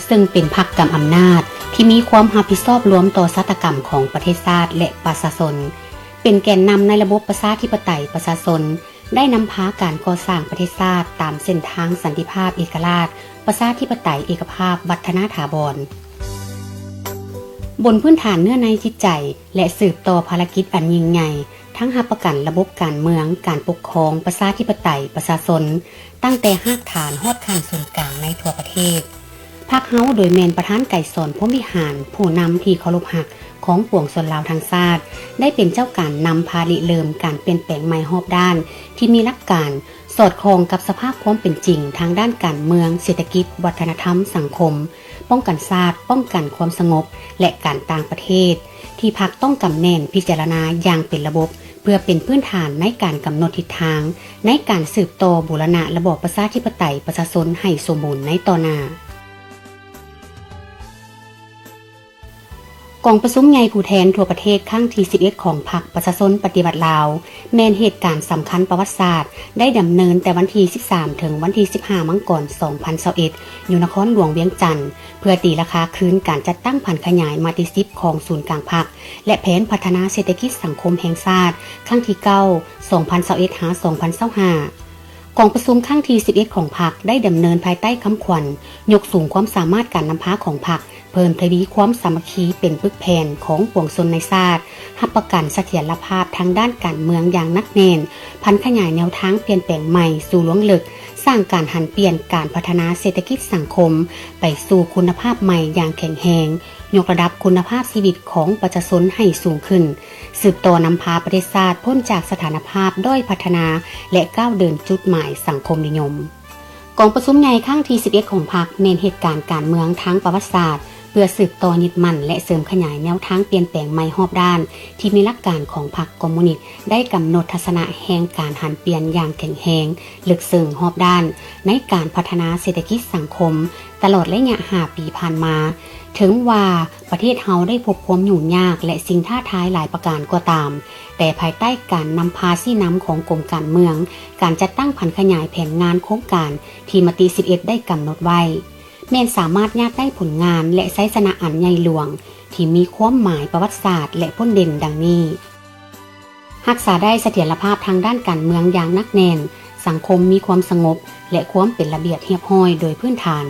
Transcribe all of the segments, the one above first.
ເຊິ່ງເປັນພັກກຳອຳນາດທີ່ມີຄວາມຮັບຜິດຊອບລວມຕໍ່ຊະຕາກຳຂອງປະເທດຊາດ ແລະ ປະຊາຊົນ, ເປັນແກນນຳໃນລະບົບປະຊາທິປະໄຕປະຊາຊົນ, ໄດ້ນຳພາການກໍ່ສ້າງປະເທດຊາດຕາມເສັ້ນທາງສັນຕິພາບ, ເອກະລາດ, ປະຊາທິປະໄຕ, ເອກະພາບ, ວັດທະນາຖາບອນ ບົນພື້ນຖານເນື້ອໃນຈິດໃຈ ແລະ ສືບຕໍ່ພາລະກິດອັນຍິ່ງໃຫຍ່ ທັງຮັບປະກັນລະບົບການເມືອງ, ການປົກຄອງ, ປະຊາທິປະໄຕ, ປະຊາຊົນ, ຕັ້ງແຕ່ຮາກຖານຮອດຂັ້ນສູນກາງໃນທົ່ວປະເທດ. ພັກເຮົາໂດຍແມ່ນປະທານໄກສອນ ພົມວິຫານ, ຜູ້ນຳທີ່ເຄົາລົບຮັກຂອງປວງຊົນລາວທັງຊາດ, ໄດ້ເປັນເຈົ້າການນຳພາລິເລີ່ມການປ່ຽນແປງໃໝ່ຮອບດ້ານ ທີ່ມີຫຼັກການ ສອດຄ່ອງກັບສະພາບຄວາມເປັນຈິງທາງດ້ານການເມືອງ, ເສດຖະກິດ, ວັດທະນະທຳ, ສັງຄົມ, ປ້ອງກັນຊາດ, ປ້ອງກັນຄວາມສະຫງົບ ແລະ ການຕ່າງປະເທດ ທີ່ພັກຕ້ອງກຳແໜ້ນພິຈາລະນາຢ່າງເປັນລະບົບ ເພື່ອເປັນພື້ນຖານໃນການກຳນົດທິດທາງ ໃນການສືບຕໍ່ບູລະນະລະບອບປະຊາທິປະໄຕປະຊາຊົນໃຫ້ສົມບູນໃນຕໍ່ໜ້າ. ກອງປະຊຸມໃຫຍ່ຜູ້ແທນທົ່ວປະເທດຄັ້ງທີສິບເອັດ ຂອງພັກປະຊາຊົນປະຕິວັດລາວ ແມ່ນເຫດການສຳຄັນປະຫວັດສາດ ໄດ້ດຳເນີນແຕ່ວັນທີສິບສາມ ເຖິງວັນທີສິບຫ້າ ມັງກອນ ສອງພັນຊາວເອັດ ຢູ່ນະຄອນຫຼວງວຽງຈັນ ເພື່ອຕີລາຄາຄືນການຈັດຕັ້ງຜັນຂະຫຍາຍມາຕິສິບຂອງສູນກາງພັກ ແລະ ແຜນພັດທະນາເສດຖະກິດສັງຄົມແຫ່ງຊາດ ຄັ້ງທີເກົ້າ ສອງພັນຊາວເອັດ ຫາ ສອງພັນຊາວຫ້າ. ກອງປະຊຸມຄັ້ງທີສິບເອັດ ຂອງພັກ ໄດ້ດຳເນີນພາຍໃຕ້ຄຳຂວັນ ຍົກສູງຄວາມສາມາດການນຳພາຂອງພັກ, ເພີ່ມທະວີຄວາມສາມັກຄີເປັນປຶກແຜ່ນຂອງປວງຊົນໃນຊາດ, ຮັບປະກັນສະຖຽນລະພາບທາງດ້ານການເມືອງຢ່າງໜັກແໜ້ນ, ຜັນຂະຫຍາຍແນວທາງປ່ຽນແປງໃໝ່ສູ່ລວງເລິກ, ສ້າງການຫັນປ່ຽນການພັດທະນາເສດຖະກິດສັງຄົມໄປສູ່ຄຸນນະພາບໃໝ່ຢ່າງແຂງແຮງ, ຍົກລະດັບຄຸນນະພາບຊີວິດຂອງປະຊາຊົນໃຫ້ສູງຂຶ້ນ, ສືບຕໍ່ນຳພາປະເທດຊາດພົ້ນຈາກສະຖານະພາບດ້ອຍພັດທະນາ ແລະ ກ້າວເດີນຈຸດໝາຍສັງຄົມນິຍົມ. ກອງປະຊຸມໃຫຍ່ຄັ້ງທີສິບເອັດ ຂອງພັກ ແມ່ນເຫດການການເມືອງທາງປະຫວັດສາດ ເພື່ອສືບຕໍ່ຍຶດໝັ້ນ ແລະ ເສີມຂະຫຍາຍແນວທາງປ່ຽນແປງໃໝ່ຮອບດ້ານ ທີ່ມີຫຼັກການຂອງພັກຄອມມູນິດ ໄດ້ກຳນົດທັດສະນະແຫ່ງການຫັນປ່ຽນຢ່າງແຂງແຮງ, ເລິກເຊິ່ງຮອບດ້ານ ໃນການພັດທະນາເສດຖະກິດສັງຄົມ ຕະຫຼອດໄລຍະຫ້າປີຜ່ານມາ. ເຖິງວ່າປະເທດເຮົາໄດ້ພົບຄວາມຫຍຸ້ງຍາກ ແລະ ສິ່ງທ້າທາຍຫຼາຍປະການກໍຕາມ, ແຕ່ພາຍໃຕ້ການນຳພາຊີ້ນຳຂອງກົມການເມືອງ, ການຈັດຕັ້ງຜັນຂະຫຍາຍແຜນງານໂຄງການທີ່ມະຕິສິບເອັດໄດ້ກຳນົດໄວ້ ແມ່ນສາມາດຍາດໄດ້ຜົນງານ ແລະ ໄຊຊະນະອັນໃຫຍ່ຫຼວງ ທີ່ມີຄວາມໝາຍປະຫວັດສາດ ແລະ ພົ້ນເດັ່ນດັ່ງນີ້: ຮັກສາໄດ້ສະຖຽນລະພາບທາງດ້ານການເມືອງຢ່າງໜັກແໜ້ນ, ສັງຄົມມີຄວາມສະຫງົບ ແລະ ຄວາມເປັນລະບຽບຮຽບຮ້ອຍໂດຍພື້ນຖານ,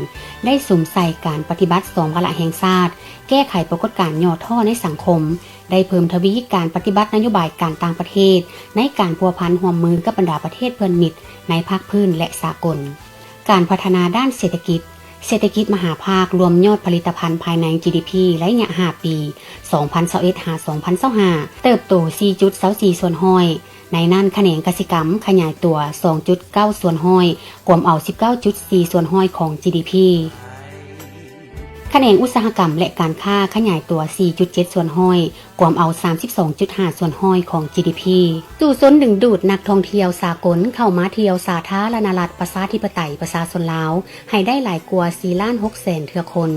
ໄດ້ສຸມໃສ່ການປະຕິບັດສອງວາລະແຫ່ງຊາດ, ແກ້ໄຂປາກົດການຫຍໍ້ທໍ້ໃນສັງຄົມ, ໄດ້ເພີ່ມທະວີການປະຕິບັດນະໂຍບາຍການຕ່າງປະເທດ ໃນການພົວພັນຮ່ວມມືກັບບັນດາປະເທດເພື່ອນມິດໃນພາກພື້ນ ແລະ ສາກົນ. ການພັດທະນາດ້ານເສດຖະກິດ, ເສດຖະກິດມະຫາພາກລວມຍອດຜະລິດຕະພັນພາຍໃນ ຈີດີພີ ໄລຍະຫ້າປີ ສອງພັນຊາວເອັດ ຫາ ສອງພັນຊາວຫ້າ ເຕີບໂຕ ສີ່ຈຸດຊາວສີ່ສ່ວນຮ້ອຍ, ໃນນັ້ນຂະແໜງກະສິກຳຂະຫຍາຍຕົວ ສອງຈຸດເກົ້າສ່ວນຮ້ອຍ ກວມເອົາ ສິບເກົ້າຈຸດສີ່ສ່ວນຮ້ອຍຂອງ ຈີດີພີ. ຂະແໜງອຸດສາຫະກຳ ແລະ ການຄ້າຂະຫຍາຍຕົວ ສີ່ຈຸດເຈັດສ່ວນຮ້ອຍ ກວມເອົາ ສາມສິບສອງຈຸດຫ້າສ່ວນຮ້ອຍຂອງ ຈີດີພີ. ສູ້ຊົນດຶງດູດນັກທ່ອງທ່ຽວສາກົນເຂົ້າມາທ່ຽວສາທາລະນະລັດ ປະຊາທິປະໄຕ ປະຊາຊົນລາວ ໃຫ້ໄດ້ຫຼາຍກວ່າ ສີ່ລ້ານຫົກແສນເທື່ອຄົນ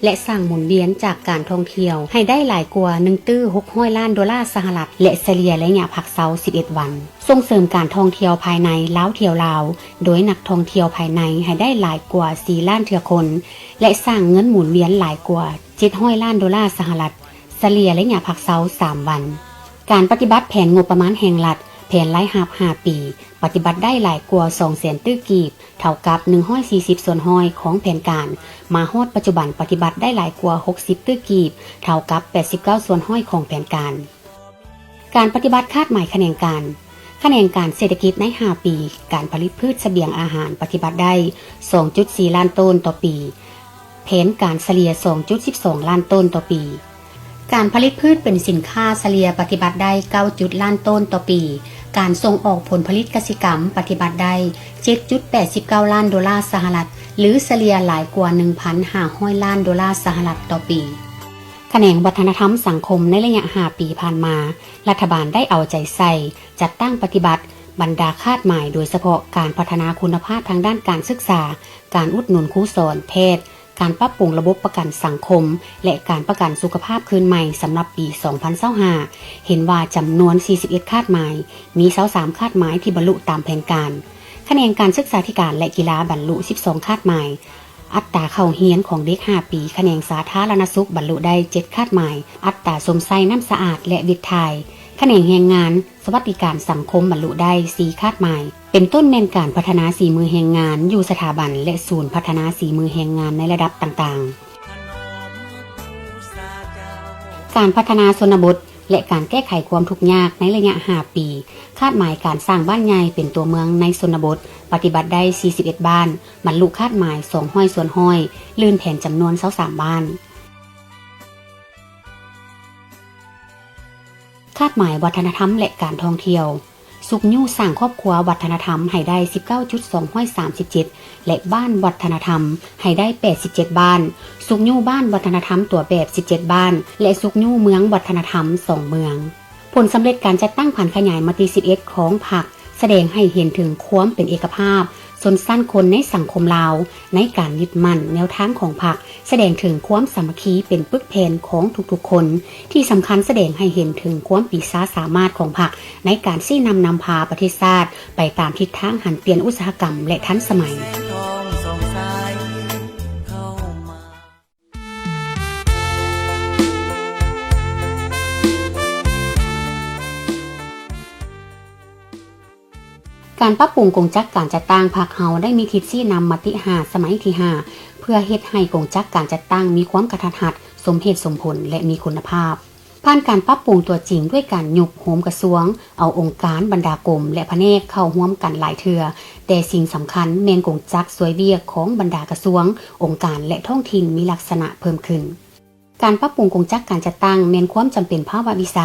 ແລະ ສ້າງໝູນວຽນຈາກການທ່ອງທ່ຽວໃຫ້ໄດ້ຫຼາຍກວ່າ ໜຶ່ງຕື້ຫົກຮ້ອຍລ້ານໂດລາສະຫະລັດ ແລະ ສະເລ່ຍໄລຍະພັກເຊົາ ສິບເອັດວັນ. ສົ່ງເສີມການທ່ອງທ່ຽວພາຍໃນ ລາວທ່ຽວລາວ ໂດຍນັກທ່ອງທ່ຽວພາຍໃນໃຫ້ໄດ້ຫຼາຍກວ່າ ສີ່ລ້ານເທື່ອຄົນ ແລະ ສ້າງເງິນໝູນວຽນຫຼາຍກວ່າ ເຈັດຮ້ອຍລ້ານໂດລາສະຫະລັດ ສະເລ່ຍໄລຍະພັກເຊົາ ສາມວັນ. ການປະຕິບັດແຜນງົບປະມານແຫ່ງລັດ ແຜນລາຍຮັບຫ້າປີ ປະຕິບັດໄດ້ຫຼາຍກວ່າ ສອງແສນຕື້ກີບ ເທົ່າກັບ ໜຶ່ງຮ້ອຍສີ່ສິບສ່ວນຮ້ອຍຂອງແຜນການ, ມາຮອດປັດຈຸບັນປະຕິບັດໄດ້ຫຼາຍກວ່າ ຫົກສິບຕື້ກີບ ເທົ່າກັບ ແປດສິບເກົ້າສ່ວນຮ້ອຍຂອງແຜນການ. ການປະຕິບັດຄາດໝາຍຂະແໜງການ. ຂະແໜງການເສດຖະກິດໃນຫ້າປີ, ການຜະລິດພືດສະບຽງອາຫານປະຕິບັດໄດ້ ສອງຈຸດສີ່ລ້ານໂຕນຕໍ່ປີ, ແຜນການສະເລ່ຍ ສອງຈຸດສິບສອງລ້ານໂຕນຕໍ່ປີ. ການຜະລິດພືດເປັນສິນຄ້າສະເລ່ຍປະຕິບັດໄດ້ ເກົ້າຈຸດລ້ານໂຕນຕໍ່ປີ, ການສົ່ງອອກຜົນຜະລິດກະສິກຳປະຕິບັດໄດ້ ເຈັດຈຸດແປດສິບເກົ້າລ້ານໂດລາສະຫະລັດ ຫຼື ສະເລ່ຍຫຼາຍກວ່າ ໜຶ່ງພັນຫ້າຮ້ອຍລ້ານໂດລາສະຫະລັດຕໍ່ປີ. ຂະແໜງວັດທະນະທຳສັງຄົມໃນໄລຍະຫ້າປີຜ່ານມາ, ລັດຖະບານໄດ້ເອົາໃຈໃສ່ ຈັດຕັ້ງປະຕິບັດບັນດາຄາດໝາຍ, ໂດຍສະເພາະການພັດທະນາຄຸນນະພາບທາງດ້ານການສຶກສາ, ການອຸດໜູນຄູສອນ, ແພດ, ການປັບປຸງລະບົບປະກັນສັງຄົມ ແລະ ການປະກັນສຸຂະພາບຄືນໃໝ່ສຳລັບປີສອງພັນຊາວຫ້າ ເຫັນວ່າຈຳນວນສີ່ສິບເອັດຄາດໝາຍ, ມີຊາວສາມຄາດໝາຍທີ່ບັນລຸຕາມແຜນການ. ຂະແໜງການສຶກສາທິການ ແລະ ກິລາບັນລຸສິບສອງຄາດໝາຍ, ອັດຕາເຂົ້າຮຽນຂອງເດັກຫ້າປີ ຂະແໜງສາທາລະນະສຸກບັນລຸໄດ້ເຈັດຄາດໝາຍ, ອັດຕາຊົມໃຊ້ນ້ຳສະອາດ ແລະ ວິດຖ່າຍ ຂະແໜງແຮງງານ ສະຫວັດດີການສັງຄົມບັນລຸໄດ້ສີ່ຄາດໝາຍ ເປັນຕົ້ນແມ່ນການພັດທະນາສີມືແຮງງານຢູ່ສະຖາບັນ ແລະ ສູນພັດທະນາສີມືແຮງງານໃນລະດັບຕ່າງໆ. ການພັດທະນາຊົນນະບົດ ແລະ ການແກ້ໄຂຄວາມທຸກຍາກໃນໄລຍະຫ້າປີ, ຄາດໝາຍການສ້າງບ້ານໃຫຍ່ເປັນຕົວເມືອງໃນຊົນນະບົດ ປະຕິບັດໄດ້ສີ່ສິບເອັດບ້ານ, ບັນລຸຄາດໝາຍສອງຮ້ອຍສ່ວນຮ້ອຍ, ລື່ນແຜນຈຳນວນຊາວສາມບ້ານ. ຄາດໝາຍວັດທະນະທຳ ແລະ ການທ່ອງທ່ຽວ, ຊຸກຍູ້ສ້າງຄອບຄົວວັດທະນະທຳໃຫ້ໄດ້ສິບເກົ້າຈຸດສອງຮ້ອຍສາມສິບເຈັດ ແລະ ບ້ານວັດທະນະທຳໃຫ້ໄດ້ແປດສິບເຈັດບ້ານ, ຊຸກຍູ້ບ້ານວັດທະນະທຳຕົວແບບສິບເຈັດບ້ານ ແລະ ຊຸກຍູ້ເມືອງວັດທະນະທຳສອງເມືອງ. ຜົນສຳເລັດການຈັດຕັ້ງຜັນຂະຫຍາຍມະຕິສິບເອັດຂອງພັກ ສະແດງໃຫ້ເຫັນເຖິງຄວາມເປັນເອກະພາບຊົນຊັ້ນຄົນໃນສັງຄົມລາວ ໃນການຍຶດໝັ້ນແນວທາງຂອງພັກ, ສະແດງເຖິງຄວາມສາມັກຄີເປັນປຶກແຜ່ນຂອງທຸກໆຄົນ, ທີ່ສຳຄັນສະແດງໃຫ້ເຫັນເຖິງຄວາມປີຊາສາມາດຂອງພັກໃນການຊີ້ນຳນຳພາປະເທດຊາດໄປຕາມທິດທາງຫັນປ່ຽນອຸດສາຫະກຳ ແລະ ທັນສະໄໝ. ການປັບປຸງກົງຈັກການຈັດຕັ້ງພັກເຮົາໄດ້ມີທິດຊີ້ນຳມະຕິຫ້າສະໄໝທີຫ້າ ເພື່ອເຮັດໃຫ້ກົງຈັກການຈັດຕັ້ງມີຄວາມກະທັດຮັດ, ສົມເຫດສົມຜົນ ແລະ ມີຄຸນນະພາບ. ຜ່ານການປັບປຸງຕົວຈິງດ້ວຍການຍຸບໂຮມກະຊວງ, ເອົາອົງການ, ບັນດາກົມ ແລະ ພະແນກເຂົ້າຮ່ວມກັນຫຼາຍເທື່ອ, ແຕ່ສິ່ງສຳຄັນແມ່ນກົງຈັກຊ່ວຍວຽກຂອງບັນດາກະຊວງ, ອົງການ ແລະ ທ້ອງຖິ່ນມີລັກສະນະເພີ່ມຂຶ້ນ. ການປັບປຸງກົງຈັກການຈັດຕັ້ງແມ່ນຄວາມຈຳເປັນພາວະວິໄສ,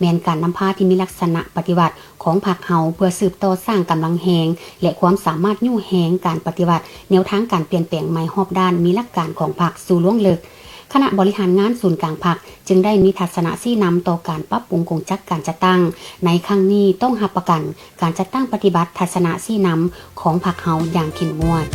ແມ່ນການນຳພາທີ່ມີລັກສະນະປະຕິວັດຂອງພັກເຮົາ ເພື່ອສືບຕໍ່ສ້າງກຳລັງແຮງ ແລະ ຄວາມສາມາດຍູ້ແຮງການປະຕິວັດແນວທາງການປ່ຽນແປງໃໝ່ຮອບດ້ານມີຫຼັກການຂອງພັກສູ່ລວງເລິກ. ຄະນະບໍລິຫານງານສູນກາງພັກຈຶ່ງໄດ້ມີທັດສະນະຊີ້ນຳຕໍ່ການປັບປຸງກົງຈັກການຈັດຕັ້ງໃນຄັ້ງນີ້ ຕ້ອງຮັບປະກັນ ການຈັດຕັ້ງປະຕິບັດທັດສະນະຊີ້ນຳຂອງພັກເຮົາຢ່າງເຂັ້ມງວດ.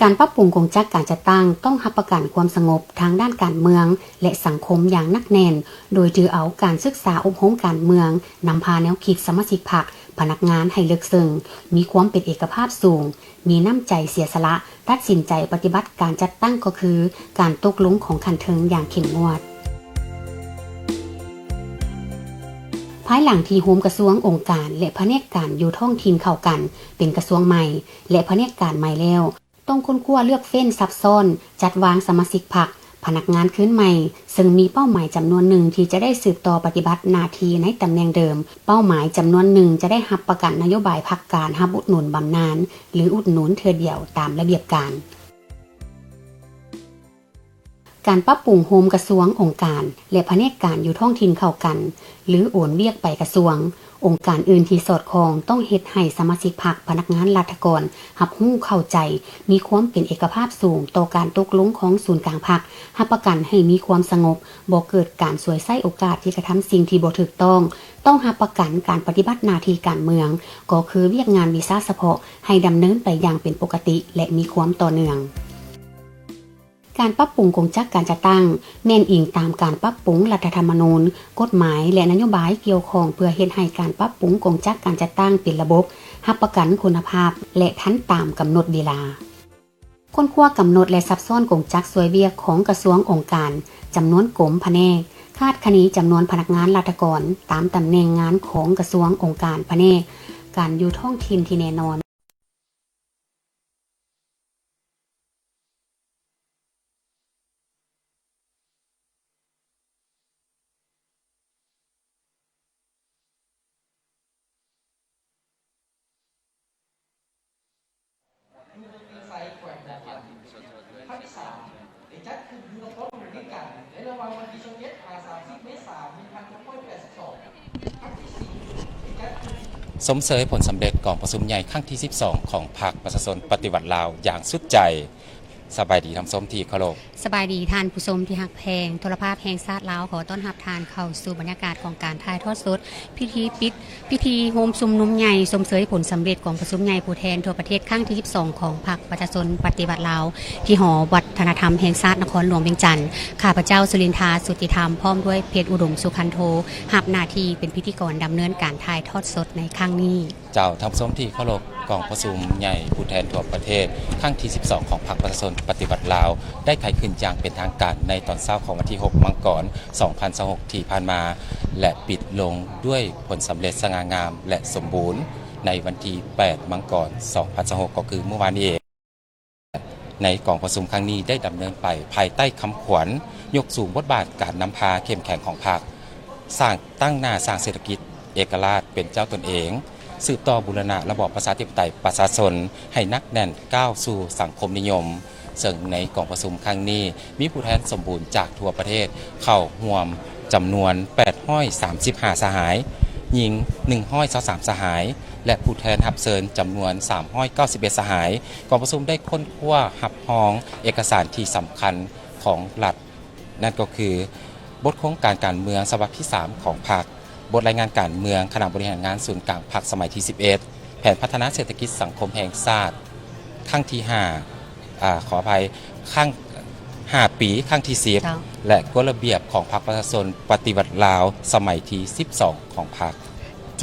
ການປັບປຸງກົງຈັກການຈັດຕັ້ງຕ້ອງຮັບປະກັນຄວາມສະຫງົບທາງດ້ານການເມືອງ ແລະ ສັງຄົມຢ່າງໜັກແໜ້ນ, ໂດຍຖືເອົາການສຶກສາອົບຮົມການເມືອງ, ນຳພາແນວຄິດສະມາຊິກພັກ, ພະນັກງານໃຫ້ເລິກເຊິ່ງ, ມີຄວາມເປັນເອກະພາບສູງ, ມີນ້ຳໃຈເສຍສະຫຼະ, ຕັດສິນໃຈປະຕິບັດການຈັດຕັ້ງກໍຄືການຕົກລົງຂອງຂັ້ນເທິງຢ່າງເຂັ້ມງວດ. ພາຍຫຼັງທີ່ໂຮມກະຊວງ, ອົງການ ແລະ ພະແນກການຢູ່ທ້ອງຖິ່ນເຂົ້າກັນເປັນກະຊວງໃໝ່ ແລະ ພະແນກການໃໝ່ແລ້ວ, ຕ້ອງຄົ້ນຄວ້າເລືອກເຟ້ນຊັບຊ້ອນ, ຈັດວາງສະມາຊິກພັກ, ພະນັກງານຄືນໃໝ່, ເຊິ່ງມີເປົ້າໝາຍຈຳນວນໜຶ່ງທີ່ຈະໄດ້ສືບຕໍ່ປະຕິບັດໜ້າທີ່ໃນຕຳແໜ່ງເດີມ, ເປົ້າໝາຍຈຳນວນໜຶ່ງຈະໄດ້ຮັບປະກັນນະໂຍບາຍພັກການຮັບອຸດໜູນບຳນານ ຫຼື ອຸດໜູນເທື່ອດຽວຕາມລະບຽບການ. ການປັບປຸງໂຮມກະຊວງ, ອົງການ ແລະ ພະແນກການຢູ່ທ້ອງຖິ່ນເຂົ້າກັນ ຫຼື ໂອນວຽກໄປກະຊວງ, ອົງການອື່ນທີ່ສອດຄ່ອງ ຕ້ອງເຮັດໃຫ້ສະມາຊິກພັກ, ພະນັກງານລັດຖະກອນ ຮັບຮູ້ເຂົ້າໃຈ, ມີຄວາມເປັນເອກະພາບສູງຕໍ່ການຕົກລົງຂອງສູນກາງພັກ, ຮັບປະກັນໃຫ້ມີຄວາມສະຫງົບ, ບໍ່ເກີດການສວຍໃຊ້ໂອກາດທີ່ກະທຳສິ່ງທີ່ບໍ່ຖືກຕ້ອງ, ຕ້ອງຮັບປະກັນການປະຕິບັດໜ້າທີ່ການເມືອງ, ກໍຄືວຽກງານວິຊາສະເພາະ, ໃຫ້ດຳເນີນໄປຢ່າງເປັນປົກກະຕິ ແລະ ມີຄວາມຕໍ່ເນື່ອງ. ການປັບປຸງກົງຈັກການຈັດຕັ້ງ ແມ່ນອີງຕາມການປັບປຸງລັດຖະທຳມະນູນ, ກົດໝາຍ ແລະ ນະໂຍບາຍກ່ຽວຂ້ອງ ເພື່ອເຮັດໃຫ້ການປັບປຸງກົງຈັກການຈັດຕັ້ງເປັນລະບົບ, ຮັບປະກັນຄຸນນະພາບ ແລະ ທັນຕາມກຳນົດເວລາ. ຄົ້ນຄວ້າກຳນົດ ແລະ ຊັບຊ້ອນກົງຈັກຊ່ວຍວຽກຂອງກະຊວງ, ອົງການ, ຈຳນວນກົມ, ພະແນກ, ຄາດຄະເນຈຳນວນພະນັກງານລັດຖະກອນຕາມຕຳແໜ່ງງານຂອງກະຊວງ, ອົງການ, ພະແນກການຢູ່ທ້ອງຖິ່ນທີ່ແນ່ນອນ. ຊົມເຊີຍຜົນສຳເລັດກອງປະຊຸມໃຫຍ່ຄັ້ງທີສິບສອງຂອງພັກປະຊາຊົນປະຕິວັດລາວຢ່າງສຸດໃຈ. ສະບາຍດີທ່ານຜູ້ຊົມທີ່ເຄົາລົບ. ສະບາຍດີທ່ານຜູ້ຊົມທີ່ຮັກແພງ. ໂທລະພາບແຫ່ງຊາດລາວຂໍຕ້ອນຮັບທ່ານເຂົ້າສູ່ບັນຍາກາດຂອງການຖ່າຍທອດສົດພິທີປິດ ພິທີໂຮມຊຸມນຸມໃຫຍ່ຊົມເຊີຍຜົນສຳເລັດກອງປະຊຸມໃຫຍ່ຜູ້ແທນທົ່ວປະເທດຄັ້ງທີສິບສອງຂອງພັກປະຊາຊົນປະຕິວັດລາວ ທີ່ຫໍວັດທະນະທຳແຫ່ງຊາດນະຄອນຫຼວງວຽງຈັນ. ຂ້າພະເຈົ້າ ສຸລິນທາ ສຸດຕິທຳ ພ້ອມດ້ວຍ ເພັດອຸດົມ ສຸຄັນໂທ ຮັບໜ້າທີ່ເປັນພິທີກອນດຳເນີນການຖ່າຍທອດສົດໃນຄັ້ງນີ້. ເຈົ້າ, ທ່ານຜູ້ຊົມທີ່ເຄົາລົບ, ກອງປະຊຸມໃຫຍ່ຜູ້ແທນທົ່ວປະເທດ ຄັ້ງທີສິບສອງ ຂອງພັກປະຊາຊົນປະຕິວັດລາວ ໄດ້ໄຂຂຶ້ນຢ່າງເປັນທາງການໃນຕອນເຊົ້າຂອງວັນທີຫົກ ມັງກອນ ສອງພັນຊາວຫົກ ທີ່ຜ່ານມາ ແລະ ປິດລົງດ້ວຍຜົນສຳເລັດສະຫງ່າງາມ ແລະ ສົມບູນ ໃນວັນທີແປດ ມັງກອນ ສອງພັນຊາວຫົກ ກໍຄືມື້ວານນີ້ເອງ. ໃນກອງປະຊຸມຄັ້ງນີ້ໄດ້ດຳເນີນໄປພາຍໃຕ້ຄຳຂວັນ ຍົກສູງບົດບາດການນຳພາເຂັ້ມແຂງຂອງພັກ, ສ້າງ, ຕັ້ງໜ້າສ້າງເສດຖະກິດເອກະລາດເປັນເຈົ້າຕົນເອງ, ສືບຕໍ່ບູລະນະລະບອບປະຊາທິປະໄຕປະຊາຊົນໃຫ້ໜັກແໜ້ນ ກ້າວສູ່ສັງຄົມນິຍົມ. ເຊິ່ງໃນກອງປະຊຸມຄັ້ງນີ້ ມີຜູ້ແທນສົມບູນຈາກທົ່ວປະເທດເຂົ້າຮ່ວມຈຳນວນ ແປດຮ້ອຍສາມສິບຫ້າ ສະຫາຍ, ຍິງ ໜຶ່ງຮ້ອຍຊາວສາມ ສະຫາຍ ແລະ ຜູ້ແທນຮັບເຊີນຈຳນວນ ສາມຮ້ອຍເກົ້າສິບເອັດ ສະຫາຍ. ກອງປະຊຸມໄດ້ຄົ້ນຄວ້າຮັບຮອງເອກະສານທີ່ສຳຄັນຂອງລັດ, ນັ້ນກໍຄື ບົດໂຄງການການເມືອງສະບັບທີສາມຂອງພັກ, ບົດລາຍງານການເມືອງຄະນະບໍລິຫານງານສູນກາງພັກສະໄໝທີສິບເອັດ, ແຜນພັດທະນາເສດຖະກິດສັງຄົມແຫ່ງຊາດຄັ້ງທີຫ້າ, ອາ, ຂໍອະໄພ, ຄັ້ງ ຫ້າປີ ຄັ້ງທີສິບ ເຈົ້າ ແລະ ກົດລະບຽບຂອງພັກປະຊາຊົນປະຕິວັດລາວສະໄໝທີສິບສອງຂອງພັກ.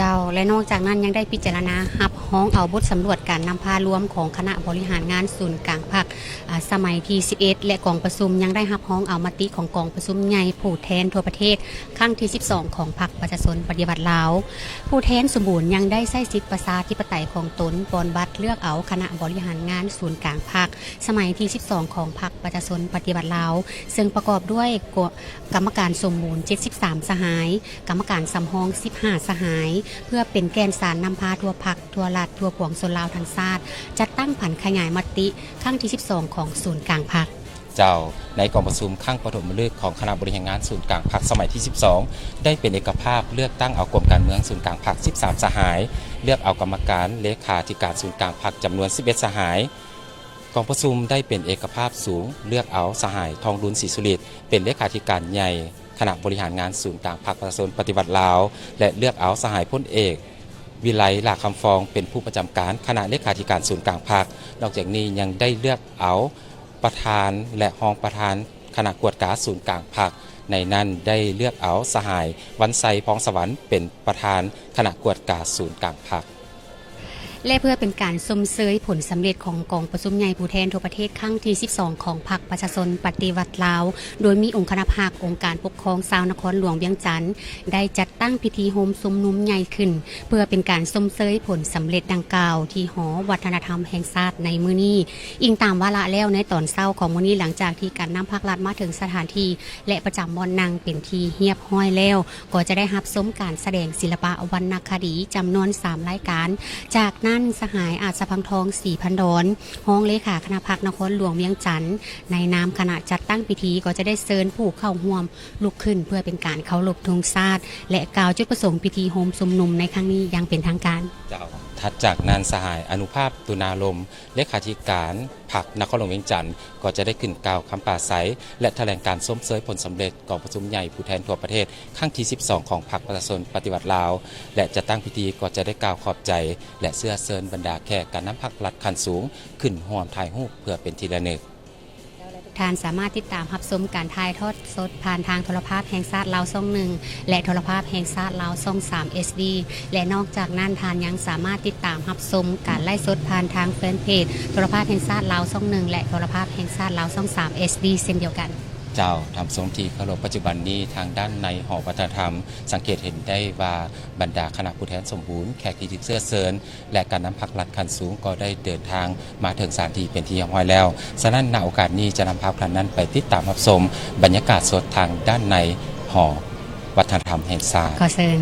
ເຈົ້າ ແລະ ນອກຈາກນັ້ນຍັງໄດ້ພິຈາລະນາຮັບຮອງເອົາບົດສຳຫຼວດການນຳພາລວມຂອງຄະນະບໍລິຫານງານສູນກາງພັກ, ອາ, ສະໄໝທີສິບເອັດ ແລະ ກອງປະຊຸມຍັງໄດ້ຮັບຮອງເອົາມະຕິຂອງກອງປະຊຸມໃຫຍ່ຜູ້ແທນທົ່ວປະເທດ ຄັ້ງທີສິບສອງ ຂອງພັກປະຊາຊົນປະຕິວັດລາວ. ຜູ້ແທນສົມບູນຍັງໄດ້ໃຊ້ສິດປະຊາທິປະໄຕຂອງຕົນ ປ່ອນບັດເລືອກເອົາຄະນະບໍລິຫານງານສູນກາງພັກ ສະໄໝທີສິບສອງ ຂອງພັກປະຊາຊົນປະຕິວັດລາວ, ເຊິ່ງປະກອບດ້ວຍ ກ- ກຳມະການສົມບູນ ເຈັດສິບສາມ ສະຫາຍ, ກຳມະການສຳຮອງ ສິບຫ້າ ສະຫາຍ, ເພື່ອເປັນແກ່ນສານນຳພາທົ່ວພັກ, ທົ່ວລັດ, ທົ່ວປວງຊົນລາວທັງຊາດ ຈັດຕັ້ງຜັນຂະຫຍາຍມະຕິຄັ້ງທີສິບສອງ ຂອງສູນກາງພັກ. ເຈົ້າ, ໃນກອງປະຊຸມຄັ້ງປະຖົມມະລຶກຂອງຄະນະບໍລິຫານງານສູນກາງພັກສະໄໝທີສິບສອງ ໄດ້ເປັນເອກະພາບເລືອກຕັ້ງເອົາກົມການເມືອງສູນກາງພັກສິບສາມສະຫາຍ, ເລືອກເອົາກຳມະການເລຂາທິການສູນກາງພັກຈຳນວນສິບເອັດສະຫາຍ. ກອງປະຊຸມໄດ້ເປັນເອກະພາບສູງເລືອກເອົາສະຫາຍ ທອງລຸນ ສີສຸລິດ ເປັນເລຂາທິການໃຫຍ່ຄະນະບໍລິຫານງານສູນກາງພັກປະຊາຊົນປະຕິວັດລາວ ແລະ ເລືອກເອົາສະຫາຍ ພົນເອກ ວິໄລ ຫຼ້າຄຳຟອງ ເປັນຜູ້ປະຈຳການຄະນະເລຂາທິການສູນກາງພັກ. ນອກຈາກນີ້ຍັງໄດ້ເລືອກເອົາ ປະທານ ແລະ ຮອງປະທານຄະນະກວດກາສູນກາງພັກ, ໃນນັ້ນໄດ້ເລືອກເອົາສະຫາຍ ວັນໄຊ ພອງສະຫວັນ ເປັນປະທານຄະນະກວດກາສູນກາງພັກ. ແລະ ເພື່ອເປັນການຊົມເຊີຍຜົນສຳເລັດຂອງກອງປະຊຸມໃຫຍ່ຜູ້ແທນທົ່ວປະເທດຄັ້ງທີສິບສອງ ຂອງພັກປະຊາຊົນປະຕິວັດລາວ, ໂດຍມີອົງຄະນະພັກ, ອົງການປົກຄອງຊາວນະຄອນຫຼວງວຽງຈັນ ໄດ້ຈັດຕັ້ງພິທີໂຮມຊຸມນຸມໃຫຍ່ຂຶ້ນ ເພື່ອເປັນການຊົມເຊີຍຜົນສຳເລັດດັ່ງກ່າວ ທີ່ຫໍວັດທະນະທຳແຫ່ງຊາດໃນມື້ນີ້. ອີງຕາມວາລະແລ້ວ, ໃນຕອນເຊົ້າຂອງມື້ນີ້, ຫຼັງຈາກທີ່ການນຳພັກລັດມາເຖິງສະຖານທີ່ ແລະ ປະຈຳບ່ອນນັ່ງເປັນທີ່ຮຽບຮ້ອຍແລ້ວ, ກໍຈະໄດ້ຮັບຊົມການສະແດງສິລະປະວັນນະຄະດີຈຳນວນສາມລາຍການ. ຈາກນັ້ນ, ສະຫາຍ ອາດສະພັງທອງ ສີພັນດອນ ຮອງເລຂາຄະນະພັກນະຄອນຫຼວງວຽງຈັນ ໃນນາມຄະນະຈັດຕັ້ງພິທີ ກໍຈະໄດ້ເຊີນຜູ້ເຂົ້າຮ່ວມ ລຸກຂຶ້ນເພື່ອເປັນການເຄົາລົບທຸງຊາດ ແລະ ກ່າວຈຸດປະສົງພິທີໂຮມຊຸມນຸມໃນຄັ້ງນີ້ຢ່າງເປັນທາງການ. ເຈົ້າ, ຖັດຈາກນັ້ນ, ສະຫາຍ ອະນຸພາບ ຕຸນາລົມ ເລຂາທິການພັກນະຄອນຫຼວງວຽງຈັນ ກໍຈະໄດ້ຂຶ້ນກ່າວຄຳປາໄສ ແລະ ຖະແຫຼງການຊົມເຊີຍຜົນສຳເລັດກອງປະຊຸມໃຫຍ່ຜູ້ແທນທົ່ວປະເທດຄັ້ງທີສິບສອງ ຂອງພັກປະຊາຊົນປະຕິວັດລາວ ແລະ ຈັດຕັ້ງພິທີກໍຈະໄດ້ກ່າວຂອບໃຈ ແລະ ເຊື້ອເຊີນບັນດາແຂກການນຳພັກລັດຂັ້ນສູງຂຶ້ນຮ່ວມຖ່າຍຮູບເພື່ອເປັນທີ່ລະນຶກ. ທ່ານສາມາດຕິດຕາມຮັບຊົມການຖ່າຍທອດສົດຜ່ານທາງໂທລະພາບແຫ່ງຊາດລາວຊ່ອງໜຶ່ງ ແລະ ໂທລະພາບແຫ່ງຊາດລາວຊ່ອງສາມ ເອສ ດີ ແລະ ນອກຈາກນັ້ນ ທ່ານຍັງສາມາດຕິດຕາມຮັບຊົມການໄລຟ໌ສົດຜ່ານທາງແຟນເພຈໂທລະພາບແຫ່ງຊາດລາວຊ່ອງໜຶ່ງ ແລະ ໂທລະພາບແຫ່ງຊາດລາວຊ່ອງສາມ ເອສ ດີ ເຊັ່ນດຽວກັນ. ເຈົ້າ, ທ່ານຜູ້ຊົມທີ່ເຄົາລົບ, ປັດຈຸບັນນີ້ທາງດ້ານໃນຫໍວັດທະນະທຳສັງເກດເຫັນໄດ້ວ່າ ບັນດາຄະນະຜູ້ແທນສົມບູນ, ແຂກທີ່ຖືກເຊື້ອເຊີນ ແລະ ການນຳພັກລັດຂັ້ນສູງກໍໄດ້ເດີນທາງມາເຖິງສະຖານທີ່ເປັນທີ່ຮຽບຮ້ອຍແລ້ວ. ສະນັ້ນ, ນະໂອກາດນີ້ຈະນຳພາທຸກທ່ານນັ້ນໄປຕິດຕາມຮັບຊົມບັນຍາກາດສົດທາງດ້ານໃນຫໍວັດທະນະທຳແຫ່ງຊາດ. ຂໍເຊີນ.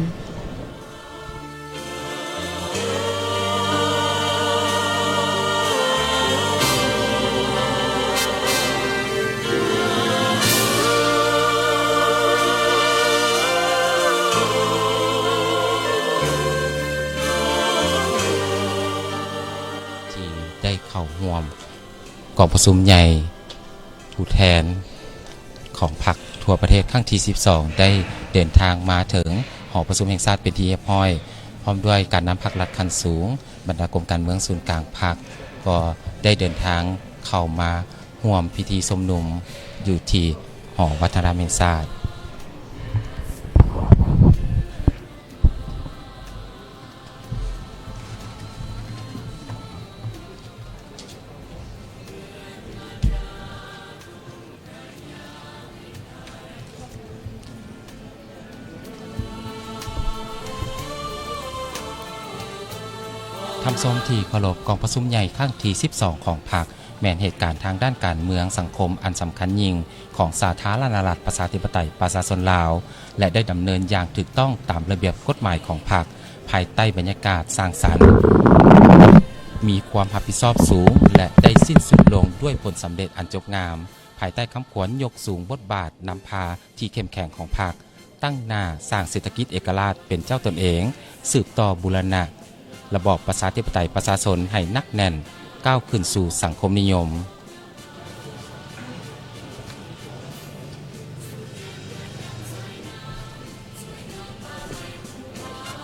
ທີ່ໄດ້ເຂົ້າຮ່ວມກອງປະຊຸມໃຫຍ່ຜູ້ແທນຂອງພັກທົ່ວປະເທດຄັ້ງທີສິບສອງ ໄດ້ເດີນທາງມາເຖິງຫໍປະຊຸມແຫ່ງຊາດເປັນທີ່ຮຽບຮ້ອຍ, ພ້ອມດ້ວຍການນຳພັກລັດຂັ້ນສູງ, ບັນດາກົມການເມືອງສູນກາງພັກ ກໍໄດ້ເດີນທາງເຂົ້າມາຮ່ວມພິທີຊຸມນຸມຢູ່ທີ່ຫໍວັດທະນະທຳແຫ່ງຊາດ. ທ່ານຜູ້ຊົມທີ່ເຄົາລົບ, ກອງປະຊຸມໃຫຍ່ຄັ້ງທີສິບສອງຂອງພັກ ແມ່ນເຫດການທາງດ້ານການເມືອງສັງຄົມອັນສຳຄັນຍິ່ງຂອງສາທາລະນະລັດປະຊາທິປະໄຕປະຊາຊົນລາວ ແລະ ໄດ້ດຳເນີນຢ່າງຖືກຕ້ອງຕາມລະບຽບກົດໝາຍຂອງພັກ ພາຍໃຕ້ບັນຍາກາດສ້າງສັນ, ມີຄວາມຮັບຜິດຊອບສູງ ແລະ ໄດ້ສິ້ນສຸດລົງດ້ວຍຜົນສຳເລັດອັນຈົບງາມ, ພາຍໃຕ້ຄຳຂວັນຍົກສູງບົດບາດນຳພາທີ່ເຂັ້ມແຂງຂອງພັກ, ຕັ້ງໜ້າສ້າງເສດຖະກິດເອກະລາດເປັນເຈົ້າຕົນເອງ, ສືບຕໍ່ບູລະນະລະບອບປະຊາທິປະໄຕປະຊາຊົນໃຫ້ໜັກແໜ້ນ, ກ້າວຂຶ້ນສູ່ສັງຄົມນິຍົມ.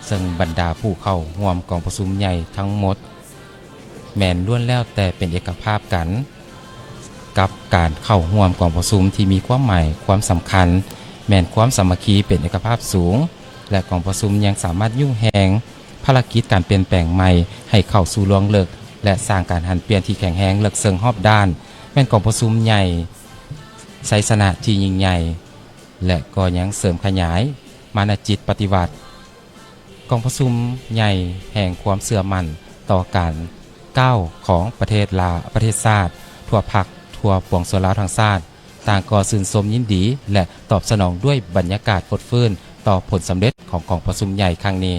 ເຊິ່ງບັນດາຜູ້ເຂົ້າຮ່ວມກອງປະຊຸມໃຫຍ່ທັງໝົດ ແມ່ນລ້ວນແລ້ວແຕ່ເປັນເອກະພາບກັນກັບການເຂົ້າຮ່ວມກອງປະຊຸມທີ່ມີຄວາມໝາຍຄວາມສຳຄັນ ແມ່ນຄວາມສາມັກຄີເປັນເອກະພາບສູງ ແລະ ກອງປະຊຸມຍັງສາມາດຍຸ່ງແຮງ ພາລະກິດການປ່ຽນແປງໃໝ່ໃຫ້ເຂົ້າສູ່ລວງເລິກ ແລະ ສ້າງການຫັນປ່ຽນທີ່ແຂງແຮງເລິກເຊິ່ງຮອບດ້ານ ແມ່ນກອງປະຊຸມໃຫຍ່ ໄຊຊະນະທີ່ຍິ່ງໃຫຍ່ ແລະ ກໍຍັງເສີມຂະຫຍາຍມານະຈິດປະຕິວັດ. ກອງປະຊຸມໃຫຍ່ແຫ່ງຄວາມເຊື່ອໝັ້ນຕໍ່ການກ້າວຂອງປະເທດລາວ, ປະເທດຊາດ, ທົ່ວພັກ, ທົ່ວປວງຊົນລາວທັງຊາດ ຕ່າງກໍຊື່ນຊົມຍິນດີ ແລະ ຕອບສະໜອງດ້ວຍບັນຍາກາດຟົດຟື້ນຕໍ່ຜົນສຳເລັດຂອງກອງປະຊຸມໃຫຍ່ຄັ້ງນີ້.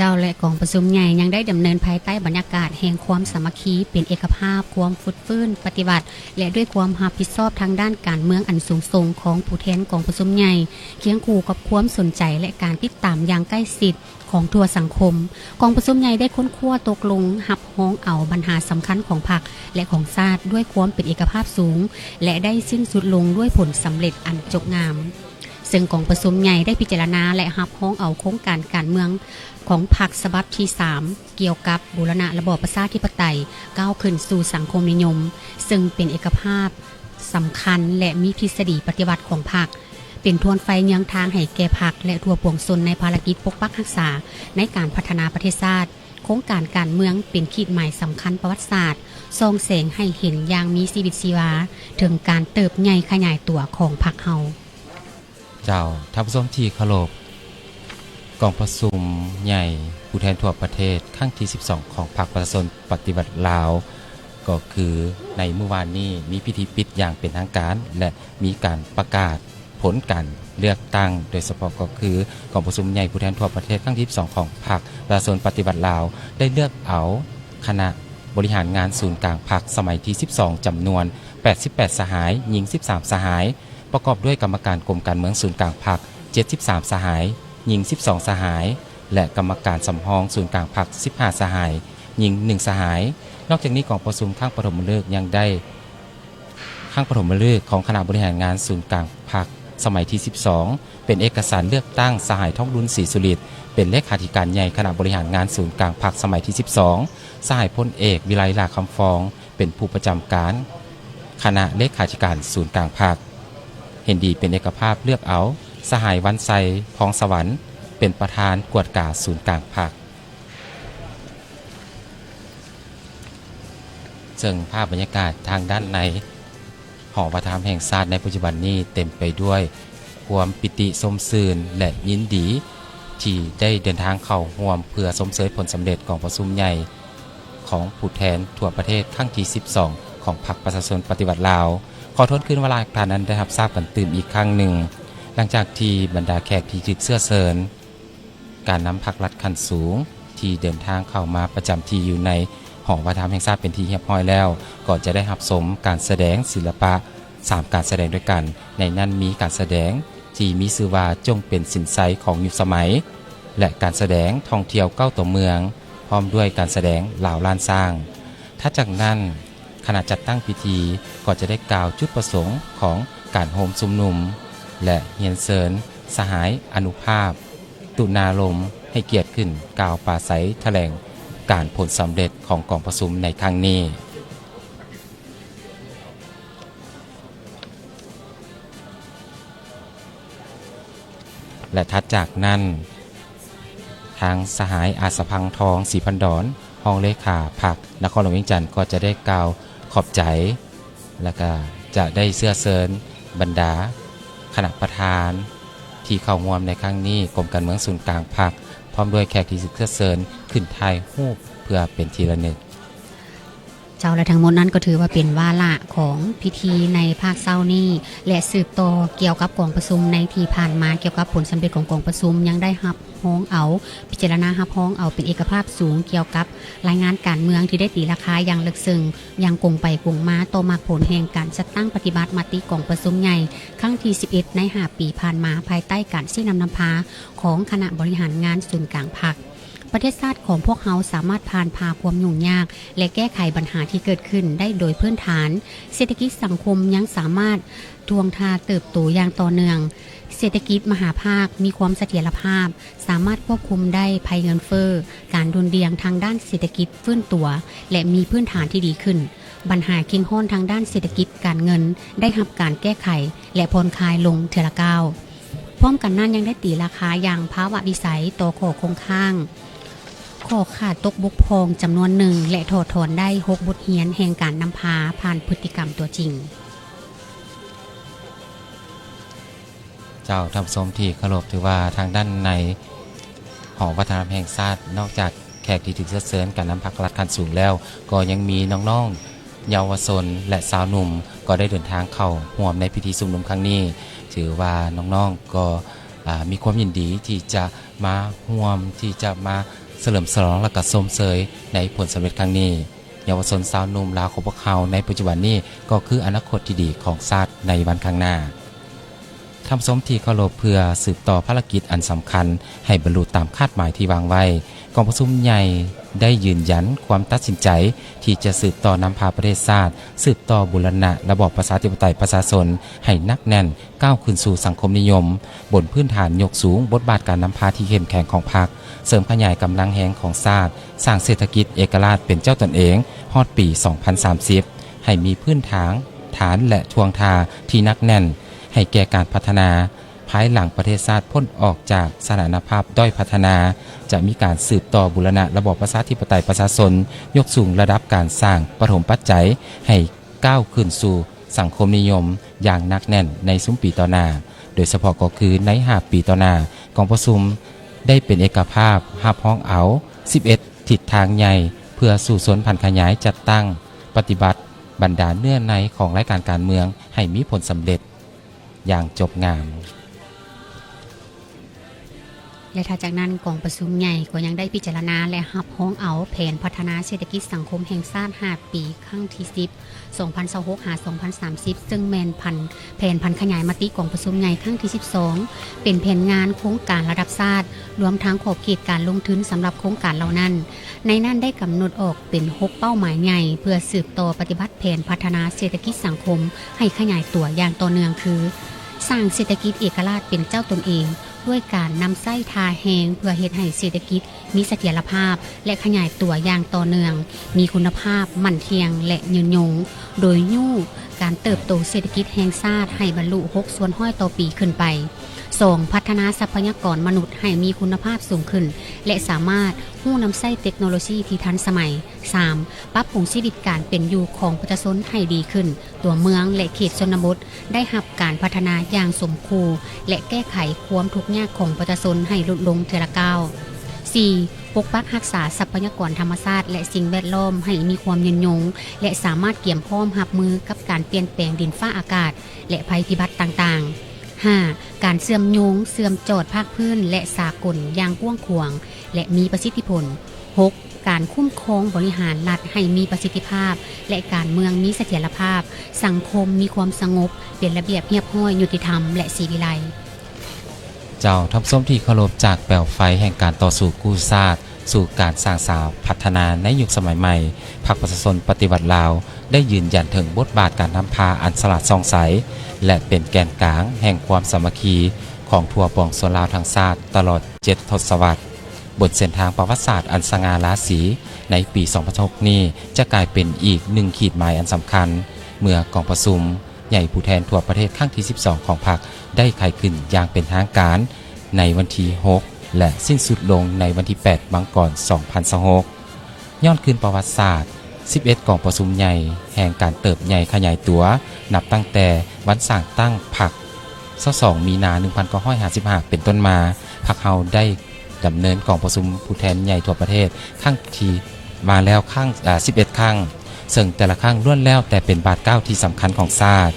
ເຈົ້າ ແລະ ກອງປະຊຸມໃຫຍ່ຍັງໄດ້ດຳເນີນພາຍໃຕ້ບັນຍາກາດແຫ່ງຄວາມສາມັກຄີ, ເປັນເອກະພາບ, ຄວາມຟົດຟື້ນປະຕິວັດ ແລະ ດ້ວຍຄວາມຮັບຜິດຊອບທາງດ້ານການເມືອງອັນສູງສົ່ງຂອງຜູ້ແທນກອງປະຊຸມໃຫຍ່, ຄຽງຄູ່ກັບຄວາມສົນໃຈ ແລະ ການຕິດຕາມຢ່າງໃກ້ຊິດຂອງທົ່ວສັງຄົມ. ກອງປະຊຸມໃຫຍ່ໄດ້ຄົ້ນຄວ້າຕົກລົງຮັບຮອງເອົາບັນຫາສຳຄັນຂອງພັກ ແລະ ຂອງຊາດດ້ວຍຄວາມເປັນເອກະພາບສູງ ແລະ ໄດ້ສິ້ນສຸດລົງດ້ວຍຜົນສຳເລັດອັນຈົບງາມ. ເຊິ່ງກອງປະຊຸມໃຫຍ່ໄດ້ພິຈາລະນາ ແລະ ຮັບຮອງເອົາໂຄງການການເມືອງຂອງພັກສະບັບທີສາມ ກ່ຽວກັບບູລະນະລະບອບປະຊາທິປະໄຕ ກ້າວຂຶ້ນສູ່ສັງຄົມນິຍົມ, ເຊິ່ງເປັນເອກະພາບສຳຄັນ ແລະ ມີທິດສະດີປະຕິວັດຂອງພັກ ເປັນທ່ວນໄຟເຍືອງທາງໃຫ້ແກ່ພັກ ແລະ ທົ່ວປວງຊົນໃນພາລະກິດປົກປັກຮັກສາໃນການພັດທະນາປະເທດຊາດ. ໂຄງການການເມືອງເປັນຂີດໝາຍສຳຄັນປະຫວັດສາດ, ສ່ອງແສງໃຫ້ເຫັນຢ່າງມີຊີວິດຊີວາເຖິງການເຕີບໃຫຍ່ຂະຫຍາຍຕົວຂອງພັກເຮົາ. ເຈົ້າ, ທ່ານຜູ້ຊົມທີ່ເຄົາລົບ, ກອງປະຊຸມໃຫຍ່ຜູ້ແທນທົ່ວປະເທດຄັ້ງທີສິບສອງຂອງພັກປະຊາຊົນປະຕິວັດລາວ ກໍຄືໃນມື້ວານນີ້ມີພິທີປິດຢ່າງເປັນທາງການ ແລະ ມີການປະກາດຜົນການເລືອກຕັ້ງ, ໂດຍສະເພາະກໍຄືກອງປະຊຸມໃຫຍ່ຜູ້ແທນທົ່ວປະເທດຄັ້ງທີສິບສອງຂອງພັກປະຊາຊົນປະຕິວັດລາວ ໄດ້ເລືອກເອົາຄະນະບໍລິຫານງານສູນກາງພັກສະໄໝທີສິບສອງ ຈຳນວນແປດສິບແປດສະຫາຍ, ຍິງສິບສາມສະຫາຍ, ປະກອບດ້ວຍກຳມະການກົມການເມືອງສູນກາງພັກເຈັດສິບສາມສະຫາຍ, ຍິງສິບສອງສະຫາຍ ແລະ ກຳມະການສຳຮອງສູນກາງພັກສິບຫ້າສະຫາຍ, ຍິງໜຶ່ງສະຫາຍ. ນອກຈາກນີ້, ກອງປະຊຸມຄັ້ງປະຖົມມະລຶກຍັງໄດ້ ຄັ້ງປະຖົມມະລຶກຂອງຄະນະບໍລິຫານງານສູນກາງພັກສະໄໝທີສິບສອງ ເປັນເອກະສັນເລືອກຕັ້ງສະຫາຍ ທອງລຸນ ສີສຸລິດ ເປັນເລຂາທິການໃຫຍ່ຄະນະບໍລິຫານງານສູນກາງພັກສະໄໝທີສິບສອງ, ສະຫາຍ ພົນເອກ ວິໄລ ຫຼ້າຄຳຟອງ ເປັນຜູ້ປະຈຳການຄະນະເລຂາທິການສູນກາງພັກ. ເຫັນດີເປັນເອກະພາບເລືອກເອົາສະຫາຍ ວັນໄຊ ພອງສະຫວັນ ເປັນປະທານກວດກາສູນກາງພັກ. ເຊິ່ງພາບບັນຍາກາດທາງດ້ານໃນ ຫໍວັດທະນະທຳແຫ່ງຊາດໃນປັດຈຸບັນນີ້ເຕັມໄປດ້ວຍຄວາມປິຕິຊົມຊື່ນ ແລະ ຍິນດີທີ່ໄດ້ເດີນທາງເຂົ້າຮ່ວມເພື່ອຊົມເຊີຍຜົນສຳເລັດກອງປະຊຸມໃຫຍ່ຂອງຜູ້ແທນທົ່ວປະເທດຄັ້ງທີສິບສອງຂອງພັກປະຊາຊົນປະຕິວັດລາວ. ຂໍທວນຄືນວ່າຫຼາຍທ່ານນັ້ນໄດ້ຮັບຊາບກັນຕື່ມອີກຄັ້ງໜຶ່ງ, ຫຼັງຈາກທີ່ບັນດາແຂກທີ່ຖືກເຊື້ອເຊີນ ການນຳພັກລັດຂັ້ນສູງທີ່ເດີນທາງເຂົ້າມາປະຈຳທີ່ຢູ່ໃນຫໍວັດທະນະທຳແຫ່ງຊາດເປັນທີ່ຮຽບຮ້ອຍແລ້ວ, ກໍຈະໄດ້ຮັບຊົມການສະແດງສິລະປະສາມການສະແດງດ້ວຍກັນ. ໃນນັ້ນມີການສະແດງທີ່ມີຊື່ວ່າ ຈົ່ງເປັນສິນໄຊຂອງຍຸກສະໄໝ ແລະ ການສະແດງທ່ອງທ່ຽວເກົ້າຕົວເມືອງ, ພ້ອມດ້ວຍການສະແດງລາວລ້ານຊ້າງ. ຖັດຈາກນັ້ນ, ຄະນະຈັດຕັ້ງພິທີກໍຈະໄດ້ກ່າວຈຸດປະສົງຂອງການໂຮມຊຸມນຸມ ແລະ ຮຽນເຊີນສະຫາຍ ອະນຸພາບ ຕຸນາລົມ ໃຫ້ກຽດຂຶ້ນກ່າວປາໄສຖະແຫຼງການຜົນສຳເລັດຂອງກອງປະຊຸມໃນຄັ້ງນີ້. ແລະ ຖັດຈາກນັ້ນ, ທາງສະຫາຍ ອາດສະພັງທອງ ສີພັນດອນ ຮອງເລຂາພັກນະຄອນຫຼວງວຽງຈັນ ກໍຈະໄດ້ກ່າວຂອບໃຈ ແລະ ກະຈະໄດ້ເຊື້ອເຊີນບັນດາຄະນະປະທານທີ່ເຂົ້າຮ່ວມໃນຄັ້ງນີ້, ກົມການເມືອງສູນກາງພັກ ພ້ອມດ້ວຍແຂກທີ່ຖືກເຊື້ອເຊີນ ຂຶ້ນຖ່າຍຮູບເພື່ອເປັນທີ່ລະນຶກ. ເຈົ້າ ແລະ ທັງໝົດນັ້ນກໍຖືວ່າເປັນວາລະຂອງພິທີໃນພາກເຊົ້ານີ້ ແລະ ສືບຕໍ່ກ່ຽວກັບກອງປະຊຸມໃນທີ່ຜ່ານມາ ກ່ຽວກັບຜົນສຳເລັດຂອງກອງປະຊຸມ ຍັງໄດ້ຮັບຮອງເອົາ ພິຈາລະນາຮັບຮອງເອົາເປັນເອກະພາບສູງກ່ຽວກັບລາຍງານການເມືອງທີ່ໄດ້ຕີລາຄາຢ່າງເລິກເຊິ່ງ ຢ່າງກົງໄປກົງມາຕໍ່ໝາກຜົນແຫ່ງການຈັດຕັ້ງປະຕິບັດມະຕິກອງປະຊຸມໃຫຍ່ຄັ້ງທີສິບເອັດ ໃນຫ້າປີຜ່ານມາ ພາຍໃຕ້ການຊີ້ນຳນຳພາຂອງຄະນະບໍລິຫານງານສູນກາງພັກ. ປະເທດຊາດຂອງພວກເຮົາສາມາດຜ່ານຜ່າຄວາມຫຍຸ້ງຍາກ ແລະ ແກ້ໄຂບັນຫາທີ່ເກີດຂຶ້ນໄດ້ໂດຍພື້ນຖານ. ເສດຖະກິດສັງຄົມຍັງສາມາດທວງທ່າເຕີບໂຕຢ່າງຕໍ່ເນື່ອງ. ເສດຖະກິດມະຫາພາກມີຄວາມສະຖຽນລະພາບ, ສາມາດຄວບຄຸມໄດ້ໄພເງິນເຟີ້, ການດຸ່ນດ່ຽງທາງດ້ານເສດຖະກິດຟື້ນຕົວ ແລະ ມີພື້ນຖານທີ່ດີຂຶ້ນ. ບັນຫາເຄັ່ງຮ້ອນທາງດ້ານເສດຖະກິດການເງິນໄດ້ຮັບການແກ້ໄຂ ແລະ ຜ່ອນຄາຍລົງເທື່ອລະກ້າວ. ພ້ອມກັນນັ້ນຍັງໄດ້ຕີລາຄາຢ່າງພາວະວິໄສຕໍ່ຂໍ້ຄົງຄ້າງ, ຂໍ້ຂາດຕົກບົກຜ່ອງຈຳນວນໜຶ່ງ ແລະ ຖອດຖອນໄດ້ຫົກບົດຮຽນແຫ່ງການນຳພາຜ່ານພຶດຕິກຳຕົວຈິງ. ເຈົ້າ ທ່ານຜູ້ຊົມທີ່ເຄົາລົບ, ຖືວ່າທາງດ້ານໃນຫໍວັດທະນະທຳແຫ່ງຊາດ ນອກຈາກແຂກທີ່ຖືກເຊີນເຊີນການນຳພັກລັດຂັ້ນສູງແລ້ວ, ກໍຍັງມີນ້ອງໆ ເຍົາວະຊົນ ແລະ ຊາວໜຸ່ມ ກໍໄດ້ເດີນທາງເຂົ້າຮ່ວມໃນພິທີຊຸມນຸມຄັ້ງນີ້. ຖືວ່ານ້ອງໆ ກໍ ອາ ມີຄວາມຍິນດີທີ່ຈະມາຮ່ວມ ທີ່ຈະມາສະເຫຼີມສະຫຼອງ ແລະ ກໍຊົມເຊີຍໃນຜົນສຳເລັດຄັ້ງນີ້. ເຍົາວະຊົນຊາວໜຸ່ມລາວຂອງພວກເຮົາໃນປັດຈຸບັນນີ້ ກໍຄືອະນາຄົດທີ່ດີຂອງຊາດໃນວັນຂ້າງໜ້າ. ທ່ານຜູ້ຊົມທີ່ເຄົາລົບ, ເພື່ອສືບຕໍ່ພາລະກິດອັນສຳຄັນໃຫ້ບັນລຸຕາມຄາດໝາຍທີ່ວາງໄວ້, ກອງປະຊຸມໃຫຍ່ໄດ້ຢືນຢັນຄວາມຕັດສິນໃຈທີ່ຈະສືບຕໍ່ນຳພາປະເທດຊາດ ສືບຕໍ່ບູລະນະລະບອບປະຊາທິປະໄຕປະຊາຊົນໃຫ້ໜັກແໜ້ນ, ກ້າວຂຶ້ນສູ່ສັງຄົມນິຍົມ ບົນພື້ນຖານຍົກສູງບົດບາດການນຳພາທີ່ເຂັ້ມແຂງຂອງພັກ, ເສີມຂະຫຍາຍກຳລັງແຮງຂອງຊາດ, ສ້າງເສດຖະກິດເອກະລາດເປັນເຈົ້າຕົນເອງຮອດປີສອງພັນສາມສິບ ໃຫ້ມີພື້ນຖານ ຖານ ແລະ ທ່ວງທ່າທີ່ໜັກແໜ້ນໃຫ້ແກ່ການພັດທະນາ. ພາຍຫຼັງປະເທດຊາດພົ້ນອອກຈາກສະຖານະພາບດ້ອຍພັດທະນາ, ຈະມີການສືບຕໍ່ບູລະນະລະບອບປະຊາທິປະໄຕປະຊາຊົນ, ຍົກສູງລະດັບການສ້າງປະຖົມປັດໄຈໃຫ້ ກ້າວຂຶ້ນສູ່ສັງຄົມນິຍົມຢ່າງໜັກແໜ້ນໃນຊຸມປີຕໍ່ໜ້າ, ໂດຍສະເພາະກໍຄືໃນຫ້າປີຕໍ່ໜ້າ, ກອງປະຊຸມໄດ້ເປັນເອກະພາບຮັບຮອງເອົາສິບເອັດທິດທາງໃຫຍ່ ເພື່ອສູ້ຊົນຜັນຂະຫຍາຍ, ຈັດຕັ້ງ, ປະຕິບັດບັນດາເນື້ອໃນຂອງລາຍການການເມືອງໃຫ້ມີຜົນສຳເລັດຢ່າງຈົບງາມ. ແລະ ຖັດຈາກນັ້ນ ກອງປະຊຸມໃຫຍ່ກໍຍັງໄດ້ພິຈາລະນາ ແລະ ຮັບຮອງເອົາແຜນພັດທະນາເສດຖະກິດສັງຄົມແຫ່ງຊາດຫ້າປີ ຄັ້ງທີສິບ ສອງພັນຊາວຫົກ ຫາ ສອງພັນສາມສິບ ເຊິ່ງແມ່ນພັນ ແຜນຜັນຂະຫຍາຍມະຕິກອງປະຊຸມໃຫຍ່ຄັ້ງທີສິບສອງ ເປັນແຜນງານໂຄງການລະດັບຊາດ, ລວມທັງຂອບເຂດການລົງທຶນສຳລັບໂຄງການເຫຼົ່ານັ້ນ. ໃນນັ້ນໄດ້ກຳນົດອອກເປັນຫົກເປົ້າໝາຍໃຫຍ່ ເພື່ອສືບຕໍ່ປະຕິບັດແຜນພັດທະນາເສດຖະກິດສັງຄົມໃຫ້ຂະຫຍາຍຕົວຢ່າງຕໍ່ເນື່ອງຄື: ສ້າງເສດຖະກິດເອກະລາດເປັນເຈົ້າຕົນເອງ ດ້ວຍການນຳໃຊ້ທ່າແຮງເພື່ອເຮັດໃຫ້ເສດຖະກິດມີສະຖຽນລະພາບ ແລະ ຂະຫຍາຍຕົວຢ່າງຕໍ່ເນື່ອງ, ມີຄຸນນະພາບ, ໝັ້ນທ່ຽງ ແລະ ຍືນຍົງ, ໂດຍຍູ້ການເຕີບໂຕເສດຖະກິດແຫ່ງຊາດໃຫ້ບັນລຸຫົກສ່ວນຮ້ອຍຕໍ່ປີຂຶ້ນໄປ. ສອງ ພັດທະນາຊັບພະຍາກອນມະນຸດໃຫ້ມີຄຸນນະພາບສູງຂຶ້ນ ແລະ ສາມາດຮູ້ນຳໃຊ້ເຕັກໂນໂລຊີທີ່ທັນສະໄໝ. ສາມ ປັບປຸງຊີວິດການເປັນຢູ່ຂອງປະຊາຊົນໃຫ້ດີຂຶ້ນ, ຕົວເມືອງ ແລະ ເຂດຊົນນະບົດ ໄດ້ຮັບການພັດທະນາຢ່າງສົມຄູ່ ແລະ ແກ້ໄຂຄວາມທຸກຍາກຂອງປະຊາຊົນໃຫ້ຫຼຸດລົງເທື່ອລະກ້າວ. ສີ່ ປົກປັກຮັກສາຊັບພະຍາກອນທຳມະຊາດ ແລະ ສິ່ງແວດລ້ອມໃຫ້ມີຄວາມຍືນຍົງ ແລະ ສາມາດກຽມພ້ອມຮັບມືກັບການປ່ຽນແປງດິນຟ້າອາກາດ ແລະ ໄພພິບັດຕ່າງໆ. ຫ້າ ການເຊື່ອມໂຍງເຊື່ອມຈອດພາກພື້ນ ແລະ ສາກົນຢ່າງກວ້າງຂວາງ ແລະ ມີປະສິດທິຜົນ. ຫົກ ການຄຸ້ມຄອງບໍລິຫານລັດໃຫ້ມີປະສິດທິພາບ ແລະ ການເມືອງມີສະຖຽນລະພາບ, ສັງຄົມມີຄວາມສະຫງົບ, ເປັນລະບຽບຮຽບຮ້ອຍ, ຍຸຕິທຳ ແລະ ສີວິໄລ. ເຈົ້າ ທ່ານຜູ້ຊົມທີ່ເຄົາລົບ, ຈາກແປວໄຟແຫ່ງການຕໍ່ສູ້ກູ້ຊາດ ສູ່ການສ້າງສາພັດທະນາໃນຍຸກສະໄໝໃໝ່, ພັກປະຊາຊົນປະຕິວັດລາວ ໄດ້ຢືນຢັນເຖິງບົດບາດການນຳພາອັນສະຫຼາດສ່ອງໃສ ແລະ ເປັນແກນກາງແຫ່ງຄວາມສາມັກຄີຂອງທົ່ວປວງຊົນລາວທັງຊາດຕະຫຼອດເຈັດທົດສະວັດ. ບົນເສັ້ນທາງປະຫວັດສາດອັນສະຫງ່າລາສີໃນປີສອງພັນຊາວຫົກນີ້ ຈະກາຍເປັນອີກໜຶ່ງຂີດໝາຍອັນສຳຄັນ ເມື່ອກອງປະຊຸມໃຫຍ່ຜູ້ແທນທົ່ວປະເທດຄັ້ງທີສິບສອງຂອງພັກ ໄດ້ໄຂຂຶ້ນຢ່າງເປັນທາງການໃນວັນທີຫົກ ແລະ ສິ້ນສຸດລົງໃນວັນທີແປດ ມັງກອນ ສອງພັນຊາວຫົກ. ຍ້ອນຄືນປະຫວັດສາດ ສິບເອັດ ກອງປະຊຸມໃຫຍ່ແຫ່ງການເຕີບໃຫຍ່ຂະຫຍາຍຕົວ ນັບຕັ້ງແຕ່ວັນສ້າງຕັ້ງພັກ ຊາວສອງ ມີນາ ໜຶ່ງພັນເກົ້າຮ້ອຍຫ້າສິບຫ້າ ເປັນຕົ້ນມາ, ພັກເຮົາໄດ້ ດຳເນີນກອງປະຊຸມຜູ້ແທນໃຫຍ່ທົ່ວປະເທດຄັ້ງທີ່ ມາແລ້ວຄັ້ງ ເອີ່ ສິບເອັດ ຄັ້ງ, ເຊິ່ງແຕ່ລະຄັ້ງລ້ວນແລ້ວແຕ່ເປັນບາດກ້າວທີ່ສຳຄັນຂອງຊາດ.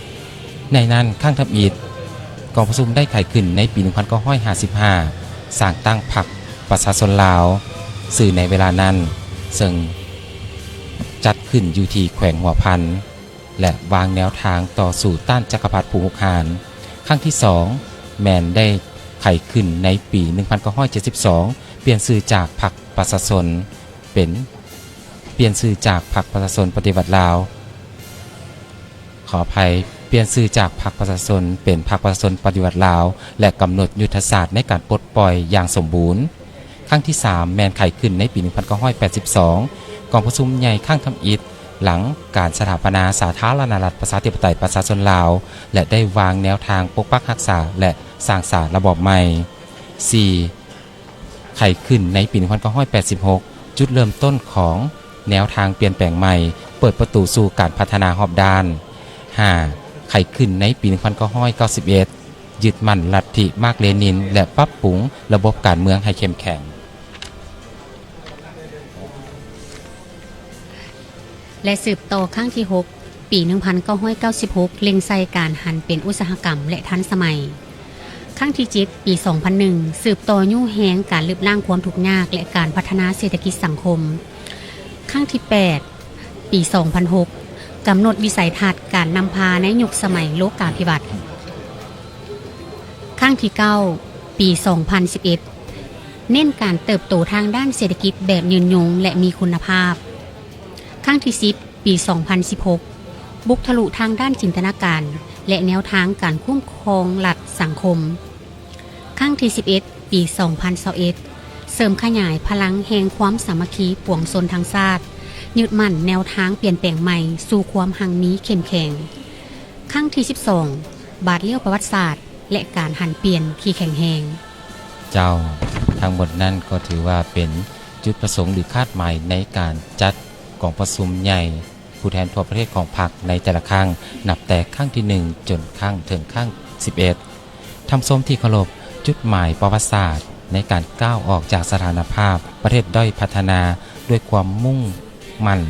ໃນນັ້ນ, ຄັ້ງທຳອິດ ກອງປະຊຸມໄດ້ໄຂຂຶ້ນໃນປີໜຶ່ງພັນເກົ້າຮ້ອຍຫ້າສິບຫ້າ ສ້າງຕັ້ງພັກປະຊາຊົນລາວ, ຊື່ໃນເວລານັ້ນ, ເຊິ່ງຈັດຂຶ້ນຢູ່ທີ່ແຂວງຫົວພັນ ແລະ ວາງແນວທາງຕໍ່ສູ້ຕ້ານຈັກກະພັດຜູ້ຮຸກຮານ. ຄັ້ງທີສອງ ແມ່ນໄດ້ໄຂຂຶ້ນໃນປີໜຶ່ງພັນເກົ້າຮ້ອຍເຈັດສິບສອງ ປ່ຽນຊື່ຈາກພັກປະຊາຊົນເປັນ, ປ່ຽນຊື່ຈາກພັກປະຊາຊົນປະຕິວັດລາວ, ຂໍອະໄພ, ປ່ຽນຊື່ຈາກພັກປະຊາຊົນເປັນພັກປະຊາຊົນປະຕິວັດລາວ ແລະ ກຳນົດຍຸດທະສາດໃນການປົດປ່ອຍຢ່າງສົມບູນ. ຄັ້ງທີສາມ ແມ່ນໄຂຂຶ້ນໃນປີໜຶ່ງພັນເກົ້າຮ້ອຍແປດສິບສອງ ກອງປະຊຸມໃຫຍ່ຄັ້ງທຳອິດ ຫຼັງການສະຖາປະນາສາທາລະນະລັດ ປະຊາທິປະໄຕ ປະຊາຊົນລາວ ແລະ ໄດ້ວາງແນວທາງປົກປັກຮັກສາ ແລະ ສ້າງສາລະບອບໃໝ່. ສີ່ ໄຂຂຶ້ນໃນປີໜຶ່ງພັນເກົ້າຮ້ອຍແປດສິບຫົກ ຈຸດເລີ່ມຕົ້ນຂອງແນວທາງປ່ຽນແປງໃໝ່, ເປີດປະຕູສູ່ການພັດທະນາຮອບດ້ານ. ຫ້າ ໄຂຂຶ້ນໃນປີໜຶ່ງພັນເກົ້າຮ້ອຍເກົ້າສິບເອັດ ຍຶດໝັ້ນລັດທິມາກເລນິນ ແລະ ປັບປຸງລະບົບການເມືອງໃຫ້ເຂັ້ມແຂງ. ແລະ ສືບຕໍ່ຄັ້ງທີຫົກ ປີໜຶ່ງພັນເກົ້າຮ້ອຍເກົ້າສິບຫົກ ເລັ່ງໃສ່ການຫັນເປັນອຸດສາຫະກຳ ແລະ ທັນສະໄໝ. ຄັ້ງທີເຈັດ ປີສອງພັນໜຶ່ງ ສືບຕໍ່ຍູ້ແຮງການລຶບລ້າງຄວາມທຸກຍາກ ແລະ ການພັດທະນາເສດຖະກິດສັງຄົມ. ຄັ້ງທີແປດ ປີສອງພັນຫົກ ກຳນົດວິໄສທັດການນຳພາໃນຍຸກສະໄໝໂລກາພິວັດ. ຄັ້ງທີເກົ້າ ປີສອງພັນສິບເອັດ ເນັ້ນການເຕີບໂຕທາງດ້ານເສດຖະກິດແບບຍືນຍົງ ແລະ ມີຄຸນນະພາບ. ຄັ້ງທີສິບ ປີສອງພັນສິບຫົກ ບຸກທະລຸທາງດ້ານຈິນຕະນາການ ແລະ ແນວທາງການຄຸ້ມຄອງລັດສັງຄົມ. ຄັ້ງທີສິບເອັດ ປີສອງພັນຊາວເອັດ ເສີມຂະຫຍາຍພະລັງແຫ່ງຄວາມສາມັກຄີປວງຊົນທັງຊາດ, ຍຶດໝັ້ນແນວທາງປ່ຽນແປງໃໝ່ສູ່ຄວາມຮັ່ງມີເຂັ້ມແຂງ. ຄັ້ງທີສິບສອງ ບາດລ້ຽວປະຫວັດສາດ ແລະ ການຫັນປ່ຽນທີ່ແຂງແຮງ. ເຈົ້າ, ທັງໝົດນັ້ນກໍຖືວ່າເປັນຈຸດປະສົງ ຫຼື ຄາດໝາຍໃນການຈັດກອງປະຊຸມໃຫຍ່ຜູ້ແທນທົ່ວປະເທດຂອງພັກໃນແຕ່ລະຄັ້ງ, ນັບແຕ່ຄັ້ງທີໜຶ່ງ ຈົນຄັ້ງເຖິງຄັ້ງສິບເອັດ. ທ່ານຜູ້ຊົມທີ່ເຄົາລົບ, ຈຸດໝາຍປະຫວັດສາດໃນການກ້າວອອກຈາກສະຖານະພາບປະເທດດ້ອຍພັດທະນາດ້ວຍຄວາມມຸ່ງໝັ້ນ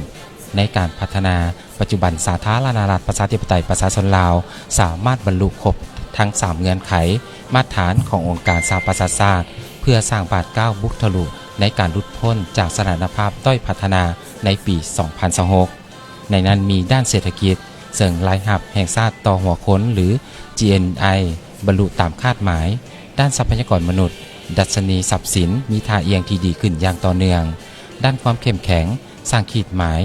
ໃນການພັດທະນາ ປັດຈຸບັນ ສາທາລະນະລັດ ປະຊາທິປະໄຕ ປະຊາຊົນລາວ ສາມາດບັນລຸຄົບທັງສາມເງື່ອນໄຂມາດຖານຂອງອົງການສະຫະປະຊາຊາດ ເພື່ອສ້າງບາດກ້າວບຸກທະລຸໃນການຫຼຸດພົ້ນຈາກສະຖານະພາບດ້ອຍພັດທະນາໃນປີສອງພັນຊາວຫົກ. ໃນນັ້ນມີດ້ານເສດຖະກິດ, ເຊິ່ງລາຍຮັບແຫ່ງຊາດຕໍ່ຫົວຄົນ ຫຼື ຈີເອັນໄອ ບັນລຸຕາມຄາດໝາຍ, ດ້ານຊັບພະຍາກອນມະນຸດ, ດັດຊະນີຊັບສິນມີທ່າອ່ຽງທີ່ດີຂຶ້ນຢ່າງຕໍ່ເນື່ອງ, ດ້ານຄວາມເຂັ້ມແຂງ, ສ້າງຂີດໝາຍ,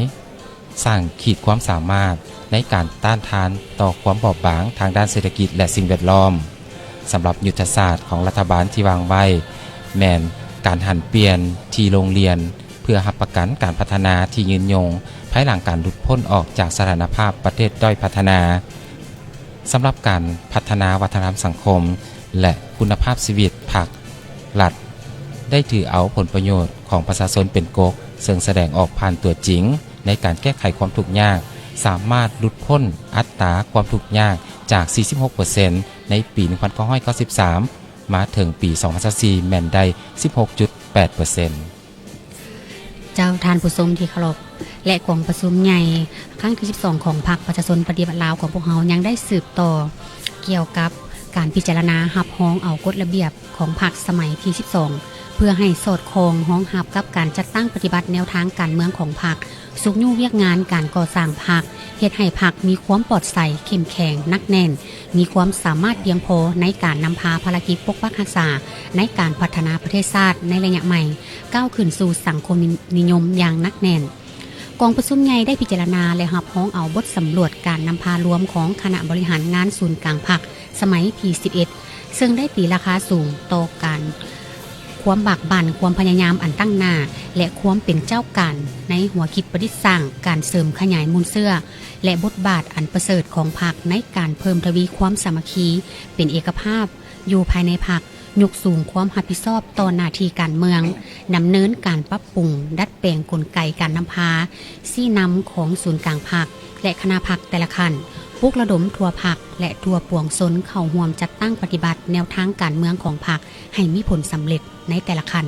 ສ້າງຂີດຄວາມສາມາດໃນການຕ້ານທານຕໍ່ຄວາມບອບບາງທາງດ້ານເສດຖະກິດ ແລະ ສິ່ງແວດລ້ອມ. ສຳລັບຍຸດທະສາດຂອງລັດຖະບານທີ່ວາງໄວ້ ແມ່ນການຫັນປ່ຽນທີ່ໂລ່ງລ່ຽນ ເພື່ອຮັບປະກັນການພັດທະນາທີ່ຍືນຍົງ ພາຍຫຼັງການຫຼຸດພົ້ນອອກຈາກສະຖານະພາບປະເທດດ້ອຍພັດທະນາ. ສຳລັບການພັດທະນາວັດທະນະທຳສັງຄົມ ແລະ ຄຸນນະພາບຊີວິດ, ພັກ, ລັດ ໄດ້ຖືເອົາຜົນປະໂຫຍດຂອງປະຊາຊົນເປັນກົກ, ເຊິ່ງສະແດງອອກຜ່ານຕົວຈິງໃນການແກ້ໄຂຄວາມທຸກຍາກ, ສາມາດຫຼຸດພົ້ນອັດຕາຄວາມທຸກຍາກຈາກ ສີ່ສິບຫົກເປີເຊັນ ໃນປີໜຶ່ງພັນເກົ້າຮ້ອຍເກົ້າສິບສາມ ມາເຖິງປີສອງພັນຊາວສີ່ ແມ່ນໄດ້ ສິບຫົກຈຸດແປດເປີເຊັນ. ເຈົ້າ, ທ່ານຜູ້ຊົມທີ່ເຄົາລົບ, ແລະ ກອງປະຊຸມໃຫຍ່ຄັ້ງທີສິບສອງ ຂອງພັກປະຊາຊົນປະຕິວັດລາວຂອງພວກເຮົາ ຍັງໄດ້ສືບຕໍ່ກ່ຽວກັບການພິຈາລະນາຮັບຮອງເອົາກົດລະບຽບຂອງພັກສະໄໝທີສິບສອງ ເພື່ອໃຫ້ສອດຄ່ອງຮອງຮັບກັບການຈັດຕັ້ງປະຕິບັດແນວທາງການເມືອງຂອງພັກ, ຊຸກຍູ້ວຽກງານການກໍ່ສ້າງພັກ, ເຮັດໃຫ້ພັກມີຄວາມປອດໃສ, ເຂັ້ມແຂງ, ໜັກແໜ້ນ, ມີຄວາມສາມາດພຽງພໍໃນການນຳພາພາລະກິດປົກປັກຮັກສາ ໃນການພັດທະນາປະເທດຊາດໃນໄລຍະໃໝ່ ກ້າວຂຶ້ນສູ່ສັງຄົມນິຍົມຢ່າງໜັກແໜ້ນ. ກອງປະຊຸມໃຫຍ່ໄດ້ພິຈາລະນາ ແລະ ຮັບຮອງເອົາບົດສຳຫຼວດການນຳພາລວມຂອງຄະນະບໍລິຫານງານສູນກາງພັກສະໄໝທີສິບເອັດ ເຊິ່ງໄດ້ຕີລາຄາສູງຕໍ່ການ ຄວາມບາກບັ່ນ, ຄວາມພະຍາຍາມອັນຕັ້ງໜ້າ ແລະ ຄວາມເປັນເຈົ້າການໃນຫົວຄິດປະດິດສ້າງ, ການເສີມຂະຫຍາຍມູນເຊື້ອ ແລະ ບົດບາດອັນປະເສີດຂອງພັກໃນການເພີ່ມທະວີຄວາມສາມັກຄີ ເປັນເອກະພາບຢູ່ພາຍໃນພັກ, ຍົກສູງຄວາມຮັບຜິດຊອບຕໍ່ໜ້າທີ່ການເມືອງ, ດຳເນີນການປັບປຸງ, ດັດແປງກົນໄກການນຳພາ, ຊີ້ນຳຂອງສູນກາງພັກ ແລະ ຄະນະພັກແຕ່ລະຂັ້ນ, ປຸກລະດົມທົ່ວພັກ ແລະ ທົ່ວປວງຊົນເຂົ້າຮ່ວມຈັດຕັ້ງປະຕິບັດແນວທາງການເມືອງຂອງພັກໃຫ້ມີຜົນສຳເລັດໃນແຕ່ລະຂັ້ນ.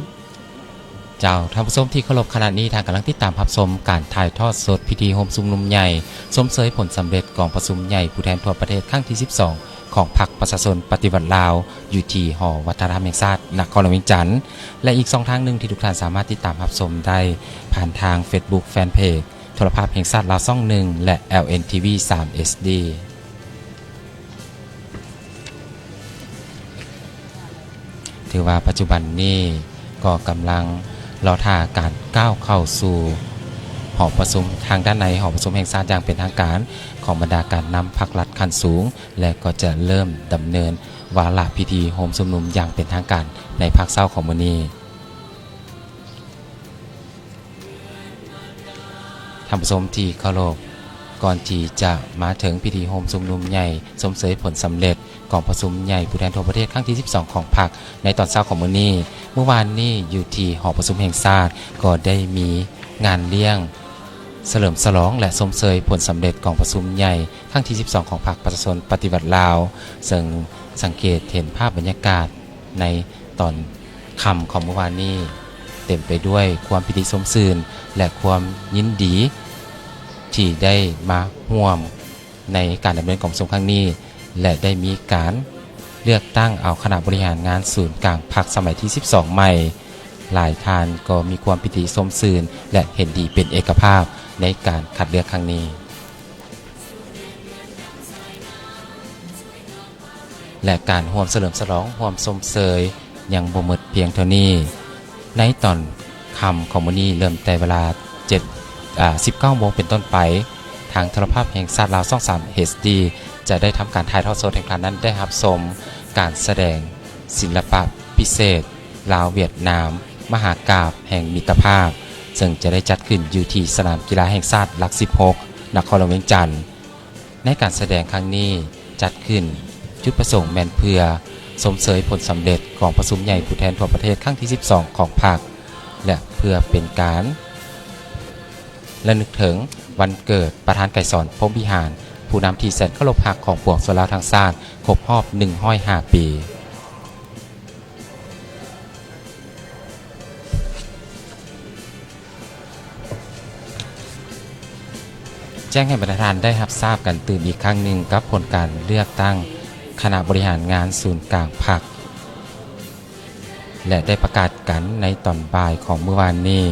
ເຈົ້າ, ທ່ານຜູ້ຊົມທີ່ເຄົາລົບ, ຂະນະນີ້ທ່ານກຳລັງຕິດຕາມຮັບຊົມການຖ່າຍທອດສົດພິທີໂຮມຊຸມນຸມໃຫຍ່ຊົມເຊີຍຜົນສຳເລັດກອງປະຊຸມໃຫຍ່ຜູ້ແທນທົ່ວປະເທດຄັ້ງທີສິບສອງ ຂອງພັກປະຊາຊົນປະຕິວັດລາວ ຢູ່ທີ່ຫໍວັດທະນະທຳແຫ່ງຊາດນະຄອນຫຼວງວຽງຈັນ ແລະ ອີກຊ່ອງທາງໜຶ່ງທີ່ທຸກທ່ານສາມາດຕິດຕາມຮັບຊົມໄດ້ຜ່ານທາງເຟສບຸກແຟນເພຈໂທລະພາບແຫ່ງຊາດລາວຊ່ອງໜຶ່ງ ແລະ ແອລເອັນທີວີສາມເອັດດີ. ຖືວ່າປັດຈຸບັນນີ້ກໍກຳລັງລໍຖ້າການກ້າວເຂົ້າສູ່ຫໍປະຊຸມ ທາງດ້ານໃນຫໍປະຊຸມແຫ່ງຊາດຢ່າງເປັນທາງການຂອງບັນດາການນຳພັກລັດຂັ້ນສູງ ແລະ ກໍຈະເລີ່ມດຳເນີນວາລະພິທີໂຮມຊຸມນຸມຢ່າງເປັນທາງການໃນພາກເຊົ້າຂອງມື້ນີ້. ທ່ານຜູ້ຊົມທີ່ເຄົາລົບ, ກ່ອນທີ່ຈະມາເຖິງພິທີໂຮມຊຸມນຸມໃຫຍ່ຊົມເຊີຍຜົນສຳເລັດກອງປະຊຸມໃຫຍ່ຜູ້ແທນທົ່ວປະເທດຄັ້ງທີສິບສອງຂອງພັກໃນຕອນເຊົ້າຂອງມື້ນີ້, ມື້ວານນີ້ຢູ່ທີ່ຫໍປະຊຸມແຫ່ງຊາດກໍໄດ້ມີງານລ້ຽງສະເຫຼີມສະຫຼອງ ແລະ ຊົມເຊີຍຜົນສຳເລັດກອງປະຊຸມໃຫຍ່ຄັ້ງທີສິບສອງຂອງພັກປະຊາຊົນປະຕິວັດລາວ, ເຊິ່ງສັງເກດເຫັນພາບບັນຍາກາດ ໃນຕອນຄ່ຳຂອງມື້ວານນີ້ ເຕັມໄປດ້ວຍຄວາມປີຕິຊົມຊື່ນ ແລະ ຄວາມຍິນດີທີ່ໄດ້ມາຮ່ວມໃນການດຳເນີນກອງປະຊຸມຄັ້ງນີ້ ແລະ ໄດ້ມີການເລືອກຕັ້ງເອົາຄະນະບໍລິຫານງານສູນກາງພັກສະໄໝທີສິບສອງໃໝ່. ຫຼາຍທ່ານກໍມີຄວາມປີຕິຊົມຊື່ນ ແລະ ເຫັນດີເປັນເອກະພາບໃນການຄັດເລືອກຄັ້ງນີ້. ແລະ ການຮ່ວມສະເຫຼີມສະຫຼອງ, ຮ່ວມຊົມເຊີຍຍັງບໍ່ໝົດພຽງເທົ່ານີ້. ໃນຕອນຄ່ຳຂອງມື້ນີ້, ເລີ່ມແຕ່ເວລາເຈັດ ອາ ສິບເກົ້າໂມງເປັນຕົ້ນໄປ, ທາງໂທລະພາບແຫ່ງຊາດລາວຊ່ອງສາມເອັດດີ ຈະໄດ້ທຳການຖ່າຍທອດສົດໃຫ້ທ່ານນັ້ນໄດ້ຮັບຊົມການສະແດງສິລະປະພິເສດ ລາວ-ຫວຽດນາມ ມະຫາກາບແຫ່ງມິດຕະພາບ, ເຊິ່ງຈະໄດ້ຈັດຂຶ້ນຢູ່ທີ່ສະໜາມກິລາແຫ່ງຊາດຫຼັກສິບຫົກ ນະຄອນຫຼວງວຽງຈັນ. ໃນການສະແດງຄັ້ງນີ້ຈັດຂຶ້ນ, ຈຸດປະສົງແມ່ນເພື່ອຊົມເຊີຍຜົນສຳເລັດກອງປະຊຸມໃຫຍ່ຜູ້ແທນທົ່ວປະເທດຄັ້ງທີສິບສອງຂອງພັກ ແລະ ເພື່ອເປັນການລະນຶກເຖິງວັນເກີດປະທານໄກສອນ ພົມວິຫານ ຜູ້ນຳທີ່ແສນເຄົາລົບຮັກຂອງປວງຊົນລາວທັງຊາດ ຄົບຮອບໜຶ່ງຮ້ອຍຫ້າປີ. ແຈ້ງໃຫ້ບັນດາທ່ານໄດ້ຮັບຊາບກັນຕື່ມອີກຄັ້ງໜຶ່ງກັບຜົນການເລືອກຕັ້ງຄະນະບໍລິຫານງານສູນກາງພັກ ແລະ ໄດ້ປະກາດກັນໃນຕອນບ່າຍຂອງມື້ວານນີ້.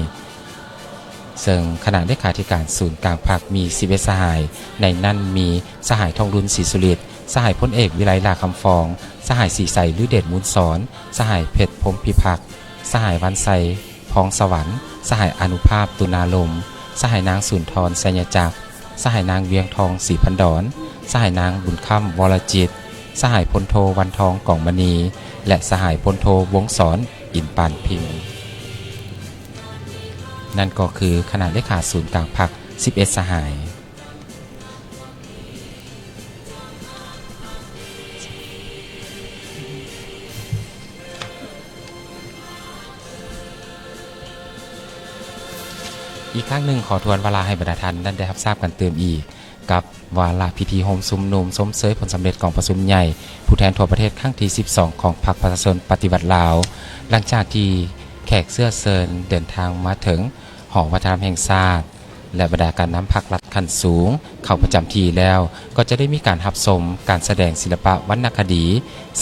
ເຊິ່ງຄະນະເລຂາທິການສູນກາງພັກມີສິບເອັດສະຫາຍ, ໃນນັ້ນມີສະຫາຍ ທອງລຸນ ສີສຸລິດ, ສະຫາຍ ພົນເອກ ວິໄລ ຫຼ້າຄຳຟອງ, ສະຫາຍ ສີໄຊ ລືເດດມູນສອນ, ສະຫາຍ ເພັດ ພົມພິພັກ, ສະຫາຍ ວັນໄຊ ພອງສະຫວັນ, ສະຫາຍ ອະນຸພາບ ຕຸນາລົມ, ສະຫາຍ ນາງ ສຸນທອນ ໄຊຍະຈັກ, ສະຫາຍ ນາງ ວຽງທອງ ສີພັນດອນ, ສະຫາຍ ນາງ ບຸນຄ້ຳ ວໍລະຈິດ, ສະຫາຍ ພົນໂທ ວັນທອງ ກອງມະນີ ແລະ ສະຫາຍ ພົນໂທ ວົງສອນ ອິນປານພິມ. ນັ້ນກໍຄືຄະນະເລຂາສູນກາງພັກສິບເອັດສະຫາຍ. ອີກຄັ້ງໜຶ່ງ ຂໍທວນວາລະໃຫ້ບັນດາທ່ານນັ້ນໄດ້ຮັບຊາບກັນຕື່ມອີກ ກັບວາລະພິທີໂຮມຊຸມນຸມຊົມເຊີຍຜົນສຳເລັດກອງປະຊຸມໃຫຍ່ຜູ້ແທນທົ່ວປະເທດຄັ້ງທີສິບສອງຂອງພັກປະຊາຊົນປະຕິວັດລາວ. ຫຼັງຈາກທີ່ແຂກເຊື້ອເຊີນເດີນທາງມາເຖິງຫໍວັດທະນະທຳແຫ່ງຊາດ ແລະ ບັນດາການນຳພັກລັດຂັ້ນສູງເຂົ້າປະຈຳທີ່ແລ້ວ, ກໍຈະໄດ້ມີການຮັບຊົມການສະແດງສິລະປະວັນນະຄະດີ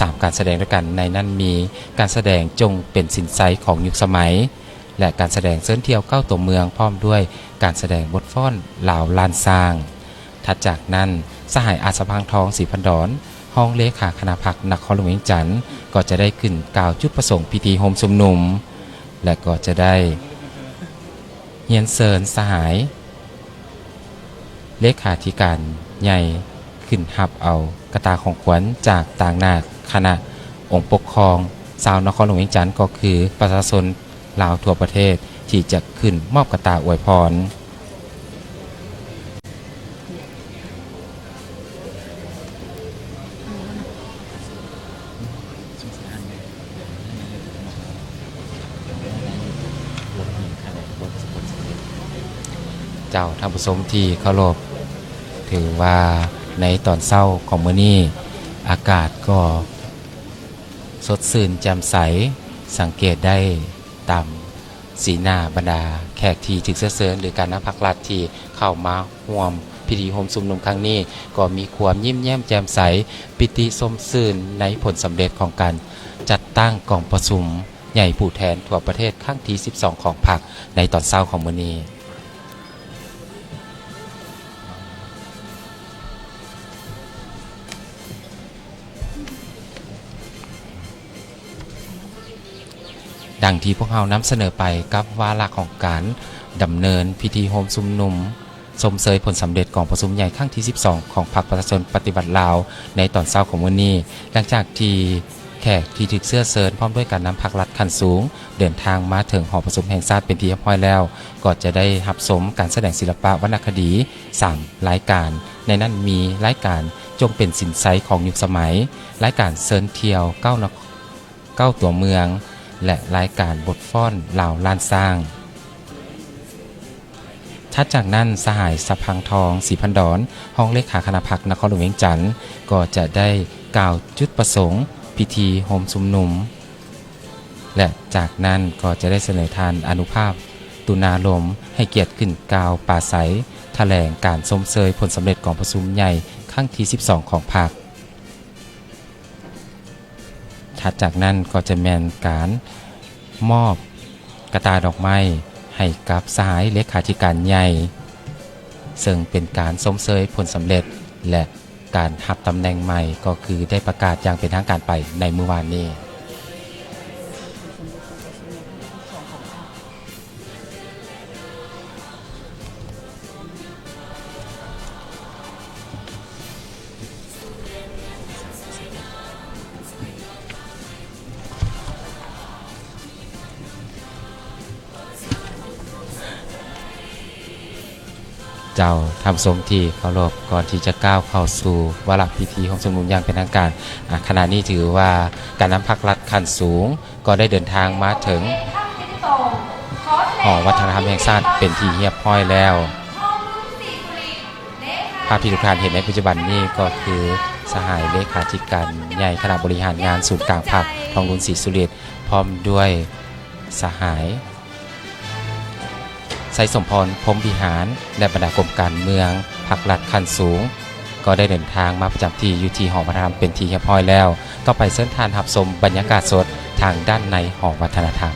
ສາມການສະແດງດ້ວຍກັນ, ໃນນັ້ນມີການສະແດງຈົ່ງເປັນສິນໄຊຂອງຍຸກສະໄໝ ແລະ ການສະແດງເຊີນທ່ຽວເກົ້າຕົວເມືອງ ພ້ອມດ້ວຍການສະແດງບົດຟ້ອນລາວລ້ານຊ້າງ. ຖັດຈາກນັ້ນ, ສະຫາຍ ອາດສະພັງທອງ ສີພັນດອນ ຮອງເລຂາຄະນະພັກນະຄອນຫຼວງວຽງຈັນ ກໍຈະໄດ້ຂຶ້ນກ່າວຈຸດປະສົງພິທີໂຮມຊຸມນຸມ ແລະ ກໍຈະໄດ້ຮຽນເຊີນສະຫາຍເລຂາທິການໃຫຍ່ຂຶ້ນຮັບເອົາກະຕ່າຂອງຂວັນຈາກຕາງໜ້າຄະນະອົງປົກຄອງຊາວນະຄອນຫຼວງວຽງຈັນ ກໍຄືປະຊາຊົນ ລາວທົ່ວປະເທດ ທີ່ຈະຂຶ້ນມອບກະຕ່າອວຍພອນ. ເຈົ້າ, ທ່ານຜູ້ຊົມທີ່ເຄົາລົບ, ຖືວ່າ ໃນຕອນເຊົ້າຂອງມື້ນີ້ ອາກາດກໍສົດຊື່ນແຈ່ມໃສ, ສັງເກດໄດ້ຕາມສີໜ້າບັນດາແຂກທີ່ຖືກເຊື້ອເຊີນ ຫຼື ການນຳພັກລັດທີ່ເຂົ້າມາຮ່ວມພິທີໂຮມຊຸມນຸມຄັ້ງນີ້ ກໍມີຄວາມຍິ້ມແຍ້ມແຈ່ມໃສ, ປີຕິຊົມຊື່ນໃນຜົນສຳເລັດຂອງການຈັດຕັ້ງກອງປະຊຸມໃຫຍ່ຜູ້ແທນທົ່ວປະເທດຄັ້ງທີສິບສອງຂອງພັກໃນຕອນເຊົ້າຂອງມື້ນີ້. ດັ່ງທີ່ພວກເຮົານຳສະເໜີໄປ ກັບວາລະຂອງການດຳເນີນພິທີໂຮມຊຸມນຸມຊົມເຊີຍຜົນສຳເລັດກອງປະຊຸມໃຫຍ່ຄັ້ງທີສິບສອງຂອງພັກປະຊາຊົນປະຕິວັດລາວ ໃນຕອນເຊົ້າຂອງມື້ນີ້, ຫຼັງຈາກທີ່ແຂກທີ່ຖືກເຊື້ອເຊີນ ພ້ອມດ້ວຍການນຳພັກລັດຂັ້ນສູງ ເດີນທາງມາເຖິງຫໍປະຊຸມແຫ່ງຊາດເປັນທີ່ຮຽບຮ້ອຍແລ້ວ, ກໍຈະໄດ້ຮັບຊົມການສະແດງສິລະປະວັນນະຄະດີສາມລາຍການ, ໃນນັ້ນມີລາຍການຈົ່ງເປັນສິນໄຊຂອງຍຸກສະໄໝ, ລາຍການເຊີນທ່ຽວເກົ້ານະ ເກົ້າຕົວເມືອງ ແລະ ລາຍການບົດຟ້ອນລາວລ້ານຊ້າງ. ຖັດຈາກນັ້ນ, ສະຫາຍ ສະພັງທອງ ສີພັນດອນ ຮອງເລຂາຄະນະພັກນະຄອນຫຼວງວຽງຈັນ ກໍຈະໄດ້ກ່າວຈຸດປະສົງພິທີໂຮມຊຸມນຸມ ແລະ ຈາກນັ້ນກໍຈະໄດ້ສະເໜີທ່ານອະນຸພາບ ຕຸນາລົມ ໃຫ້ກຽດຂຶ້ນກ່າວປາໄສຖະແຫຼງການຊົມເຊີຍຜົນສຳເລັດກອງປະຊຸມໃຫຍ່ຄັ້ງທີສິບສອງຂອງພັກ. ຖັດຈາກນັ້ນກໍຈະແມ່ນການມອບກະຕ່າດອກໄມ້ໃຫ້ກັບສະຫາຍເລຂາທິການໃຫຍ່, ເຊິ່ງເປັນການຊົມເຊີຍຜົນສຳເລັດ ແລະ ການຮັບຕຳແໜ່ງໃໝ່ ກໍຄືໄດ້ປະກາດຢ່າງເປັນທາງການໄປໃນມື້ວານນີ້. ເຈົ້າ, ທ່ານຜູ້ຊົມທີ່ເຄົາລົບ, ກ່ອນທີ່ຈະກ້າວເຂົ້າສູ່ວາລະພິທີໂຮມຊຸມນຸມຢ່າງເປັນທາງການ, ອາ, ຂະນະນີ້ຖືວ່າການນຳພັກລັດຂັ້ນສູງ ກໍໄດ້ເດີນທາງມາເຖິງຫໍວັດທະນະທຳແຫ່ງຊາດເປັນທີ່ຮຽບຮ້ອຍແລ້ວ. ພາບທີ່ທຸກທ່ານເຫັນໃນປັດຈຸບັນນີ້ກໍຄື ສະຫາຍເລຂາທິການໃຫຍ່ຄະນະບໍລິຫານງານສູນກາງພັກ ທອງລຸນ ສີສຸລິດ ພ້ອມດ້ວຍສະຫາຍ ໄຊສົມພອນ ພົມວິຫານ ແລະ ບັນດາກົມການເມືອງພັກລັດຂັ້ນສູງ ກໍໄດ້ເດີນທາງມາປະຈຳທີ່ຢູ່ທີ່ຫໍວັດທະນະທຳເປັນທີ່ຮຽບຮ້ອຍແລ້ວ. ຕໍ່ໄປເຊີນທ່ານຮັບຊົມບັນຍາກາດສົດທາງດ້ານໃນຫໍວັດທະນະທຳ.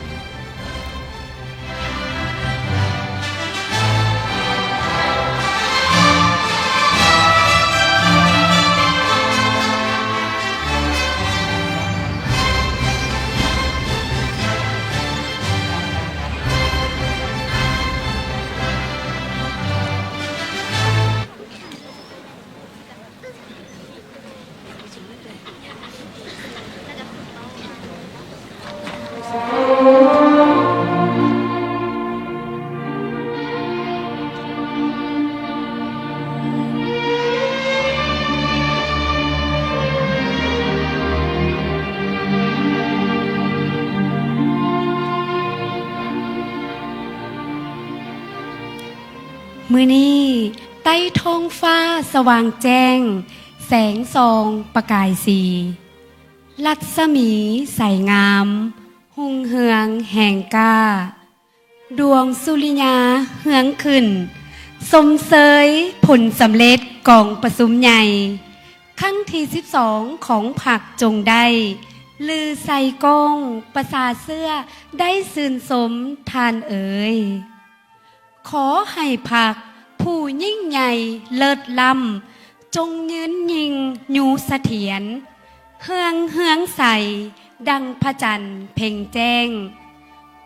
ມື້ນີ້ ໃຕ້ທ້ອງຟ້າສະຫວ່າງແຈ້ງ, ແສງສ່ອງປະກາຍສີ, ລັດສະໝີໃສງາມ, ຮຸ່ງເຮືອງແຮງກ້າ, ດວງສຸລິຍາເຮືອງຂຶ້ນ, ຊົມເຊີຍຜົນສຳເລັດກອງປະຊຸມໃຫຍ່ ຄັ້ງທີສິບສອງຂອງພັກຈົ່ງໄດ້ລືໄຊກ້ອງປະຊາເຊື້ອໄດ້ຊື່ນຊົມທ່ານເອີຍ. ຂໍໃຫ້ພັກຜູ້ຍິ່ງໃຫຍ່ເລີດລ້ຳ ຈົ່ງຍືນຍິ່ງຢູ່ສະຖຽນ ເຮືອງເຮືອງໃສດັ່ງພະຈັນເພັງແຈ້ງ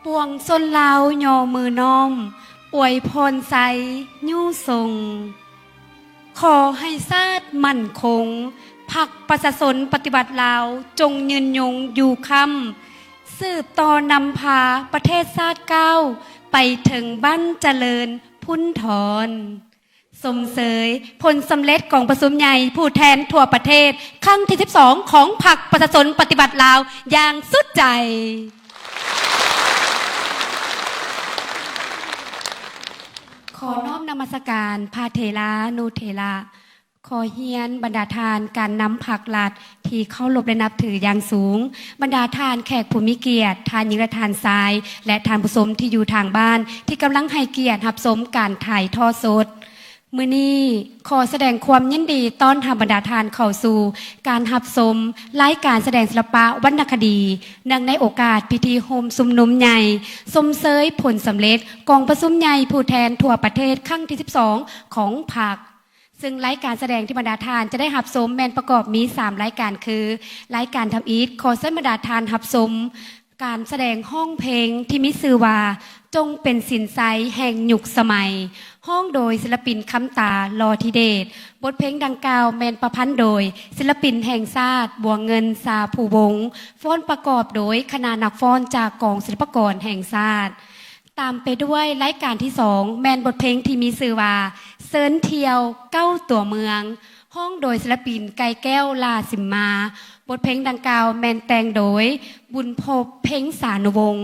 ປວງຊົນລາວຍໍມືນ້ອມ ອວຍພອນໄຊຍູ້ສົ່ງ. ຂໍໃຫ້ຊາດໝັ້ນຄົງ, ພັກປະຊາຊົນປະຕິວັດລາວຈົ່ງຍືນຍົງຢູ່ຄ້ຳ, ສືບຕໍ່ນຳພາປະເທດຊາດກ້າວໄປເຖິງບັ້ນຈະເລີນພຸ້ນທອນ. ຊົມເຊີຍຜົນສຳເລັດກອງປະຊຸມໃຫຍ່ຜູ້ແທນທົ່ວປະເທດຄັ້ງທີສິບສອງຂອງພັກປະຊາຊົນປະຕິວັດລາວຢ່າງສຸດໃຈ. ຂໍນ້ອມນະມັດສະການພະເຖລານຸເຖລະ ຂໍຮຽນບັນດາທ່ານການນຳພັກລັດທີ່ເຄົາລົບ ແລະ ນັບຖືຢ່າງສູງ, ບັນດາທ່ານແຂກຜູ້ມີກຽດ, ທ່ານຍິງ ແລະ ທ່ານຊາຍ, ແລະ ທ່ານຜູ້ຊົມທີ່ຢູ່ທາງບ້ານ ທີ່ກຳລັງໃຫ້ກຽດຮັບຊົມການຖ່າຍທອດສົດ. ມື້ນີ້ຂໍສະແດງຄວາມຍິນດີຕ້ອນຮັບບັນດາທ່ານເຂົ້າສູ່ການຮັບຊົມລາຍການສະແດງສິລະປະວັນນະຄະດີ ເນື່ອງໃນໂອກາດພິທີໂຮມຊຸມນຸມໃຫຍ່ຊົມເຊີຍຜົນສຳເລັດກອງປະຊຸມໃຫຍ່ຜູ້ແທນທົ່ວປະເທດຄັ້ງທີສິບສອງຂອງພັກ. ເຊິ່ງລາຍການສະແດງທີ່ບັນດາທ່ານຈະໄດ້ຮັບຊົມແມ່ນປະກອບມີສາມລາຍການຄື, ລາຍການທຳອິດ ຂໍເຊີນບັນດາທ່ານຮັບຊົມການສະແດງຮ້ອງເພງທີ່ມີຊື່ວ່າ ຈົ່ງເປັນສິນໄຊແຫ່ງຍຸກສະໄໝ, ຮ້ອງໂດຍສິລະປິນຄຳຕາ ຫຼໍ່ທິເດດ. ບົດເພງດັ່ງກ່າວແມ່ນປະພັນໂດຍສິລະປິນແຫ່ງຊາດ ບົວເງິນ ຊາພູວົງ, ຟ້ອນປະກອບໂດຍຄະນະນັກຟ້ອນຈາກກອງສິລະປະກອນແຫ່ງຊາດ. ຕາມໄປດ້ວຍລາຍການທີສອງ ແມ່ນບົດເພງທີ່ມີຊື່ວ່າ ເຊີນທ່ຽວເກົ້າຕົວເມືອງ, ຮ້ອງໂດຍສິລະປິນ ໄກ່ແກ້ວ ຫຼ້າສິມມາ. ບົດເພງດັ່ງກ່າວແມ່ນແຕ່ງໂດຍ ບຸນພົບ ເພັງສານຸວົງ,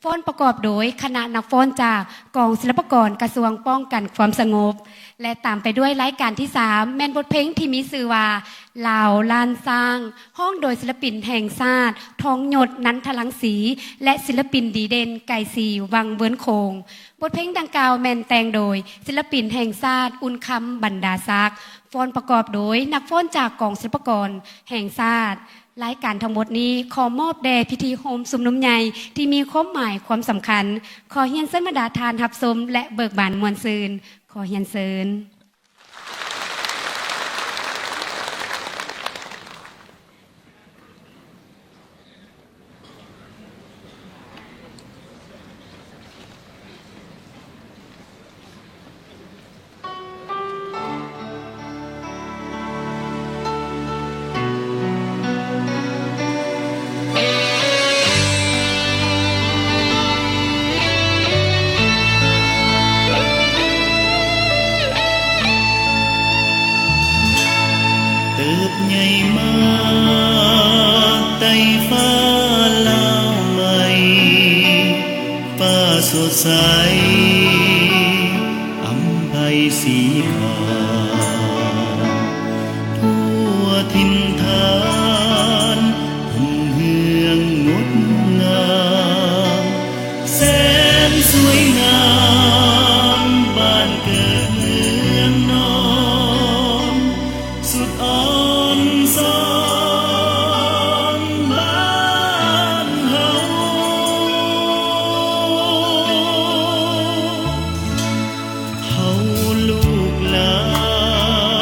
ຟ້ອນປະກອບໂດຍຄະນະນັກຟ້ອນຈາກກອງສິລະປະກອນກະຊວງປ້ອງກັນຄວາມສະຫງົບ. ແລະ ຕາມໄປດ້ວຍລາຍການທີສາມ ແມ່ນບົດເພງທີ່ມີຊື່ວ່າ ລາວລ້ານຊ້າງ, ຮ້ອງໂດຍສິລະປິນແຫ່ງຊາດ ທອງຍົດ ນັນທະລັງສີ ແລະ ສິລະປິນດີເດັ່ນ ໄກສີ ວັງເວີນໂຂງ. ບົດເພງດັ່ງກ່າວແມ່ນແຕ່ງໂດຍສິລະປິນແຫ່ງຊາດ ອຸ່ນຄຳ ບັນດາສັກ, ຟ້ອນປະກອບໂດຍນັກຟ້ອນຈາກກອງສິລະປະກອນແຫ່ງຊາດ. ລາຍການທັງໝົດນີ້ຂໍມອບແດ່ພິທີໂຮມຊຸມນຸມໃຫຍ່ທີ່ມີຄວາມໝາຍຄວາມສຳຄັນ. ຂໍຮຽນເຊີນບັນດາທ່ານຮັບຊົມ ແລະ ເບີກບານມ່ວນຊື່ນ. ຂໍຮຽນເຊີນ. ເຕີບໃຫຍ່ມາໃຕ້ຟ້າລາວໃໝ່ ຟ້າສົດໃສ ອຳໄພສີຂາວ ທົ່ວຖິ່ນຖານ ຮຸ່ງເຮືອງງົດງາມ ແສນສວຍງາມ ບ້ານເກີດເມືອງນອນ ສຸດອ່ອນຊອນບ້ານເຮົາ. ເຮົາລູກຫຼາ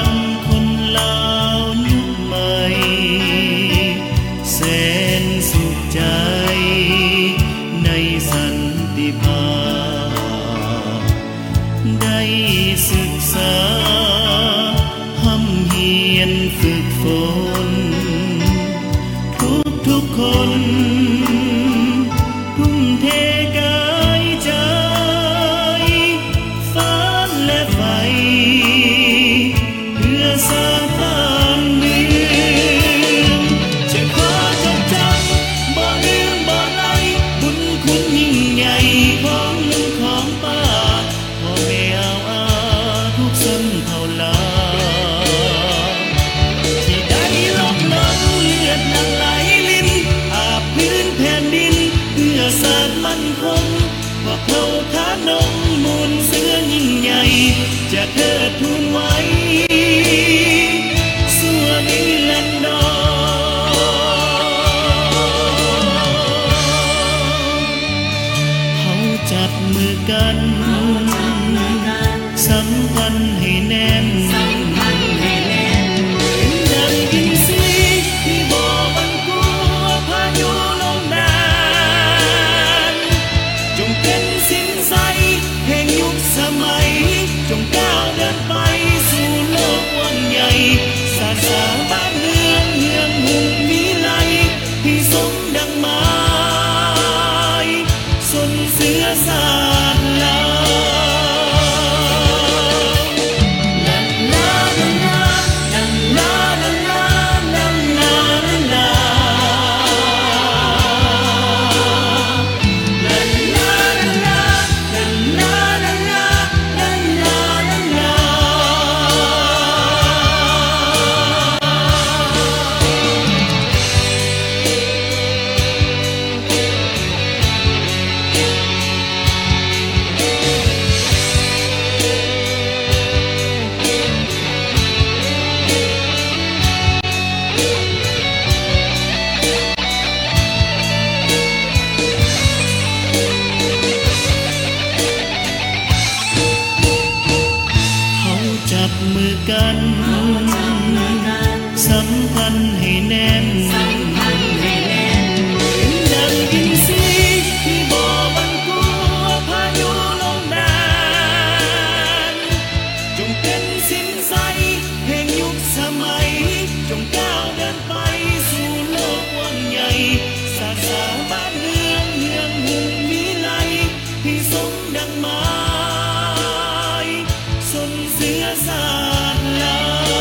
ນຄົນລາວຍຸກໃໝ່ ແສນສຸກໃຈໃນສັນຕິພາບ ໄດ້ສຶກສາ ຮ່ຳຮຽນຝຶກຝົນ ທຸກໆຄົນ ທຸ່ມເທກາຍໃຈ ຝັນ ແລະ ໄຟ ເພື່ອຊາດບ້ານເມືອງ. ຈະຂໍຈົດຈຳ ບໍ່ລືມບໍ່ໄລ ບຸນຄຸນຍິ່ງໃຫຍ່ຂອງລຸງຂອງປ້າ ພໍ່ແມ່ອາວອາທຸກຊົນເຜົ່າລາວ ທີ່ໄດ້ລົບລົງເລືອດຫຼັ່ງໄຫຼລິນ ອາບພື້ນແຜ່ນດິນ ເພື່ອຊາດໝັ້ນຄົງ ພວກເຜົ່າທະນົງມູນເຊື້ອຍິ່ງໃຫຍ່ ຈະເທີດທູນໄວ້ຊົ່ວນິລັນດອນ. ເຮົາຈັບມືກັນ ສຳພັນໃຫ້ແໜ້ນ ເປັນດັ່ງອິນຊີທີ່ບໍ່ຫວັ່ນກົວພາຍຸລົມແດດ ຈົ່ງເປັນສິນໄຊແຫ່ງຍຸກສະໄໝ ຈົ່ງກ້າວເດີນໄປສູ່ໂລກກວ້າງໃຫຍ່ ຊາດສາບ້ານເມືອງເຮືອງຮຸ່ງວິໄລ ໃຫ້ສົມດັ່ງໝາຍ ຊົນເຊື້ອຊາດລາວ. ສົມດັ່ງໝາຍຊົນເຊື້ອຊາດລາວ.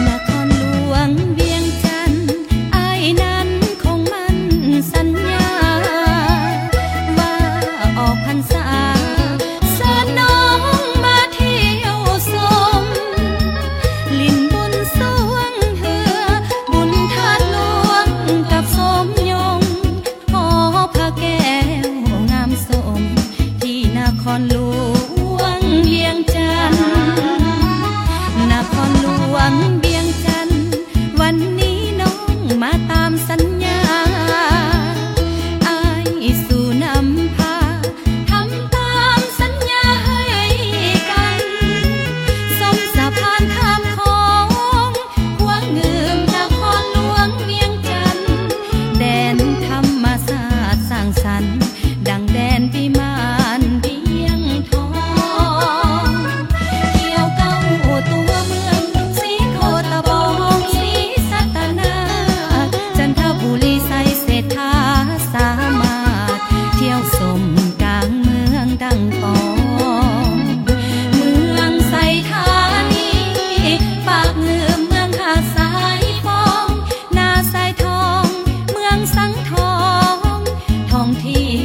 ນະຄອນຫຼວງວຽງຈັນ ອ້າຍນັ້ນຄົງໝັ້ນສັນຍາ ວ່າອອກພັນສາ ເຊີນນ້ອງມາທ່ຽວຊົມ ຫຼິ້ນບຸນຊ່ວງເຮືອ ບຸນທາດຫຼວງກັບສົມຍົງ ຫໍພະແກ້ວງາມສົມ ທີ່ນະຄອນຫຼວງວຽງຈັນ ນະຄອນຫຼວງວຽງຈັນ ວັນນີ້ນ້ອງມາຕາມສັນຍາ ອ້າຍສູ່ນຳພາ ທຳຕາມສັນຍາໃຫ້ກັນ ສົມສະພານຂ້າມຂອງ ຂົວງືມນະຄອນຫຼວງວຽງຈັນ ແດນທຳມະຊາດສ້າງສັນ ດັ່ງແດນວິມານວຽງທອງ ທ່ຽວເກົ້າຕົວເມືອງ ສີໂຄດຕະບອງ ສີສັດຕະນາກ ຈັນທະບູລີ ໄຊເສດຖາ ສາມາດ ທ່ຽວຊົມກາງເມືອງດັ່ງປອງ ເມືອງໄຊທານີ ປາກງື່ມເມືອງທ່າຊາຍຟອງ ນາຊາຍທອງ ເມືອງສັງທອງ ທ່ອງທ່ຽ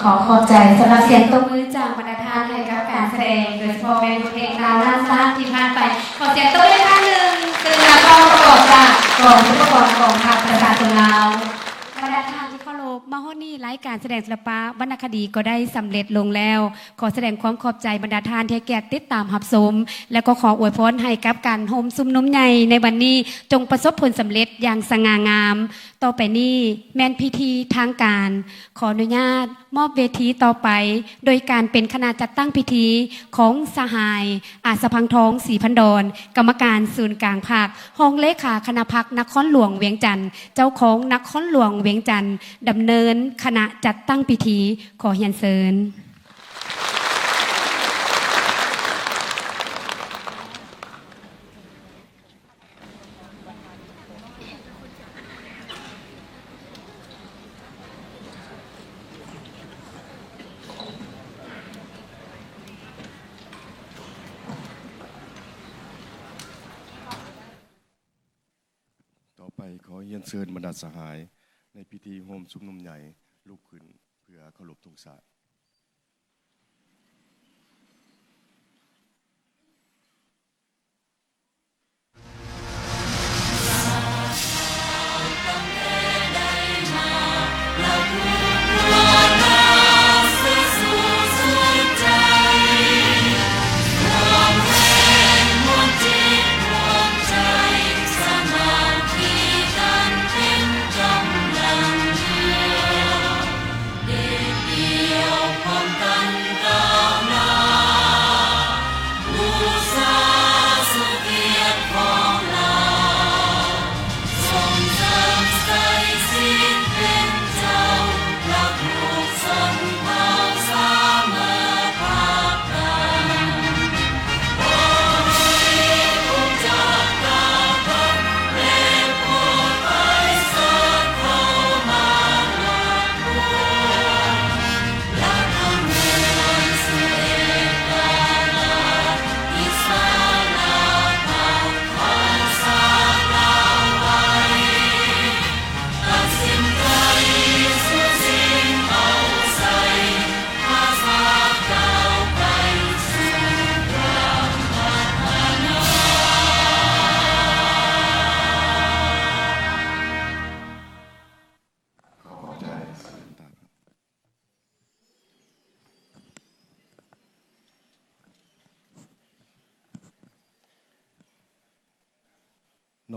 ຂໍຂອບໃຈສຳລັບສຽງຕົບມືຈາກບັນດາທ່ານໃຫ້ກັບການສະແດງ, ໂດຍສະເພາະແມ່ນບົດເພງລາວລ້ານຊາດທີ່ຜ່ານໄປ. ຂໍສຽງຕົບມືອີກຄັ້ງໜຶ່ງ, ຊຶ່ງນັກຮ້ອງປະກອບຈາກກອງອຸປະກອນກອງທັບປະຊາຊົນລາວ. ບັນດາທ່ານທີ່ເຄົາລົບ, ມາຮອດນີ້ລາຍການສະແດງສິລະປະວັນນະຄະດີກໍໄດ້ສຳເລັດລົງແລ້ວ. ຂໍສະແດງຄວາມຂອບໃຈບັນດາທ່ານທີ່ໃຫ້ກຽດຕິດຕາມຮັບຊົມ ແລະ ກໍຂໍອວຍພອນໃຫ້ກັບການໂຮມຊຸມນຸມໃຫຍ່ໃນວັນນີ້ ຈົ່ງປະສົບຜົນສຳເລັດຢ່າງສະຫງ່າງາມ. ຕໍ່ໄປນີ້ແມ່ນພິທີທາງການ. ຂໍອະນຸຍາດມອບເວທີຕໍ່ໄປ ໂດຍການເປັນຄະນະຈັດຕັ້ງພິທີຂອງສະຫາຍ ອາດສະພັງທອງ ສີພັນດອນ, ກຳມະການສູນກາງພັກ, ຮອງເລຂາຄະນະພັກນະຄອນຫຼວງວຽງຈັນ, ເຈົ້າຄອງນະຄອນຫຼວງວຽງຈັນ, ດຳເນີນຄະນະຈັດຕັ້ງພິທີ. ຂໍຮຽນເຊີນ. ຕໍ່ໄປ ຂໍຮຽນເຊີນບັນດາສະຫາຍໃນພິທີໂຮມຊຸມນຸມໃຫຍ່ລຸກຂຶ້ນເພື່ອເຄົາລົບທຸງຊາດ.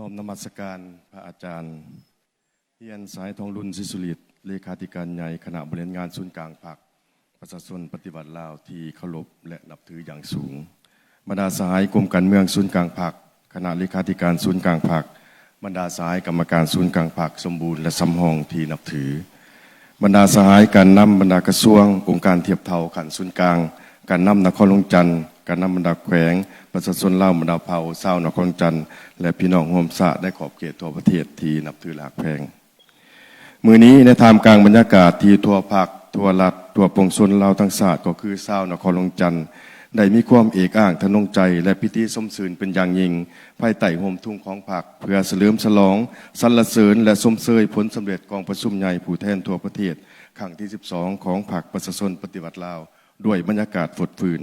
ນ້ອມນະມັດສະການພະອາຈານ ຮຽນ ສາຍທອງລຸນ ສີສຸລິດ ເລຂາທິການໃຫຍ່ຄະນະບໍລິຫານງານສູນກາງພັກປະຊາຊົນປະຕິວັດລາວທີ່ເຄົາລົບ ແລະ ນັບຖືຢ່າງສູງ. ບັນດາສະຫາຍກົມການເມືອງສູນກາງພັກ, ຄະນະເລຂາທິການສູນກາງພັກ, ບັນດາສະຫາຍກຳມະການສູນກາງພັກສົມບູນ ແລະ ສຳຮອງທີ່ນັບຖື. ບັນດາສະຫາຍການນຳບັນດາກະຊວງ, ອົງການທຽບເທົ່າຂັ້ນສູນກາງ, ການນຳນະຄອນຫຼວງຈັນ, ການນຳບັນດາແຂວງ, ປະຊາຊົນລາວບັນດາເຜົ່າ, ຊາວນະຄອນຫຼວງຈັນ ແລະ ພີ່ນ້ອງຮ່ວມຊາດໃນຂອບເຂດທົ່ວປະເທດທີ່ນັບຖື ແລະ ຮັກແພງ. ມື້ນີ້ໃນທ່າມກາງບັນຍາກາດທີ່ທົ່ວພັກ, ທົ່ວລັດ, ທົ່ວປວງຊົນລາວທັງຊາດ ກໍຄືຊາວນະຄອນຫຼວງຈັນ ໄດ້ມີຄວາມເອກອ້າງທະນົງໃຈ ແລະ ປີຕິຊົມຊື່ນເປັນຢ່າງຍິ່ງ ພາຍໃຕ້ຮົ່ມທຸງຂອງພັກ ເພື່ອສະເຫຼີມສະຫຼອງ ສັນລະເສີນ ແລະ ຊົມເຊີຍຜົນສຳເລັດກອງປະຊຸມໃຫຍ່ຜູ້ແທນທົ່ວປະເທດຄັ້ງທີສິບສອງຂອງພັກປະຊາຊົນປະຕິວັດລາວ ດ້ວຍບັນຍາກາດຟົດຟື້ນ.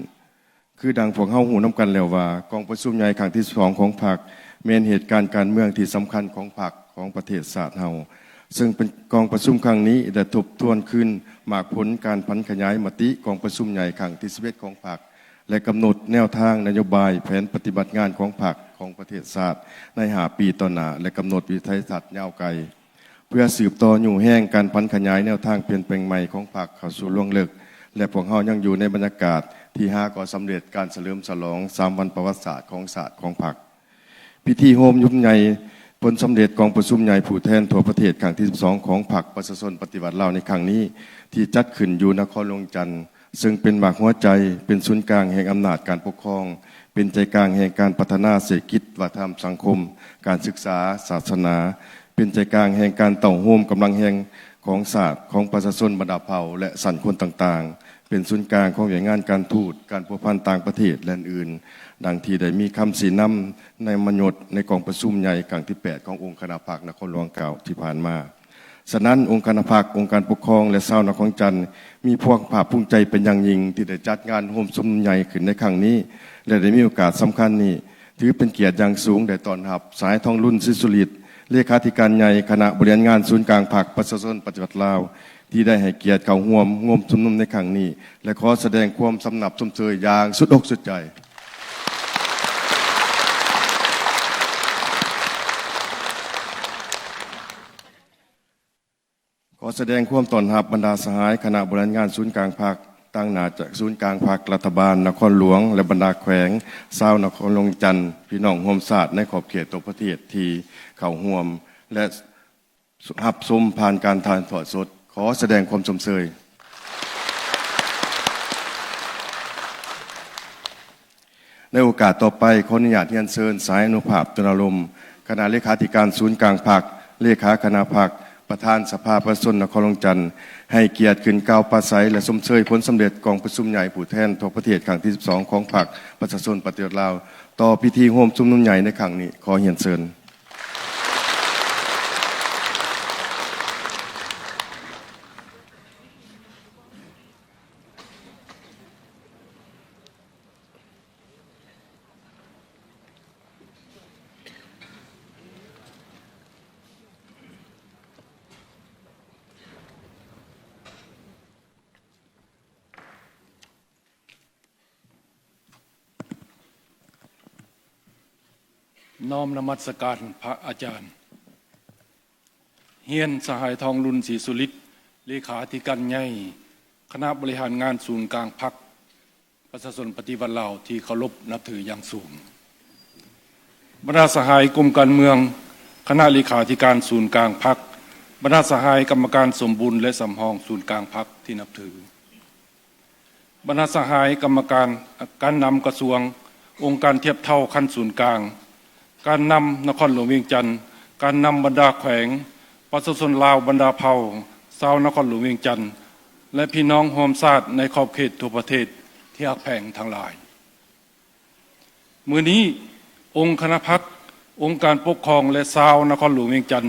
ຄືດັ່ງພວກເຮົາຮູ້ນຳກັນແລ້ວວ່າ ກອງປະຊຸມໃຫຍ່ຄັ້ງທີສິບສອງຂອງພັກ ແມ່ນເຫດການການເມືອງທີ່ສຳຄັນຂອງພັກ, ຂອງປະເທດຊາດເຮົາ, ເຊິ່ງເປັນກອງປະຊຸມຄັ້ງນີ້ໄດ້ທົບທວນຄືນໝາກຜົນການຜັນຂະຫຍາຍມະຕິກອງປະຊຸມໃຫຍ່ຄັ້ງທີສິບເອັດຂອງພັກ ແລະ ກຳນົດແນວທາງນະໂຍບາຍ, ແຜນປະຕິບັດງານຂອງພັກ, ຂອງປະເທດຊາດໃນຫ້າປີຕໍ່ໜ້າ ແລະ ກຳນົດວິໄທທັດຍາວໄກ ເພື່ອສືບຕໍ່ຍູ້ແຮງການຜັນຂະຫຍາຍແນວທາງປ່ຽນແປງໃໝ່ຂອງພັກເຂົ້າສູ່ລວງເລິກ ແລະ ພວກເຮົາຍັງຢູ່ໃນບັນຍາກາດທີ່ຫາກໍສຳເລັດການສະເຫຼີມສະຫຼອງສາມວັນປະຫວັດສາດຂອງຊາດຂອງພັກ. ພິທີໂຮມຍຸບໃຫຍ່ຜົນສຳເລັດກອງປະຊຸມໃຫຍ່ຜູ້ແທນທົ່ວປະເທດຄັ້ງທີສິບສອງຂອງພັກປະຊາຊົນປະຕິວັດລາວໃນຄັ້ງນີ້ ທີ່ຈັດຂຶ້ນຢູ່ນະຄອນຫຼວງຈັນ ເຊິ່ງເປັນໝາກຫົວໃຈ, ເປັນສູນກາງແຫ່ງອຳນາດການປົກຄອງ, ເປັນໃຈກາງແຫ່ງການພັດທະນາເສດຖະກິດ, ວັດທະນະທຳ, ສັງຄົມ, ການສຶກສາ, ສາສະໜາ, ເປັນໃຈກາງແຫ່ງການເຕົ້າໂຮມກຳລັງແຮງຂອງຊາດ, ຂອງປະຊາຊົນບັນດາເຜົ່າ ແລະ ຊັ້ນຄົນຕ່າງໆ, ເປັນສູນກາງຂອງວຽກງານການທູດ, ການພົວພັນຕ່າງປະເທດ ແລະ ອື່ນໆ, ດັ່ງທີ່ໄດ້ມີຄຳຊີ້ນຳໃນມະຍົດໃນກອງປະຊຸມໃຫຍ່ຄັ້ງທີແປດຂອງອົງຄະນະພັກນະຄອນຫຼວງເກົ່າທີ່ຜ່ານມາ. ສະນັ້ນ, ອົງຄະນະພັກ, ອົງການປົກຄອງ ແລະ ຊາວນະຄອນຫຼວງວຽງຈັນ ມີຄວາມພາກພູມໃຈເປັນຢ່າງຍິ່ງ ທີ່ໄດ້ຈັດງານໂຮມຊຸມນຸມໃຫຍ່ຂຶ້ນໃນຄັ້ງນີ້ ແລະ ໄດ້ມີໂອກາດສຳຄັນນີ້ ຖືເປັນກຽດຢ່າງສູງໄດ້ຕ້ອນຮັບ ສະຫາຍ ທອງລຸນ ສີສຸລິດ ເລຂາທິການໃຫຍ່ຄະນະບໍລິຫານງານສູນກາງພັກປະຊາຊົນປະຕິວັດລາວ ທີ່ໄດ້ໃຫ້ກຽດເຂົ້າຮ່ວມໂຮມຊຸມນຸມໃນຄັ້ງນີ້ ແລະ ຂໍສະແດງຄວາມສຳນັບຊົມເຊີຍຢ່າງສຸດອົກສຸດໃຈ. ຂໍສະແດງຄວາມຕ້ອນຮັບບັນດາສະຫາຍຄະນະບໍລິຫານງານສູນກາງພັກ, ຕາງໜ້າຈາກສູນກາງພັກ, ລັດຖະບານນະຄອນຫຼວງ ແລະ ບັນດາແຂວງ, ຊາວນະຄອນຫຼວງວຽງຈັນ, ພີ່ນ້ອງຮ່ວມຊາດໃນຂອບເຂດທົ່ວປະເທດທີ່ເຂົ້າຮ່ວມ ແລະ ຮັບຊົມຜ່ານການຖ່າຍທອດສົດ. ຂໍສະແດງຄວາມຊົມເຊີຍ. ໃນໂອກາດຕໍ່ໄປ, ຂໍອະນຸຍາດຮຽນເຊີນ ສະຫາຍ ອະນຸພາບ ຕຸນາລົມ ຄະນະເລຂາທິການສູນກາງພັກ, ເລຂາຄະນະພັກ, ປະທານສະພາປະຊາຊົນນະຄອນຫຼວງວຽງຈັນ ໃຫ້ກຽດຂຶ້ນກ່າວປາໄສ ແລະ ຊົມເຊີຍຜົນສຳເລັດກອງປະຊຸມໃຫຍ່ຜູ້ແທນທົ່ວປະເທດຄັ້ງທີສິບສອງ ຂອງພັກປະຊາຊົນປະຕິວັດລາວ ຕໍ່ພິທີໂຮມຊຸມນຸມໃຫຍ່ໃນຄັ້ງນີ້. ຂໍຮຽນເຊີນ. ນ້ອມນະມັດສະການພະອາຈານ. ຮຽນສະຫາຍ ທອງລຸນ ສີສຸລິດ ເລຂາທິການໃຫຍ່ຄະນະບໍລິຫານງານສູນກາງພັກປະຊາຊົນປະຕິວັດລາວທີ່ເຄົາລົບນັບຖືຢ່າງສູງ. ບັນດາສະຫາຍກົມການເມືອງ, ຄະນະເລຂາທິການສູນກາງພັກ, ບັນດາສະຫາຍກຳມະການສົມບູນ ແລະ ສຳຮອງສູນກາງພັກທີ່ນັບຖື. ບັນດາສະຫາຍກຳມະການ, ການນຳກະຊວງ, ອົງການທຽບເທົ່າຂັ້ນສູນກາງ, ການນຳນະຄອນຫຼວງວຽງຈັນ, ການນຳບັນດາແຂວງ, ປະຊາຊົນລາວບັນດາເຜົ່າ, ຊາວນະຄອນຫຼວງວຽງຈັນ ແລະ ພີ່ນ້ອງຮ່ວມຊາດໃນຂອບເຂດທົ່ວປະເທດທີ່ຮັກແພງທັງຫຼາຍ. ມື້ນີ້, ອົງຄະນະພັກ, ອົງການປົກຄອງ ແລະ ຊາວນະຄອນຫຼວງວຽງຈັນ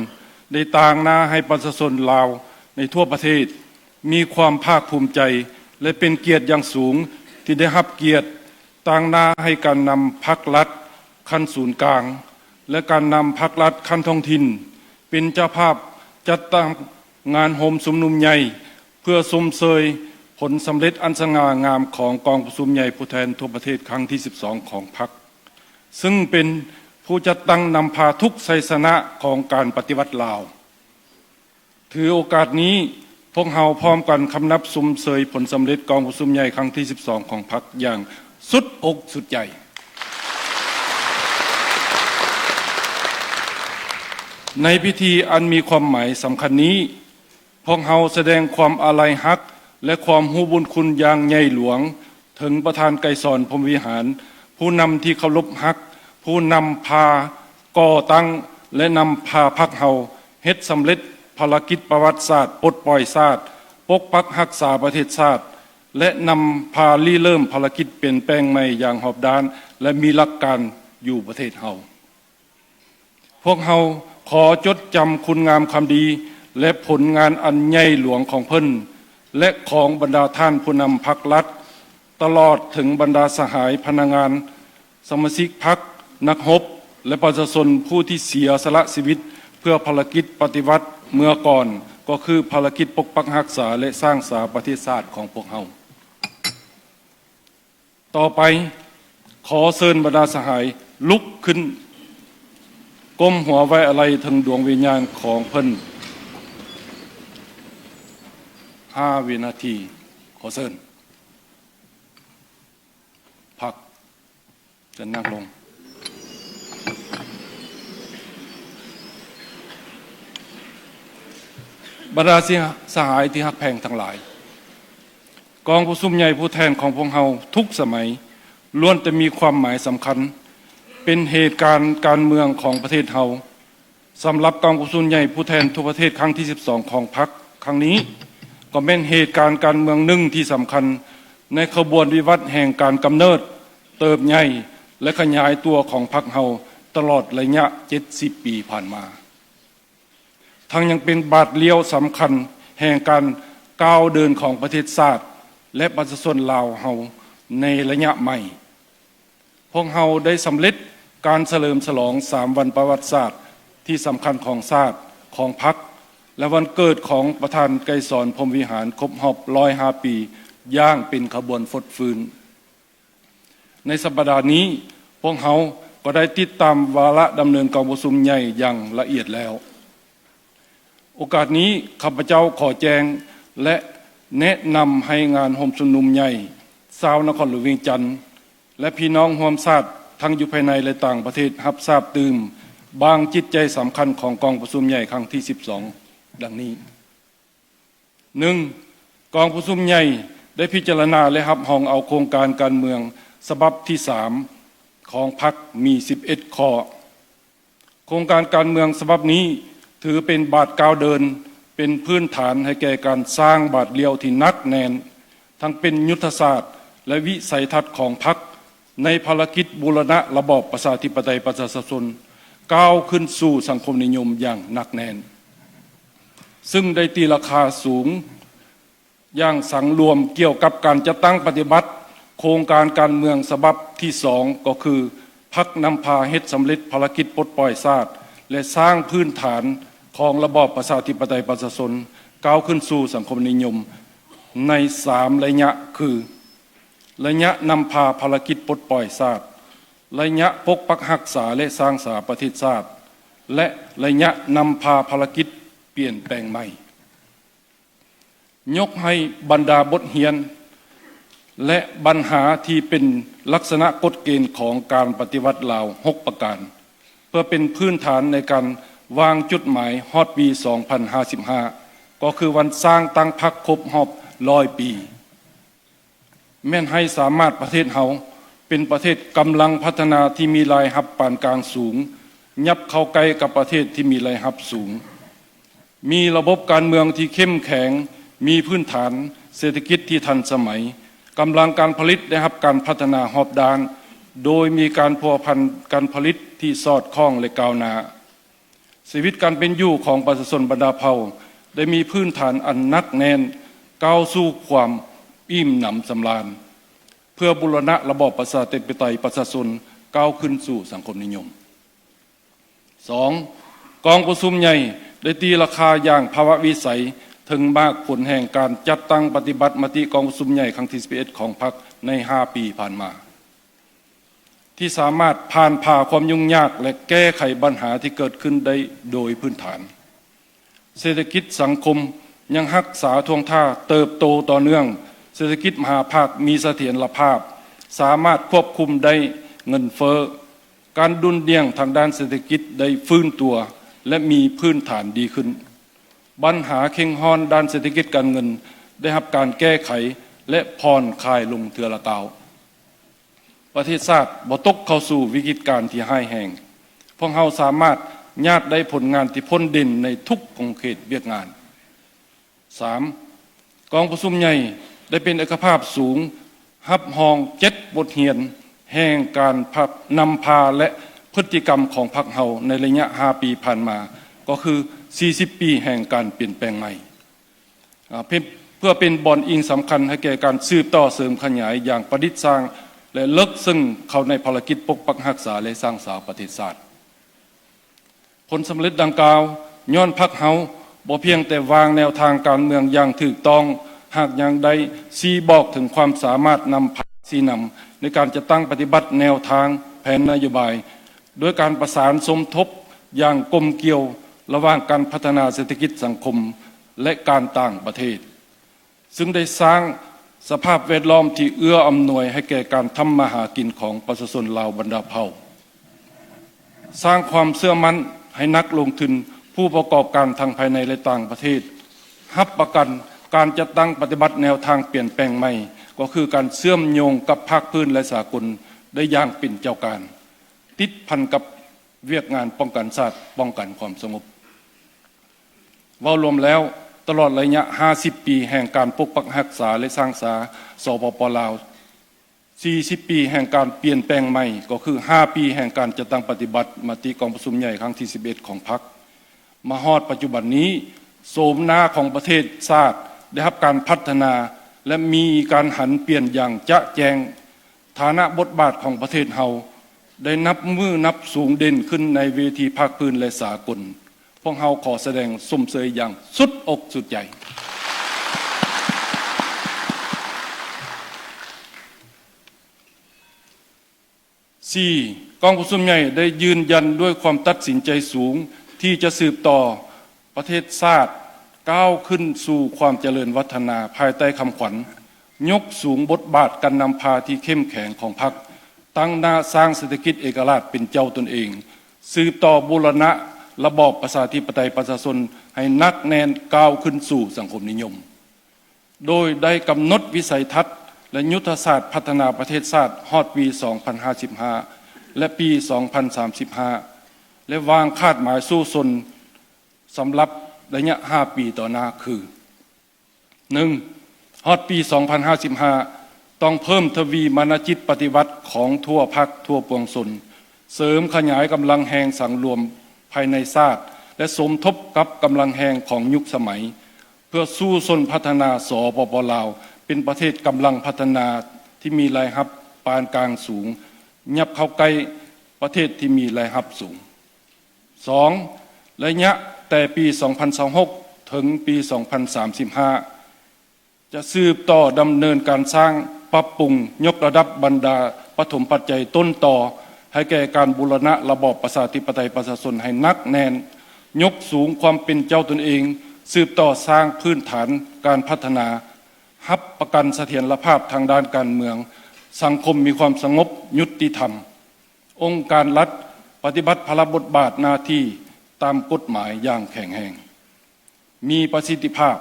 ໄດ້ຕາງໜ້າໃຫ້ປະຊາຊົນລາວໃນທົ່ວປະເທດ ມີຄວາມພາກພູມໃຈ ແລະ ເປັນກຽດຢ່າງສູງທີ່ໄດ້ຮັບກຽດຕາງໜ້າໃຫ້ການນຳພັກລັດຂັ້ນສູນກາງ ແລະ ການນຳພັກລັດຂັ້ນທ້ອງຖິ່ນ ເປັນເຈົ້າພາບຈັດຕັ້ງງານໂຮມຊຸມນຸມໃຫຍ່ ເພື່ອຊົມເຊີຍຜົນສຳເລັດອັນສະຫງ່າງາມຂອງກອງປະຊຸມໃຫຍ່ຜູ້ແທນທົ່ວປະເທດຄັ້ງທີສິບສອງຂອງພັກ, ຊຶ່ງເປັນຜູ້ຈັດຕັ້ງນຳພາທຸກໄຊຊະນະຂອງການປະຕິວັດລາວ. ຖືໂອກາດນີ້, ພວກເຮົາພ້ອມກັນຄຳນັບຊົມເຊີຍຜົນສຳເລັດກອງປະຊຸມໃຫຍ່ຄັ້ງທີສິບສອງຂອງພັກຢ່າງສຸດອົກສຸດໃຈ. ໃນພິທີອັນມີຄວາມໝາຍສຳຄັນນີ້, ພວກເຮົາສະແດງຄວາມອາໄລຮັກ ແລະ ຄວາມຮູ້ບຸນຄຸນຢ່າງໃຫຍ່ຫຼວງ ເຖິງປະທານໄກສອນ ພົມວິຫານ, ຜູ້ນຳທີ່ເຄົາລົບຮັກ, ຜູ້ນຳພາກໍ່ຕັ້ງ ແລະ ນຳພາພັກເຮົາເຮັດສຳເລັດພາລະກິດປະຫວັດສາດປົດປ່ອຍຊາດ, ປົກປັກຮັກສາປະເທດຊາດ ແລະ ນຳພາລິເລີ່ມພາລະກິດປ່ຽນແປງໃໝ່ຢ່າງຮອບດ້ານ ແລະ ມີຫຼັກການຢູ່ປະເທດເຮົາ. ພວກເຮົາຂໍຈົດຈຳຄຸນງາມຄວາມດີ ແລະ ຜົນງານອັນໃຫຍ່ຫຼວງຂອງເພິ່ນ ແລະ ຂອງບັນດາທ່ານຜູ້ນຳພັກລັດ, ຕະຫຼອດເຖິງບັນດາສະຫາຍພະນັກງານ, ສະມາຊິກພັກ, ນັກຮົບ ແລະ ປະຊາຊົນຜູ້ທີ່ເສຍສະຫຼະຊີວິດເພື່ອພາລະກິດປະຕິວັດເມື່ອກ່ອນ, ກໍຄືພາລະກິດປົກປັກຮັກສາ ແລະ ສ້າງສາປະເທດຊາດຂອງພວກເຮົາ. ຕໍ່ໄປ, ຂໍເຊີນບັນດາສະຫາຍລຸກຂຶ້ນ, ກົ້ມຫົວໄວ້ອາໄລເຖິງດວງວິນຍານຂອງເພິ່ນຫ້າວິນາທີ. ຂໍເຊີນ. ພັກ. ເຊີນນັ່ງລົງ. ບັນດາສະຫາຍທີ່ຮັກແພງທັງຫຼາຍ, ກອງປະຊຸມໃຫຍ່ຜູ້ແທນຂອງພວກເຮົາທຸກສະໄໝ ລ້ວນແຕ່ມີຄວາມໝາຍສຳຄັນ, ເປັນເຫດການການເມືອງຂອງປະເທດເຮົາ. ສຳລັບກອງປະຊຸມໃຫຍ່ຜູ້ແທນທົ່ວປະເທດຄັ້ງທີສິບສອງຂອງພັກຄັ້ງນີ້ ກໍແມ່ນເຫດການການເມືອງໜຶ່ງທີ່ສຳຄັນໃນຂະບວນວິວັດແຫ່ງການກຳເນີດ, ເຕີບໃຫຍ່ ແລະ ຂະຫຍາຍຕົວຂອງພັກເຮົາຕະຫຼອດໄລຍະເຈັດສິບປີຜ່ານມາ. ທັງຍັງເປັນບາດລ້ຽວສຳຄັນແຫ່ງການກ້າວເດີນຂອງປະເທດຊາດ ແລະ ປະຊາຊົນລາວເຮົາໃນໄລຍະໃໝ່. ພວກເຮົາໄດ້ສຳເລັດການສະເຫຼີມສະຫຼອງສາມວັນປະຫວັດສາດທີ່ສຳຄັນຂອງຊາດ, ຂອງພັກ ແລະ ວັນເກີດຂອງປະທານໄກສອນ ພົມວິຫານ ຄົບຮອບຮ້ອຍຫ້າປີຢ່າງເປັນຂະບວນຟົດຟື້ນ. ໃນສັບປະດານີ້, ພວກເຮົາກໍໄດ້ຕິດຕາມວາລະດຳເນີນກອງປະຊຸມໃຫຍ່ຢ່າງລະອຽດແລ້ວ. ໂອກາດນີ້, ຂ້າພະເຈົ້າຂໍແຈ້ງ ແລະ ແນະນຳໃຫ້ງານໂຮມຊຸມນຸມໃຫຍ່ຊາວນະຄອນຫຼວງວຽງຈັນ ແລະ ພີ່ນ້ອງຮ່ວມຊາດທັງຢູ່ພາຍໃນ ແລະ ຕ່າງປະເທດຮັບຊາບຕື່ມບາງຈິດໃຈສຳຄັນຂອງກອງປະຊຸມໃຫຍ່ຄັ້ງທີສິບສອງ ດັ່ງນີ້. ໜຶ່ງ, ກອງປະຊຸມໃຫຍ່ໄດ້ພິຈາລະນາ ແລະ ຮັບຮອງເອົາໂຄງການການເມືອງສະບັບທີສາມຂອງພັກມີສິບເອັດຂໍ້. ໂຄງການການເມືອງສະບັບນີ້ຖືເປັນບາດກ້າວເດີນ, ເປັນພື້ນຖານໃຫ້ແກ່ການສ້າງບາດລ້ຽວທີ່ໜັກແໜ້ນ, ທັງເປັນຍຸດທະສາດ ແລະ ວິໄສທັດຂອງພັກ ໃນພາລະກິດບູລະນະລະບອບປະຊາທິປະໄຕປະຊາຊົນ ກ້າວຂຶ້ນສູ່ສັງຄົມນິຍົມຢ່າງໜັກແໜ້ນ, ຊຶ່ງໄດ້ຕີລາຄາສູງຢ່າງສັງລວມກ່ຽວກັບການຈັດຕັ້ງປະຕິບັດໂຄງການການເມືອງສະບັບທີສອງ ກໍຄື ພັກນຳພາເຮັດສຳເລັດພາລະກິດປົດປ່ອຍຊາດ ແລະ ສ້າງພື້ນຖານຂອງລະບອບປະຊາທິປະໄຕປະຊາຊົນ ກ້າວຂຶ້ນສູ່ສັງຄົມນິຍົມ ໃນສາມໄລຍະຄື ໄລຍະນຳພາພາລະກິດປົດປ່ອຍຊາດ, ໄລຍະປົກປັກຮັກສາ ແລະ ສ້າງສາປະເທດຊາດ ແລະ ໄລຍະນຳພາພາລະກິດປ່ຽນແປງໃໝ່. ຍົກໃຫ້ບັນດາບົດຮຽນ ແລະ ບັນຫາທີ່ເປັນລັກສະນະກົດເກນຂອງການປະຕິວັດລາວຫົກປະການ ເພື່ອເປັນພື້ນຖານໃນການວາງຈຸດໝາຍຮອດປີສອງພັນຫ້າສິບຫ້າ ກໍຄືວັນສ້າງຕັ້ງພັກຄົບຮອບຮ້ອຍປີ. ແມ່ນໃຫ້ສາມາດປະເທດເຮົາເປັນປະເທດກຳລັງພັດທະນາທີ່ມີລາຍຮັບປານກາງສູງ, ຫຍັບເຂົ້າໃກ້ກັບປະເທດທີ່ມີລາຍຮັບສູງ, ມີລະບົບການເມືອງທີ່ເຂັ້ມແຂງ, ມີພື້ນຖານເສດຖະກິດທີ່ທັນສະໄໝ, ກຳລັງການຜະລິດໄດ້ຮັບການພັດທະນາຮອບດ້ານ, ໂດຍມີການພົວພັນການຜະລິດທີ່ສອດຄ່ອງ ແລະ ກ້າວໜ້າ. ຊີວິດການເປັນຢູ່ຂອງປະຊາຊົນບັນດາເຜົ່າໄດ້ມີພື້ນຖານອັນໜັກແໜ້ນ ກ້າວສູ່ຄວາມອີ່ມໜຳສຳລານ ເພື່ອບູລະນະລະບອບປະຊາທິປະໄຕປະຊາຊົນ ກ້າວຂຶ້ນສູ່ສັງຄົມນິຍົມ. ສອງ, ກອງປະຊຸມໃຫຍ່ໄດ້ຕີລາຄາຢ່າງພາວະວິໄສເຖິງໝາກຜົນແຫ່ງການຈັດຕັ້ງປະຕິບັດມະຕິກອງປະຊຸມໃຫຍ່ຄັ້ງທີສິບເອັດຂອງພັກໃນຫ້າປີຜ່ານມາ. ທີ່ສາມາດຜ່ານຜ່າຄວາມຫຍຸ້ງຍາກ ແລະ ແກ້ໄຂບັນຫາທີ່ເກີດຂຶ້ນໄດ້ໂດຍພື້ນຖານ. ເສດຖະກິດສັງຄົມຍັງຮັກສາທ່ວງທ່າເຕີບໂຕຕໍ່ເນື່ອງ, ເສດຖະກິດມະຫາພາກມີສະຖຽນລະພາບ, ສາມາດຄວບຄຸມໄດ້ເງິນເຟີ້, ການດຸ່ນດ່ຽງທາງດ້ານເສດຖະກິດໄດ້ຟື້ນຕົວ ແລະ ມີພື້ນຖານດີຂຶ້ນ. ບັນຫາເຄັ່ງຮ້ອນດ້ານເສດຖະກິດການເງິນໄດ້ຮັບການແກ້ໄຂ ແລະ ຜ່ອນຄາຍລົງເທື່ອລະກ້າວ. ປະເທດຊາດບໍ່ຕົກເຂົ້າສູ່ວິກິດການທີ່ຮ້າຍແຮງ. ພວກເຮົາສາມາດຍາດໄດ້ຜົນງານທີ່ພົ້ນເດັ່ນໃນທຸກຂົງເຂດວຽກງານ. ສາມ, ກອງປະຊຸມໃຫຍ່ໄດ້ເປັນເອກະພາບສູງ ຮັບຮອງເຈັດບົດຮຽນແຫ່ງການພັບ ນຳພາ ແລະ ພຶດຕິກຳຂອງພັກເຮົາໃນໄລຍະຫ້າປີຜ່ານມາ, ກໍຄື ສີ່ສິບປີແຫ່ງການປ່ຽນແປງໃໝ່. ອາ ເພື່ອ ເພື່ອເປັນບ່ອນອີງສຳຄັນໃຫ້ແກ່ການສືບຕໍ່ເສີມຂະຫຍາຍຢ່າງປະດິດສ້າງ ແລະ ເລິກເຊິ່ງເຂົ້າໃນພາລະກິດປົກປັກຮັກສາ ແລະ ສ້າງສາປະເທດຊາດ. ຜົນສຳເລັດດັ່ງກ່າວ ຍ້ອນພັກເຮົາບໍ່ພຽງແຕ່ວາງແນວທາງການເມືອງຢ່າງຖືກຕ້ອງ, ຫາກຍັງໄດ້ຊີ້ບອກເຖິງຄວາມສາມາດນຳພາຊີ້ນຳໃນການຈັດຕັ້ງປະຕິບັດແນວທາງ, ແຜນນະໂຍບາຍ, ໂດຍການປະສານສົມທົບຢ່າງກົມກ່ຽວລະຫວ່າງການພັດທະນາເສດຖະກິດສັງຄົມ ແລະ ການຕ່າງປະເທດ, ຊຶ່ງໄດ້ສ້າງສະພາບແວດລ້ອມທີ່ເອື້ອອຳນວຍໃຫ້ແກ່ການທຳມາຫາກິນຂອງປະຊາຊົນລາວບັນດາເຜົ່າ, ສ້າງຄວາມເຊື່ອໝັ້ນໃຫ້ນັກລົງທຶນ, ຜູ້ປະກອບການທັງພາຍໃນ ແລະ ຕ່າງປະເທດ ຮັບປະກັນການຈັດຕັ້ງປະຕິບັດແນວທາງປ່ຽນແປງໃໝ່, ກໍຄືການເຊື່ອມໂຍງກັບພາກພື້ນ ແລະ ສາກົນໄດ້ຢ່າງເປັນເຈົ້າການ, ຕິດພັນກັບວຽກງານປ້ອງກັນຊາດ, ປ້ອງກັນຄວາມສະຫງົບ. ເວົ້າລວມແລ້ວ, ຕະຫຼອດໄລຍະຫ້າສິບປີແຫ່ງການປົກປັກຮັກສາ ແລະ ສ້າງສາ ສປປ ລາວ, ສີ່ສິບປີແຫ່ງການປ່ຽນແປງໃໝ່, ກໍຄື ຫ້າປີແຫ່ງການຈັດຕັ້ງປະຕິບັດມະຕິກອງປະຊຸມໃຫຍ່ຄັ້ງທີສິບເອັດຂອງພັກ, ມາຮອດປັດຈຸບັນນີ້, ໂສມໜ້າຂອງປະເທດຊາດໄດ້ຮັບການພັດທະນາ ແລະ ມີການຫັນປ່ຽນຢ່າງຈະແຈ້ງ. ຖານະບົດບາດຂອງປະເທດເຮົາໄດ້ນັບມື້ນັບສູງເດັ່ນຂຶ້ນໃນເວທີພາກພື້ນ ແລະ ສາກົນ. ພວກເຮົາຂໍສະແດງຊົມເຊີຍຢ່າງສຸດອົກສຸດໃຈ. ສີ່, ກອງປະຊຸມໃຫຍ່ໄດ້ຢືນຢັນດ້ວຍຄວາມຕັດສິນໃຈສູງ ທີ່ຈະສືບຕໍ່ປະເທດຊາດກ້າວຂຶ້ນສູ່ຄວາມຈະເລີນວັດທະນາ ພາຍໃຕ້ຄຳຂວັນ ຍົກສູງບົດບາດການນຳພາທີ່ເຂັ້ມແຂງຂອງພັກ, ຕັ້ງໜ້າສ້າງເສດຖະກິດເອກະລາດເປັນເຈົ້າຕົນເອງ, ສືບຕໍ່ບູລະນະລະບອບປະຊາທິປະໄຕປະຊາຊົນໃຫ້ໜັກແໜ້ນ, ກ້າວຂຶ້ນສູ່ສັງຄົມນິຍົມ. ໂດຍໄດ້ກຳນົດວິໄສທັດ ແລະ ຍຸດທະສາດພັດທະນາປະເທດຊາດຮອດປີສອງພັນຫ້າສິບຫ້າ ແລະ ປີສອງພັນສາມສິບຫ້າ ແລະ ວາງຄາດໝາຍສູ້ຊົນສຳລັບໄລຍະຫ້າປີຕໍ່ໜ້າຄື: ໜຶ່ງ, ຮອດປີສອງພັນຫ້າສິບຫ້າ ຕ້ອງເພີ່ມທະວີມານະຈິດປະຕິວັດຂອງທົ່ວພັກທົ່ວປວງຊົນ, ເສີມຂະຫຍາຍກຳລັງແຮງສັງລວມພາຍໃນຊາດ ແລະ ສົມທົບກັບກຳລັງແຮງຂອງຍຸກສະໄໝ ເພື່ອສູ້ຊົນພັດທະນາ ສປປ ລາວ ເປັນປະເທດກຳລັງພັດທະນາທີ່ມີລາຍຮັບປານກາງສູງ, ຫຍັບເຂົ້າໃກ້ປະເທດທີ່ມີລາຍຮັບສູງ. ສອງ, ໄລຍະແຕ່ປີສອງພັນຊາວຫົກ ເຖິງປີສອງພັນສາມສິບຫ້າ ຈະສືບຕໍ່ດຳເນີນການສ້າງ, ປັບປຸງ, ຍົກລະດັບບັນດາປະຖົມປັດໄຈຕົ້ນຕໍໃຫ້ແກ່ການບູລະນະລະບອບປະຊາທິປະໄຕປະຊາຊົນໃຫ້ໜັກແໜ້ນ, ຍົກສູງຄວາມເປັນເຈົ້າຕົນເອງ, ສືບຕໍ່ສ້າງພື້ນຖານການພັດທະນາ, ຮັບປະກັນສະຖຽນລະພາບທາງດ້ານການເມືອງ, ສັງຄົມມີຄວາມສະຫງົບ, ຍຸຕິທຳ, ອົງການລັດປະຕິບັດພາລະບົດບາດໜ້າທີ່ຕາມກົດໝາຍຢ່າງແຂງແຮງ, ມີປະສິດທິພາບ,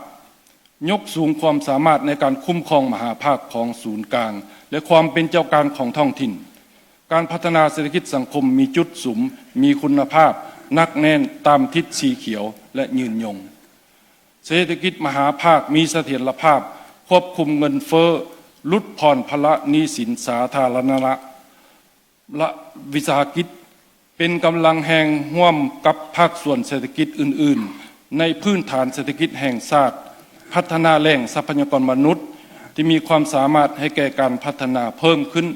ຍົກສູງຄວາມສາມາດໃນການຄຸ້ມຄອງມະຫາພາກຂອງສູນກາງ ແລະ ຄວາມເປັນເຈົ້າການຂອງທ້ອງຖິ່ນ. ການພັດທະນາເສດຖະກິດສັງຄົມມີຈຸດສຸມ, ມີຄຸນນະພາບ, ໜັກແໜ້ນຕາມທິດສີຂຽວ ແລະ ຍືນຍົງ. ເສດຖະກິດມະຫາພາກມີສະຖຽນລະພາບ, ຄວບຄຸມເງິນເຟີ້, ຫຼຸດຜ່ອນພາລະໜີ້ສິນສາທາລະນະ ລະວິສາຫະກິດ, ເປັນກຳລັງແຮງຮ່ວມກັບພາກສ່ວນເສດຖະກິດອື່ນໆ ໃນພື້ນຖານເສດຖະກິດແຫ່ງຊາດ, ພັດທະນາແຫຼ່ງຊັບພະຍາກອນມະນຸດທີ່ມີຄວາມສາມາດໃຫ້ແກ່ການພັດທະນາເພີ່ມຂຶ້ນ,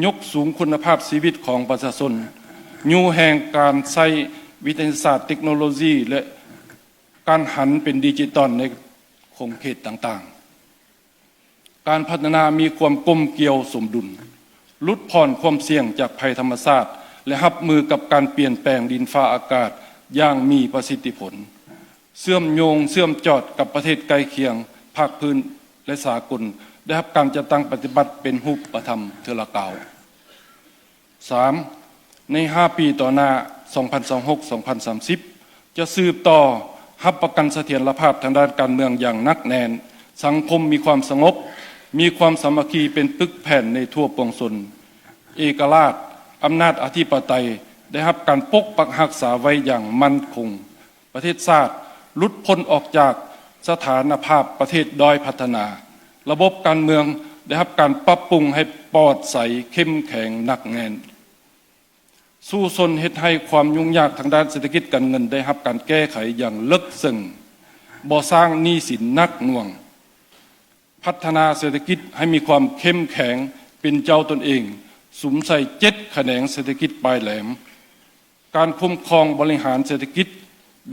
ຍົກສູງຄຸນນະພາບຊີວິດຂອງປະຊາຊົນ, ຍູ້ແຮງການໃຊ້ວິທະຍາສາດ, ເຕັກໂນໂລຊີ ແລະ ການຫັນເປັນດິຈິຕອນໃນຂົງເຂດຕ່າງໆ. ການພັດທະນາມີຄວາມກົມກຽວສົມດຸນ, ຫຼຸດຜ່ອນຄວາມສ່ຽງຈາກໄພທຳມະຊາດ ແລະ ຮັບມືກັບການປ່ຽນແປງດິນຟ້າອາກາດຢ່າງມີປະສິດທິຜົນ, ເຊື່ອມໂຍງເຊື່ອມຈອດກັບປະເທດໃກ້ຄຽງ, ພາກພື້ນ ແລະ ສາກົນ, ໄດ້ຮັບການຈັດຕັ້ງປະຕິບັດເປັນຮູບປະທຳເທື່ອລະກ້າວ. ສາມ, ໃນຫ້າປີຕໍ່ໜ້າ ສອງພັນຊາວຫົກ ສອງພັນສາມສິບ ຈະສືບຕໍ່ຮັບປະກັນສະຖຽນລະພາບທາງດ້ານການເມືອງຢ່າງໜັກແໜ້ນ, ສັງຄົມມີຄວາມສະຫງົບ, ມີຄວາມສາມັກຄີເປັນປຶກແຜ່ນໃນທົ່ວປວງຊົນ, ເອກະລາດ, ອຳນາດອະທິປະໄຕໄດ້ຮັບການປົກປັກຮັກສາໄວ້ຢ່າງໝັ້ນຄົງ, ປະເທດຊາດຫຼຸດພົ້ນອອກຈາກສະຖານະພາບປະເທດດ້ອຍພັດທະນາ, ລະບົບການເມືອງໄດ້ຮັບການປັບປຸງໃຫ້ປອດໃສ, ເຂັ້ມແຂງ, ໜັກແໜ້ນ. ສູ້ຊົນເຮັດໃຫ້ຄວາມຫຍຸ້ງຍາກທາງດ້ານເສດຖະກິດການເງິນໄດ້ຮັບການແກ້ໄຂຢ່າງເລິກເຊິ່ງ, ບໍ່ສ້າງໜີ້ສິນໜັກໜ່ວງ. ພັດທະນາເສດຖະກິດໃຫ້ມີຄວາມເຂັ້ມແຂງ, ເປັນເຈົ້າຕົນເອງ, ສຸມໃສ່ເຈັດຂະແໜງເສດຖະກິດປາຍແຫຼມ. ການຄຸ້ມຄອງບໍລິຫານເສດຖະກິດ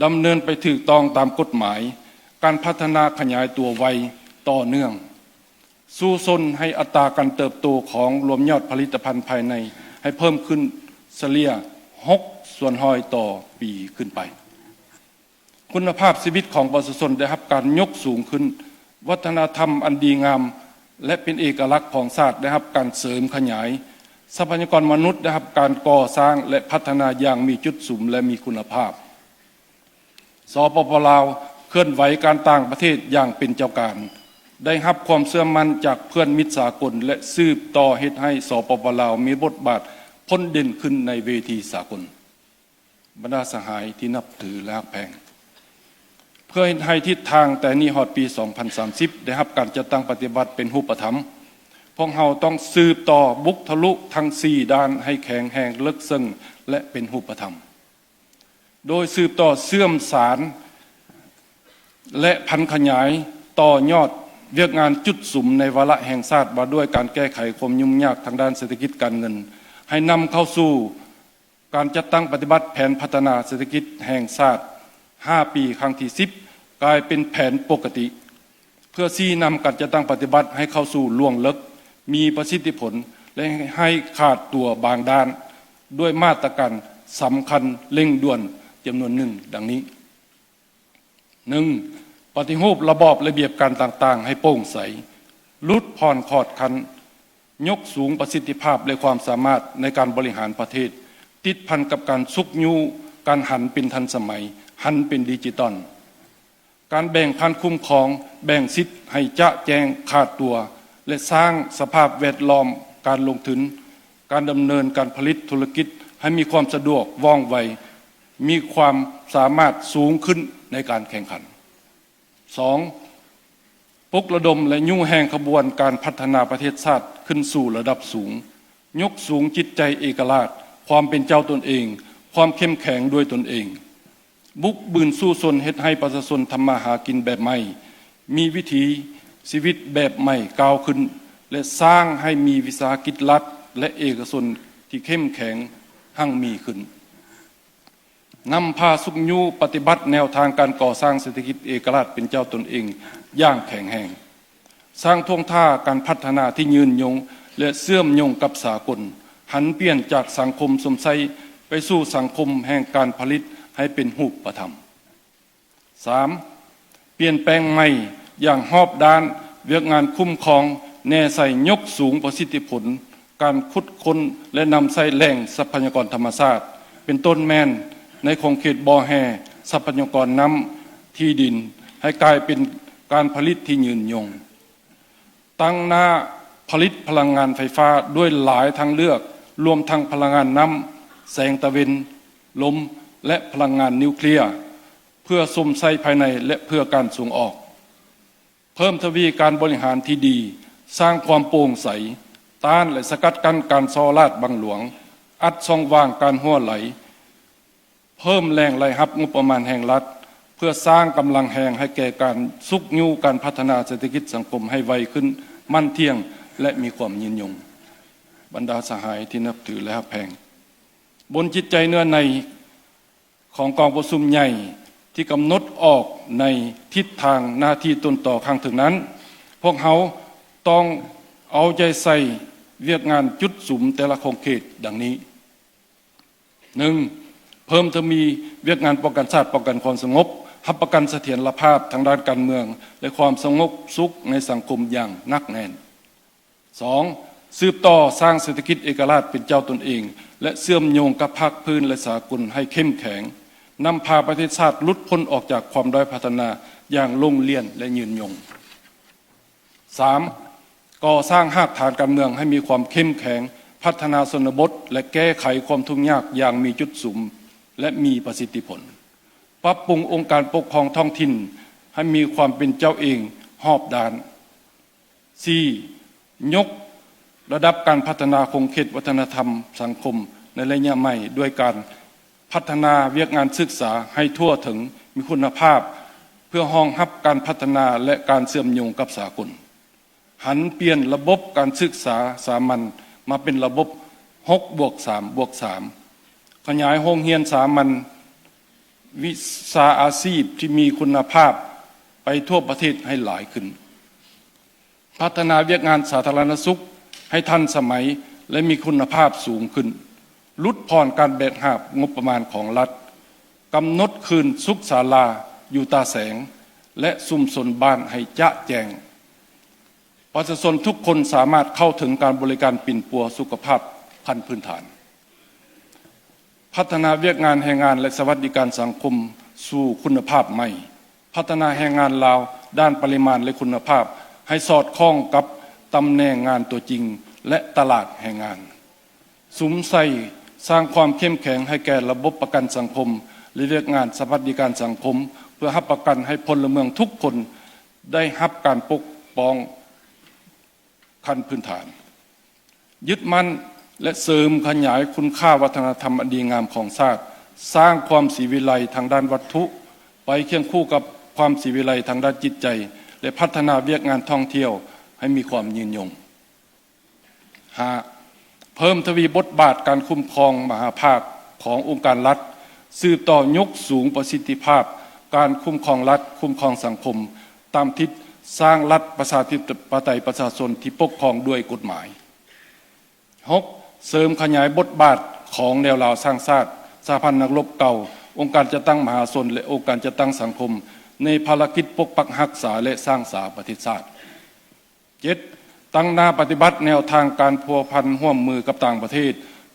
ດຳເນີນໄປຖືກຕ້ອງຕາມກົດໝາຍ, ການພັດທະນາຂະຫຍາຍຕົວໄວ, ຕໍ່ເນື່ອງ. ສູ້ຊົນໃຫ້ອັດຕາການເຕີບໂຕຂອງລວມຍອດຜະລິດຕະພັນພາຍໃນໃຫ້ເພີ່ມຂຶ້ນສະເລ່ຍຫົກສ່ວນຮ້ອຍຕໍ່ປີຂຶ້ນໄປ. ຄຸນນະພາບຊີວິດຂອງປະຊາຊົນໄດ້ຮັບການຍົກສູງຂຶ້ນ, ວັດທະນະທຳອັນດີງາມ ແລະ ເປັນເອກະລັກຂອງຊາດໄດ້ຮັບການເສີມຂະຫຍາຍ, ຊັບພະຍາກອນມະນຸດໄດ້ຮັບການກໍ່ສ້າງ ແລະ ພັດທະນາຢ່າງມີຈຸດສຸມ ແລະ ມີຄຸນນະພາບ. ສປປ ລາວ ເຄື່ອນໄຫວການຕ່າງປະເທດຢ່າງເປັນເຈົ້າການ, ໄດ້ຮັບຄວາມເຊື່ອໝັ້ນຈາກເພື່ອນມິດສາກົນ ແລະ ສືບຕໍ່ເຮັດໃຫ້ ສປປ ລາວ ມີບົດບາດພົ້ນເດັ່ນຂຶ້ນໃນເວທີສາກົນ. ບັນດາສະຫາຍທີ່ນັບຖື ແລະ ຮັກແພງ, ເພື່ອເຮັດໃຫ້ທິດທາງແຕ່ນີ້ຮອດປີສອງພັນສາມສິບ ໄດ້ຮັບການຈັດຕັ້ງປະຕິບັດເປັນຮູບປະທຳ, ພວກເຮົາຕ້ອງສືບຕໍ່ບຸກທະລຸທັງສີ່ດ້ານໃຫ້ແຂງແຮງເລິກເຊິ່ງ ແລະ ເປັນຮູບປະທຳ. ໂດຍສືບຕໍ່ເຊື່ອມສານ ແລະ ຜັນຂະຫຍາຍຕໍ່ຍອດວຽກງານຈຸດສຸມໃນວາລະແຫ່ງຊາດວ່າດ້ວຍການແກ້ໄຂຄວາມຫຍຸ້ງຍາກທາງດ້ານເສດຖະກິດການເງິນ ໃຫ້ນຳເຂົ້າສູ່ການຈັດຕັ້ງປະຕິບັດແຜນພັດທະນາເສດຖະກິດແຫ່ງຊາດຫ້າປີ ຄັ້ງທີສິບ ກາຍເປັນແຜນປົກກະຕິ ເພື່ອຊີ້ນຳການຈັດຕັ້ງປະຕິບັດໃຫ້ເຂົ້າສູ່ລວງເລິກ, ມີປະສິດທິຜົນ ແລະ ໃຫ້ຂາດຕົວບາງດ້ານ ດ້ວຍມາດຕະການສຳຄັນເລັ່ງດ່ວນຈຳນວນໜຶ່ງ ດັ່ງນີ້. ໜຶ່ງ, ປະຕິຮູບລະບອບລະບຽບການຕ່າງໆໃຫ້ໂປ່ງໃສ, ຫຼຸດຜ່ອນຂອດຂັ້ນ, ຍົກສູງປະສິດທິພາບ ແລະ ຄວາມສາມາດໃນການບໍລິຫານປະເທດ, ຕິດພັນກັບການຊຸກຍູ້ການຫັນເປັນທັນສະໄໝ, ຫັນເປັນດິຈິຕອນ. ການແບ່ງພັນຄຸ້ມຄອງ, ແບ່ງສິດໃຫ້ຈະແຈ້ງຂາດຕົວ ແລະ ສ້າງສະພາບແວດລ້ອມການລົງທຶນ, ການດຳເນີນການຜະລິດທຸລະກິດໃຫ້ມີຄວາມສະດວກ, ວ່ອງໄວ, ມີຄວາມສາມາດສູງຂຶ້ນໃນການແຂ່ງຂັນ. ສອງ, ປຸກລະດົມ ແລະ ຍູ້ແຮງຂະບວນການພັດທະນາປະເທດຊາດຂຶ້ນສູ່ລະດັບສູງ, ຍົກສູງຈິດໃຈເອກະລາດ, ຄວາມເປັນເຈົ້າຕົນເອງ, ຄວາມເຂັ້ມແຂງດ້ວຍຕົນເອງ, ບຸກບືນສູ້ຊົນເຮັດໃຫ້ປະຊາຊົນທຳມາຫາກິນແບບໃໝ່, ມີວິຖີຊີວິດແບບໃໝ່ກ້າວຂຶ້ນ ແລະ ສ້າງໃຫ້ມີວິສາຫະກິດລັດ ແລະ ເອກະຊົນທີ່ເຂັ້ມແຂງຮັ່ງມີຂຶ້ນ. ນຳພາຊຸກຍູ້ປະຕິບັດແນວທາງການກໍ່ສ້າງເສດຖະກິດເອກະລາດເປັນເຈົ້າຕົນເອງຢ່າງແຂງແຮງ. ສ້າງທ່ວງທ່າການພັດທະນາທີ່ຍືນຍົງ ແລະ ເຊື່ອມໂຍງກັບສາກົນ, ຫັນປ່ຽນຈາກສັງຄົມຊົມໃຊ້ໄປສູ່ສັງຄົມແຫ່ງການຜະລິດໃຫ້ເປັນຮູບປະທຳ. ສາມ, ປ່ຽນແປງໃໝ່ຢ່າງຮອບດ້ານວຽກງານຄຸ້ມຄອງ, ແນໃສ່ຍົກສູງປະສິດທິຜົນການຂຸດຄົ້ນ ແລະ ນຳໃຊ້ແຫຼ່ງຊັບພະຍາກອນທຳມະຊາດ, ເປັນຕົ້ນແມ່ນໃນຂົງເຂດບໍ່ແຮ່, ຊັບພະຍາກອນນ້ຳ, ທີ່ດິນ ໃຫ້ກາຍເປັນການຜະລິດທີ່ຍືນຍົງ. ຕັ້ງໜ້າຜະລິດພະລັງງານໄຟຟ້າດ້ວຍຫຼາຍທາງເລືອກ, ລວມທັງພະລັງງານນ້ຳ, ແສງຕາເວັນ, ລົມ ແລະ ພະລັງງານນິວເຄລຍ, ເພື່ອຊົມໃຊ້ພາຍໃນ ແລະ ເພື່ອການສົ່ງອອກ. ເພີ່ມທະວີການບໍລິຫານທີ່ດີ, ສ້າງຄວາມໂປ່ງໃສ, ຕ້ານ ແລະ ສະກັດກັ້ນການສໍ້ລາດບັງຫຼວງ, ອັດຊ່ອງວ່າງການຮົ່ວໄຫຼ, ເພີ່ມແຫຼ່ງລາຍຮັບງົບປະມານແຫ່ງລັດ ເພື່ອສ້າງກຳລັງແຮງໃຫ້ແກ່ການຊຸກຍູ້ການພັດທະນາເສດຖະກິດສັງຄົມໃຫ້ໄວຂຶ້ນ, ໝັ້ນທ່ຽງ ແລະ ມີຄວາມຍືນຍົງ. ບັນດາສະຫາຍທີ່ນັບຖື ແລະ ຮັກແພງ, ບົນຈິດໃຈເນື້ອໃນຂອງກອງປະຊຸມໃຫຍ່ທີ່ກຳນົດອອກໃນທິດທາງໜ້າທີ່ຕົ້ນຕໍຄັ້ງເຖິງນັ້ນ, ພວກເຮົາຕ້ອງເອົາໃຈໃສ່ວຽກງານຈຸດສຸມແຕ່ລະຂົງເຂດດັ່ງນີ້. ໜຶ່ງ, ເພີ່ມທະວີວຽກງານປ້ອງກັນຊາດ, ປ້ອງກັນຄວາມສະຫງົບ, ຮັບປະກັນສະຖຽນລະພາບທາງດ້ານການເມືອງ ແລະ ຄວາມສະຫງົບສຸກໃນສັງຄົມຢ່າງໜັກແໜ້ນ. ສອງ, ສືບຕໍ່ສ້າງເສດຖະກິດເອກະລາດເປັນເຈົ້າຕົນເອງ ແລະ ເຊື່ອມໂຍງກັບພາກພື້ນ ແລະ ສາກົນໃຫ້ເຂັ້ມແຂງ, ນຳພາປະເທດຊາດຫຼຸດພົ້ນອອກຈາກຄວາມດ້ອຍພັດທະນາຢ່າງລົງລຽນ ແລະ ຍືນຍົງ. ສາມ, ກໍ່ສ້າງຮາກຖານການເມືອງໃຫ້ມີຄວາມເຂັ້ມແຂງ, ພັດທະນາຊົນນະບົດ ແລະ ແກ້ໄຂຄວາມທຸກຍາກຢ່າງມີຈຸດສຸມ ແລະ ມີປະສິດທິຜົນ. ປັບປຸງອົງການປົກຄອງທ້ອງຖິ່ນໃຫ້ມີຄວາມເປັນເຈົ້າເອງຮອບດ້ານ. ສີ່, ຍົກລະດັບການພັດທະນາຂົງເຂດວັດທະນະທຳສັງຄົມໃນໄລຍະໃໝ່ ດ້ວຍການພັດທະນາວຽກງານສຶກສາໃຫ້ທົ່ວເຖິງ, ມີຄຸນນະພາບ ເພື່ອຮອງຮັບການພັດທະນາ ແລະ ການເຊື່ອມໂຍງກັບສາກົນ. ຫັນປ່ຽນລະບົບການສຶກສາສາມັນມາເປັນລະບົບຫົກບວກສາມບວກສາມ, ຂະຫຍາຍໂຮງຮຽນສາມັນວິຊາອາຊີບທີ່ມີຄຸນນະພາບໄປທົ່ວປະເທດໃຫ້ຫຼາຍຂຶ້ນ. ພັດທະນາວຽກງານສາທາລະນະສຸກໃຫ້ທັນສະໄໝ ແລະ ມີຄຸນນະພາບສູງຂຶ້ນ, ຫຼຸດຜ່ອນການແບກຫາບງົບປະມານຂອງລັດ, ກຳນົດຄືນສຸກສາລາຢູ່ຕາແສງ ແລະ ຊຸມຊົນບ້ານໃຫ້ຈະແຈ້ງ. ປະຊາຊົນທຸກຄົນສາມາດເຂົ້າເຖິງການບໍລິການປິ່ນປົວສຸຂະພາບຂັ້ນພື້ນຖານ. ພັດທະນາວຽກງານແຮງງານ ແລະ ສະຫວັດດີການສັງຄົມສູ່ຄຸນນະພາບໃໝ່. ພັດທະນາແຮງງານລາວດ້ານປະລິມານ ແລະ ຄຸນນະພາບໃຫ້ສອດຄ່ອງກັບຕຳແໜ່ງງານຕົວຈິງ ແລະ ຕະຫຼາດແຮງງານ. ສຸມໃສ່ສ້າງຄວາມເຂັ້ມແຂງໃຫ້ແກ່ລະບົບປະກັນສັງຄົມ ແລະ ວຽກງານສະຫວັດດີການສັງຄົມ ເພື່ອຮັບປະກັນໃຫ້ພົນລະເມືອງທຸກຄົນໄດ້ຮັບການປົກປ້ອງ ຂັ້ນພື້ນຖານ. ຍຶດໝັ້ນ ແລະ ເສີມຂະຫຍາຍຄຸນຄ່າວັດທະນະທຳອັນດີງາມຂອງຊາດ, ສ້າງຄວາມສີວິໄລທາງດ້ານວັດຖຸ ໄປຄຽງຄູ່ກັບຄວາມສີວິໄລທາງດ້ານຈິດໃຈ ແລະ ພັດທະນາວຽກງານທ່ອງທ່ຽວໃຫ້ມີຄວາມຍືນຍົງ. ຫ້າ, ເພີ່ມທະວີບົດບາດການຄຸ້ມຄອງມະຫາພາກຂອງອົງການລັດ, ສືບຕໍ່ຍົກສູງປະສິດທິພາບການຄຸ້ມຄອງລັດ, ຄຸ້ມຄອງສັງຄົມ ຕາມທິດສ້າງລັດປະຊາທິປະໄຕປະຊາຊົນທີ່ປົກຄອງດ້ວຍກົດໝາຍ. ຫົກ, ເສີມຂະຫຍາຍບົດບາດຂອງແນວລາວສ້າງຊາດ, ສະຫະພັນນັກລົບເກົ່າ, ອົງການຈັດຕັ້ງມະຫາຊົນ ແລະ ອົງການຈັດຕັ້ງສັງຄົມ ໃນພາລະກິດປົກປັກຮັກສາ ແລະ ສ້າງສາປະເທດຊາດ. ເຈັດ, ຕັ້ງໜ້າປະຕິບັດແນວທາງການພົວພັນຮ່ວມມືກັບຕ່າງປະເທດ,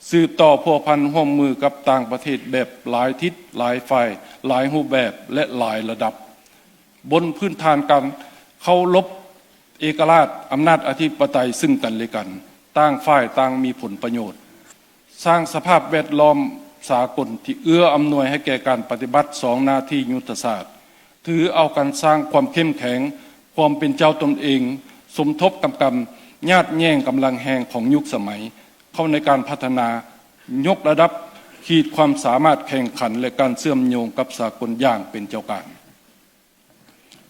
ສືບຕໍ່ພົວພັນຮ່ວມມືກັບຕ່າງປະເທດແບບຫຼາຍທິດ, ຫຼາຍຝ່າຍ, ຫຼາຍຮູບແບບ ແລະ ຫຼາຍລະດັບ, ບົນພື້ນຖານການເຄົາລົບເອກະລາດ, ອຳນາດອະທິປະໄຕຊຶ່ງກັນ ແລະ ກັນ, ຕ່າງຝ່າຍຕ່າງມີຜົນປະໂຫຍດ. ສ້າງສະພາບແວດລ້ອມສາກົນທີ່ເອື້ອອຳນວຍໃຫ້ແກ່ການປະຕິບັດສອງໜ້າທີ່ຍຸດທະສາດ, ຖືເອົາການສ້າງຄວາມເຂັ້ມແຂງ, ຄວາມເປັນເຈົ້າຕົນເອງ, ສົມທົບກຳກັນ, ຍາດແຍ່ງກຳລັງແຮງຂອງຍຸກສະໄໝ ເຂົ້າໃນການພັດທະນາ, ຍົກລະດັບຂີດຄວາມສາມາດແຂ່ງຂັນ ແລະ ການເຊື່ອມໂຍງກັບສາກົນຢ່າງເປັນເຈົ້າການ.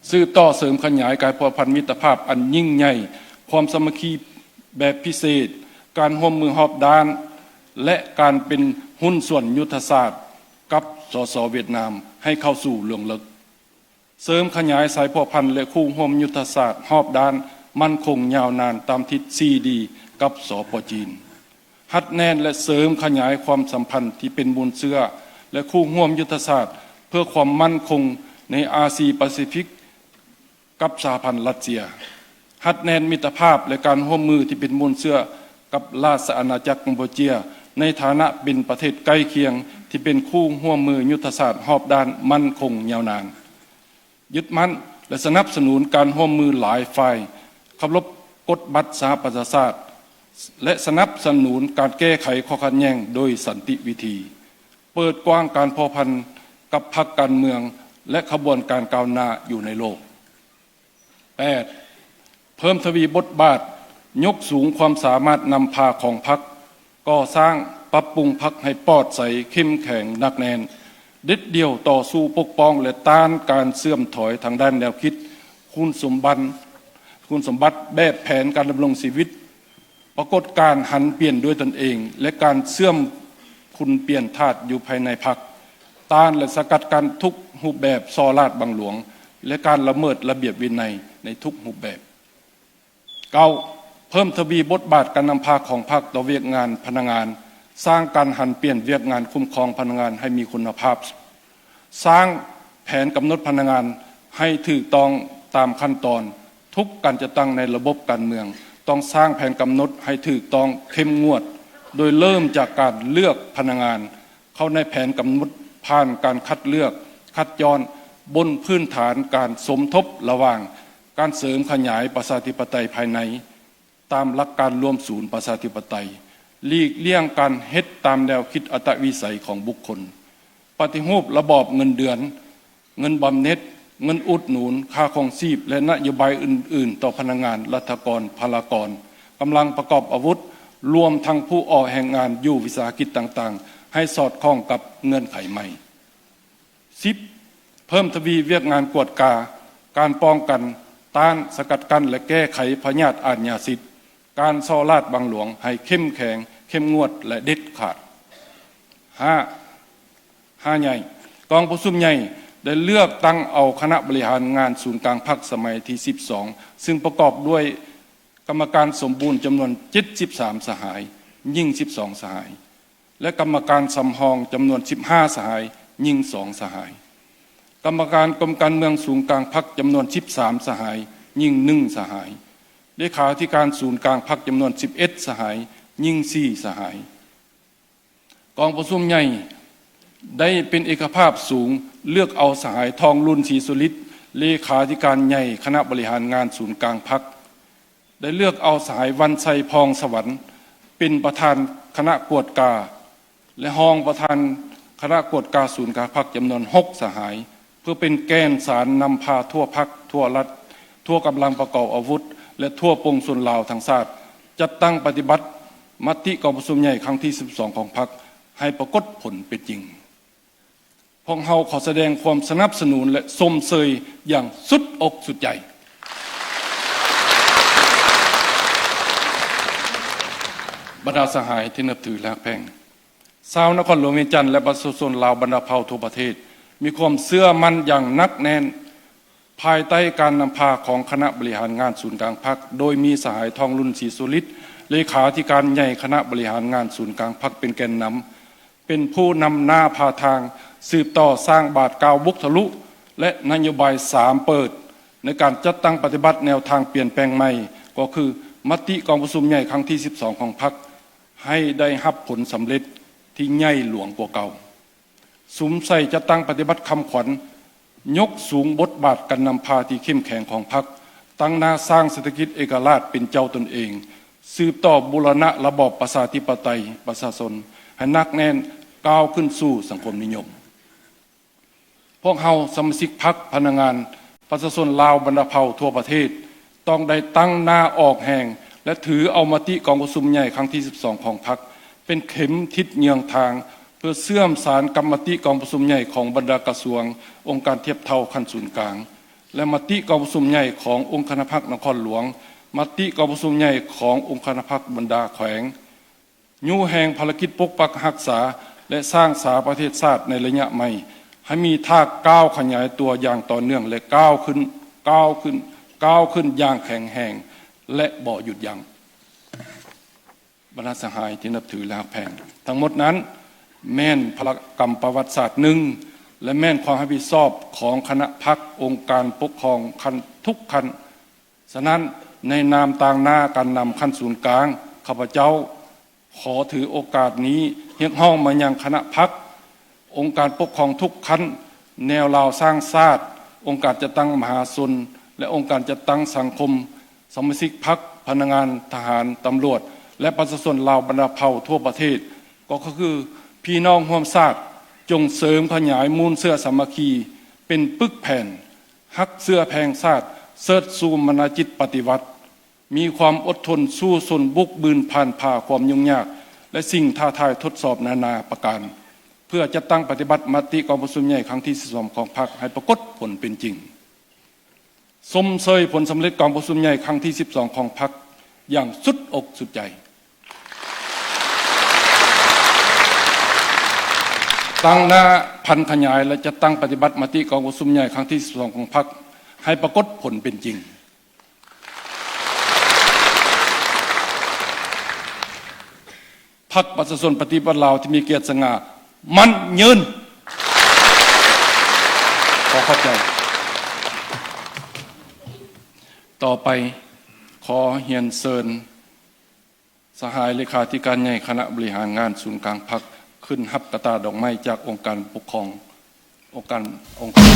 ສືບຕໍ່ເສີມຂະຫຍາຍການພົວພັນມິດຕະພາບອັນຍິ່ງໃຫຍ່, ຄວາມສາມັກຄີແບບພິເສດ, ການຮ່ວມມືຮອບດ້ານ ແລະ ການເປັນຫຸ້ນສ່ວນຍຸດທະສາດກັບ ສສ ຫວຽດນາມ ໃຫ້ເຂົ້າສູ່ເລື່ອງເລິກ. ເສີມຂະຫຍາຍສາຍພົວພັນ ແລະ ຄູ່ຮ່ວມຍຸດທະສາດຮອບດ້ານ, ໝັ້ນຄົງ, ຍາວນານ ຕາມທິດ ສີ່ດີ ກັບ ສປ ຈີນ. ຮັດແໜ້ນ ແລະ ເສີມຂະຫຍາຍຄວາມສຳພັນທີ່ເປັນມູນເຊື້ອ ແລະ ຄູ່ຮ່ວມຍຸດທະສາດເພື່ອຄວາມໝັ້ນຄົງໃນອາຊີປາຊີຟິກກັບສະຫະພັນລັດເຊຍ. ຮັດແໜ້ນມິດຕະພາບ ແລະ ການຮ່ວມມືທີ່ເປັນມູນເຊື້ອກັບລາຊະອານາຈັກກຳປູເຈຍ ໃນຖານະເປັນປະເທດໃກ້ຄຽງທີ່ເປັນຄູ່ຮ່ວມມືຍຸດທະສາດຮອບດ້ານ, ໝັ້ນຄົງ, ຍາວນານ. ຍຶດໝັ້ນ ແລະ ສະໜັບສະໜູນການຮ່ວມມືຫຼາຍຝ່າຍ, ເຄົາລົບກົດບັດສະຫະປະຊາຊາດ ແລະ ສະໜັບສະໜູນການແກ້ໄຂຂໍ້ຂັດແຍ່ງໂດຍສັນຕິວິທີ, ເປີດກວ້າງການພົວພັນກັບພັກການເມືອງ ແລະ ຂະບວນການກ້າວໜ້າຢູ່ໃນໂລກ. ແປດ, ເພີ່ມທະວີບົດບາດ, ຍົກສູງຄວາມສາມາດນຳພາຂອງພັກ, ກໍ່ສ້າງ, ປັບປຸງພັກໃຫ້ປອດໃສ, ເຂັ້ມແຂງ, ໜັກແໜ້ນ, ເດັດດ່ຽວຕໍ່ສູ້ປົກປ້ອງ ແລະ ຕ້ານການເສື່ອມຖອຍທາງດ້ານແນວຄິດ, ຄຸນສົມບັນ, ຄຸນສົມບັດແບບແຜນການດຳລົງຊີວິດ, ປາກົດການຫັນປ່ຽນດ້ວຍຕົນເອງ ແລະ ການເຊື່ອມຂຸນປ່ຽນທາດຢູ່ພາຍໃນພັກ, ຕ້ານ ແລະ ສະກັດກັ້ນທຸກຮູບແບບສໍ້ລາດບັງຫຼວງ ແລະ ການລະເມີດລະບຽບວິໄນໃນທຸກຮູບແບບ. ເກົ້າ, ເພີ່ມທະວີບົດບາດການນຳພາຂອງພັກຕໍ່ວຽກງານພະນັກງານ, ສ້າງການຫັນປ່ຽນວຽກງານຄຸ້ມຄອງພະນັກງານໃຫ້ມີຄຸນນະພາບ, ສ້າງແຜນກຳນົດພະນັກງານໃຫ້ຖືກຕ້ອງຕາມຂັ້ນຕອນ, ທຸກການຈັດຕັ້ງໃນລະບົບການເມືອງ ຕ້ອງສ້າງແຜນກຳນົດໃຫ້ຖືກຕ້ອງ, ເຂັ້ມງວດ, ໂດຍເລີ່ມຈາກການເລືອກພະນັກງານເຂົ້າໃນແຜນກຳນົດ ຜ່ານການຄັດເລືອກ, ຄັດຈ້ອນ, ບົນພື້ນຖານການສົມທົບລະຫວ່າງການເສີມຂະຫຍາຍປະຊາທິປະໄຕພາຍໃນ ຕາມຫຼັກການລວມສູນປະຊາທິປະໄຕ, ຫຼີກລ່ຽງການເຮັດຕາມແນວຄິດອັດຕະວິໄສຂອງບຸກຄົນ, ປະຕິຮູບລະບອບເງິນເດືອນ, ເງິນບຳເໜັດ, ເງິນອຸດໜູນ, ຄ່າຄອງຊີບ ແລະ ນະໂຍບາຍອື່ນໆຕໍ່ພະນັກງານ, ລັດຖະກອນ, ພະລາກອນ, ກຳລັງປະກອບອາວຸດ, ລວມທັງຜູ້ອອກແຮງງານຢູ່ວິສາຫະກິດຕ່າງໆ ໃຫ້ສອດຄ່ອງກັບເງື່ອນໄຂໃໝ່. ສິບ, ເພີ່ມທະວີວຽກງານກວດກາ, ການປ້ອງກັນ, ຕ້ານ, ສະກັດກັ້ນ ແລະ ແກ້ໄຂພະຍາດອາດຍາສິດ, ການສໍ້ລາດບັງຫຼວງໃຫ້ເຂັ້ມແຂງ, ເຂັ້ມງວດ ແລະ ເດັດຂາດ. ຫ້າ, ຫ້າໃຫຍ່, ກອງປະຊຸມໃຫຍ່ໄດ້ເລືອກຕັ້ງເອົາຄະນະບໍລິຫານງານສູນກາງພັກສະໄໝທີສິບສອງ ຊຶ່ງປະກອບດ້ວຍກຳມະການສົມບູນຈຳນວນເຈັດສິບສາມສະຫາຍ, ຍິງສິບສອງສະຫາຍ ແລະ ກຳມະການສຳຮອງຈຳນວນສິບຫ້າສະຫາຍ, ຍິງສອງສະຫາຍ. ກຳມະການກົມການເມືອງສູນກາງພັກຈຳນວນສິບສາມສະຫາຍ, ຍິງໜຶ່ງສະຫາຍ. ເລຂາທິການສູນກາງພັກຈຳນວນສິບເອັດສະຫາຍ, ຍິງສີ່ສະຫາຍ. ກອງປະຊຸມໃຫຍ່ໄດ້ເປັນເອກະພາບສູງ ເລືອກເອົາສະຫາຍ ທອງລຸນ ສີສຸລິດ ເລຂາທິການໃຫຍ່ຄະນະບໍລິຫານງານສູນກາງພັກ, ໄດ້ເລືອກເອົາສະຫາຍ ວັນໄຊ ພອງສະຫວັນ ເປັນປະທານຄະນະກວດກາ ແລະ ຮອງປະທານຄະນະກວດກາສູນກາງພັກຈຳນວນຫົກສະຫາຍ ເພື່ອເປັນແກ່ນສານນຳພາທົ່ວພັກ, ທົ່ວລັດ, ທົ່ວກຳລັງປະກອບອາວຸດ ແລະ ທົ່ວປວງຊົນລາວທັງຊາດ ຈັດຕັ້ງປະຕິບັດມະຕິກອງປະຊຸມໃຫຍ່ຄັ້ງທີສິບສອງຂອງພັກ ໃຫ້ປາກົດຜົນເປັນຈິງ. ພວກເຮົາຂໍສະແດງຄວາມສະໜັບສະໜູນ ແລະ ຊົມເຊີຍຢ່າງສຸດອົກສຸດໃຈ. ບັນດາສະຫາຍທີ່ນັບຖື ແລະ ຮັກແພງ, ຊາວນະຄອນຫຼວງວຽງຈັນ ແລະ ປະຊາຊົນລາວບັນດາເຜົ່າທົ່ວປະເທດ ມີຄວາມເຊື່ອໝັ້ນຢ່າງໜັກແໜ້ນ ພາຍໃຕ້ການນຳພາຂອງຄະນະບໍລິຫານງານສູນກາງພັກ, ໂດຍມີສະຫາຍ ທອງລຸນ ສີສຸລິດ ເລຂາທິການໃຫຍ່ຄະນະບໍລິຫານງານສູນກາງພັກ ເປັນແກນນຳ, ເປັນຜູ້ນຳໜ້າພາທາງ ສືບຕໍ່ສ້າງບາດກ້າວບຸກທະລຸ ແລະ ນະໂຍບາຍສາມເປີດ ໃນການຈັດຕັ້ງປະຕິບັດແນວທາງປ່ຽນແປງໃໝ່, ກໍຄືມະຕິກອງປະຊຸມໃຫຍ່ຄັ້ງທີສິບສອງຂອງພັກ ໃຫ້ໄດ້ຮັບຜົນສຳເລັດທີ່ໃຫຍ່ຫຼວງກວ່າເກົ່າ. ສຸມໃສ່ຈັດຕັ້ງປະຕິບັດຄຳຂວັນ ຍົກສູງບົດບາດການນຳພາທີ່ເຂັ້ມແຂງຂອງພັກ, ຕັ້ງໜ້າສ້າງເສດຖະກິດເອກະລາດເປັນເຈົ້າຕົນເອງ, ສືບຕໍ່ບູລະນະລະບອບປະຊາທິປະໄຕປະຊາຊົນໃຫ້ໜັກແໜ້ນ, ກ້າວຂຶ້ນສູ່ສັງຄົມນິຍົມ. ພວກເຮົາສະມາຊິກພັກ, ພະນັກງານ, ປະຊາຊົນລາວບັນດາເຜົ່າທົ່ວປະເທດ ຕ້ອງໄດ້ຕັ້ງໜ້າອອກແຮງ ແລະ ຖືເອົາມະຕິກອງປະຊຸມໃຫຍ່ຄັ້ງທີສິບສອງຂອງພັກ ເປັນເຂັມທິດເຍືອງທາງ ເພື່ອເຊື່ອມສານກັບມະຕິກອງປະຊຸມໃຫຍ່ຂອງບັນດາກະຊວງ, ອົງການທຽບເທົ່າຂັ້ນສູນກາງ ແລະ ມະຕິກອງປະຊຸມໃຫຍ່ຂອງອົງຄະນະພັກນະຄອນຫຼວງ, ມະຕິກອງປະຊຸມໃຫຍ່ຂອງອົງຄະນະພັກບັນດາແຂວງ, ຍູ້ແຮງພາລະກິດປົກປັກຮັກສາ ແລະ ສ້າງສາປະເທດຊາດໃນໄລຍະໃໝ່ ໃຫ້ມີທ່າກ້າວຂະຫຍາຍຕົວຢ່າງຕໍ່ເນື່ອງ ແລະ ກ້າວຂຶ້ນ, ກ້າວຂຶ້ນ, ກ້າວຂຶ້ນຢ່າງແຂງແຮງ ແລະ ບໍ່ຢຸດຢັ້ງ. ບັນດາສະຫາຍທີ່ນັບຖື ແລະ ຮັກແພງ, ທັງໝົດນັ້ນແມ່ນພາລະກຳປະຫວັດສາດໜຶ່ງ ແລະ ແມ່ນຄວາມຮັບຜິດຊອບຂອງຄະນະພັກ, ອົງການປົກຄອງຂັ້ນທຸກຂັ້ນ. ສະນັ້ນ, ໃນນາມຕາງໜ້າການນຳຂັ້ນສູນກາງ, ຂ້າພະເຈົ້າ ຂໍຖືໂອກາດນີ້ຮຽກຮ້ອງມາຍັງຄະນະພັກ, ອົງການປົກຄອງທຸກຂັ້ນ, ແນວລາວສ້າງຊາດ, ອົງການຈັດຕັ້ງມະຫາຊົນ ແລະ ອົງການຈັດຕັ້ງສັງຄົມ, ສະມາຊິກພັກ, ພະນັກງານ, ທະຫານ, ຕຳຫຼວດ ແລະ ປະຊາຊົນລາວບັນດາເຜົ່າທົ່ວປະເທດ, ກໍຄືພີ່ນ້ອງຮ່ວມຊາດ, ຈົ່ງເສີມຂະຫຍາຍມູນເຊື້ອສາມັກຄີ ເປັນປຶກແຜ່ນ, ຮັກເຊື້ອແພງຊາດ, ເຊີດຊູມນະຈິດປະຕິວັດ, ມີຄວາມອົດທົນສູ້ຊົນບຸກບືນຜ່ານຜ່າຄວາມຫຍຸ້ງຍາກ ແລະ ສິ່ງທ້າທາຍທົດສອບນານາປະການ ເພື່ອຈັດຕັ້ງປະຕິບັດມະຕິກອງປະຊຸມໃຫຍ່ຄັ້ງທີສິບສອງຂອງພັກໃຫ້ປາກົດຜົນເປັນຈິງ. ຊົມເຊີຍຜົນສຳເລັດກອງປະຊຸມໃຫຍ່ຄັ້ງທີສິບສອງຂອງພັກຢ່າງສຸດອົກສຸດໃຈ. ຕັ້ງໜ້າຜັນຂະຫຍາຍ ແລະ ຈັດຕັ້ງປະຕິບັດມະຕິກອງປະຊຸມໃຫຍ່ຄັ້ງທີສິບສອງຂອງພັກໃຫ້ປາກົດຜົນເປັນຈິງ. ພັກປະຊາຊົນປະຕິວັດລາວທີ່ມີກຽດສະຫງ່າ ໝັ້ນຍືນ. ຂໍຂອບໃຈ. ຕໍ່ໄປ ຂໍຮຽນເຊີນ ສະຫາຍເລຂາທິການໃຫຍ່ຄະນະບໍລິຫານງານສູນກາງພັກ ຂຶ້ນຮັບກະຕ່າດອກໄມ້ຈາກອົງການປົກຄອງ ອົງການ ອົງການ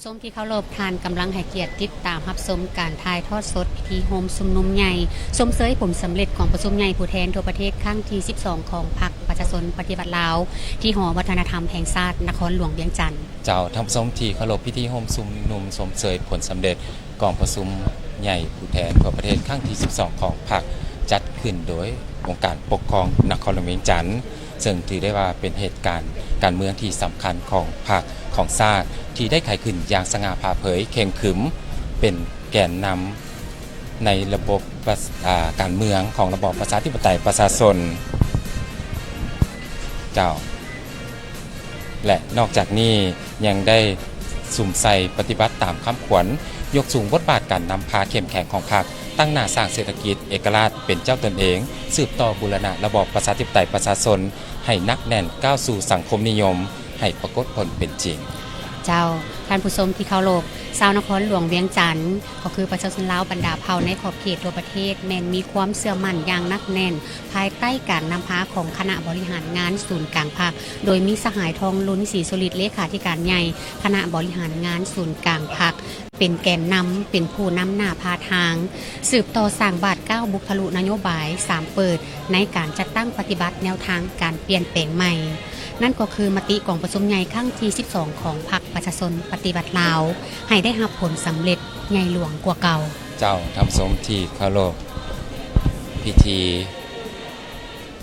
ຊົມທີ່ເຄົາລົບ, ທ່ານກຳລັງໃຫ້ກຽດຕິດຕາມຮັບຊົມການຖ່າຍທອດສົດພິທີໂຮມຊຸມນຸມໃຫຍ່ຊົມເຊີຍຜົນສຳເລັດກອງປະຊຸມໃຫຍ່ຜູ້ແທນທົ່ວປະເທດຄັ້ງທີສິບສອງຂອງພັກປະຊາຊົນປະຕິວັດລາວ ທີ່ຫໍວັດທະນະທຳແຫ່ງຊາດນະຄອນຫຼວງວຽງຈັນ. ເຈົ້າ, ທ່ານຜູ້ຊົມທີ່ເຄົາລົບ, ພິທີໂຮມຊຸມນຸມຊົມເຊີຍຜົນສຳເລັດ ກອງປະຊຸມໃຫຍ່ຜູ້ແທນທົ່ວປະເທດຄັ້ງທີສິບສອງຂອງພັກ ຈັດຂຶ້ນໂດຍອົງການປົກຄອງນະຄອນຫຼວງວຽງຈັນ, ເຊິ່ງຖືໄດ້ວ່າເປັນເຫດການການເມືອງທີ່ສຳຄັນຂອງພັກຂອງຊາດ ທີ່ໄດ້ໄຂຂຶ້ນຢ່າງສະຫງ່າຜ່າເຜີຍເຄັ່ງຂຶມ ເປັນແກນນຳໃນລະບົບປະ ອາ ການເມືອງຂອງລະບອບປະຊາທິປະໄຕປະຊາຊົນ. ເຈົ້າ. ແລະ ນອກຈາກນີ້ຍັງໄດ້ສຸມໃສ່ປະຕິບັດຕາມຄຳຂວັນ, ຍົກສູງບົດບາດການນຳພາເຂັ້ມແຂງຂອງພັກ, ຕັ້ງໜ້າສ້າງເສດຖະກິດເອກະລາດເປັນເຈົ້າຕົນເອງ, ສືບຕໍ່ບູລະນະລະບອບປະຊາທິປະໄຕປະຊາຊົນໃຫ້ໜັກແໜ້ນ, ກ້າວສູ່ສັງຄົມນິຍົມໃຫ້ປາກົດຜົນເປັນຈິງ. ເຈົ້າ, ທ່ານຜູ້ຊົມທີ່ເຄົາລົບ, ຊາວນະຄອນຫຼວງວຽງຈັນ ກໍຄືປະຊາຊົນລາວບັນດາເຜົ່າໃນຂອບເຂດທົ່ວປະເທດ ແມ່ນມີຄວາມເຊື່ອໝັ້ນຢ່າງໜັກແໜ້ນ ພາຍໃຕ້ການນຳພາຂອງຄະນະບໍລິຫານງານສູນກາງພັກ, ໂດຍມີສະຫາຍ ທອງລຸນ ສີສຸລິດ ເລຂາທິການໃຫຍ່ຄະນະບໍລິຫານງານສູນກາງພັກ ເປັນແກນນຳ, ເປັນຜູ້ນຳໜ້າພາທາງ, ສືບຕໍ່ສ້າງບາດກ້າວບຸກທະລຸນະໂຍບາຍສາມເປີດ ໃນການຈັດຕັ້ງປະຕິບັດແນວທາງການປ່ຽນແປງໃໝ່. ນັ້ນກໍຄືມະຕິກອງປະຊຸມໃຫຍ່ຄັ້ງທີສິບສອງຂອງພັກປະຊາຊົນປະຕິວັດລາວ ໃຫ້ໄດ້ຮັບຜົນສຳເລັດໃຫຍ່ຫຼວງກວ່າເກົ່າ. ເຈົ້າ, ທ່ານຜູ້ຊົມທີ່ເຄົາລົບ, ພິທີ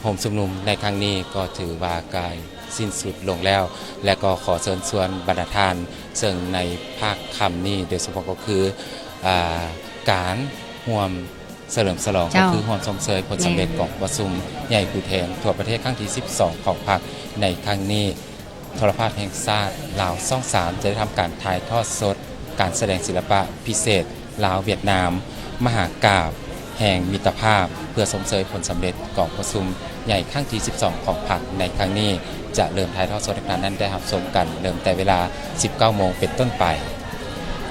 ໂຮມຊຸມນຸມໃນຄັ້ງນີ້ກໍຖືວ່າໃກ້ສິ້ນສຸດລົງແລ້ວ ແລະ ກໍຂໍເຊີນຊວນບັນດາທ່ານ, ເຊິ່ງໃນພາກຄ່ຳນີ້ໂດຍສະເພາະກໍຄື ອາ ການຮ່ວມ ສະເຫຼີມສະຫຼອງ ເຈົ້າ ກໍຄືຮ່ວມຊົມເຊີຍຜົນສຳເລັດ ແມ່ນ ກອງປະຊຸມໃຫຍ່ຜູ້ແທນທົ່ວປະເທດຄັ້ງທີສິບສອງຂອງພັກໃນຄັ້ງນີ້. ໂທລະພາບແຫ່ງຊາດລາວຊ່ອງສາມ ຈະໄດ້ທຳການຖ່າຍທອດສົດການສະແດງສິລະປະພິເສດລາວ-ຫວຽດນາມ ມະຫາກາບແຫ່ງມິດຕະພາບ ເພື່ອຊົມເຊີຍຜົນສຳເລັດກອງປະຊຸມໃຫຍ່ຄັ້ງທີສິບສອງຂອງພັກໃນຄັ້ງນີ້ ຈະເລີ່ມຖ່າຍທອດສົດໃຫ້ທ່ານນັ້ນໄດ້ຮັບຊົມກັນ ເລີ່ມແຕ່ເວລາສິບເກົ້າໂມງເປັນຕົ້ນໄປ.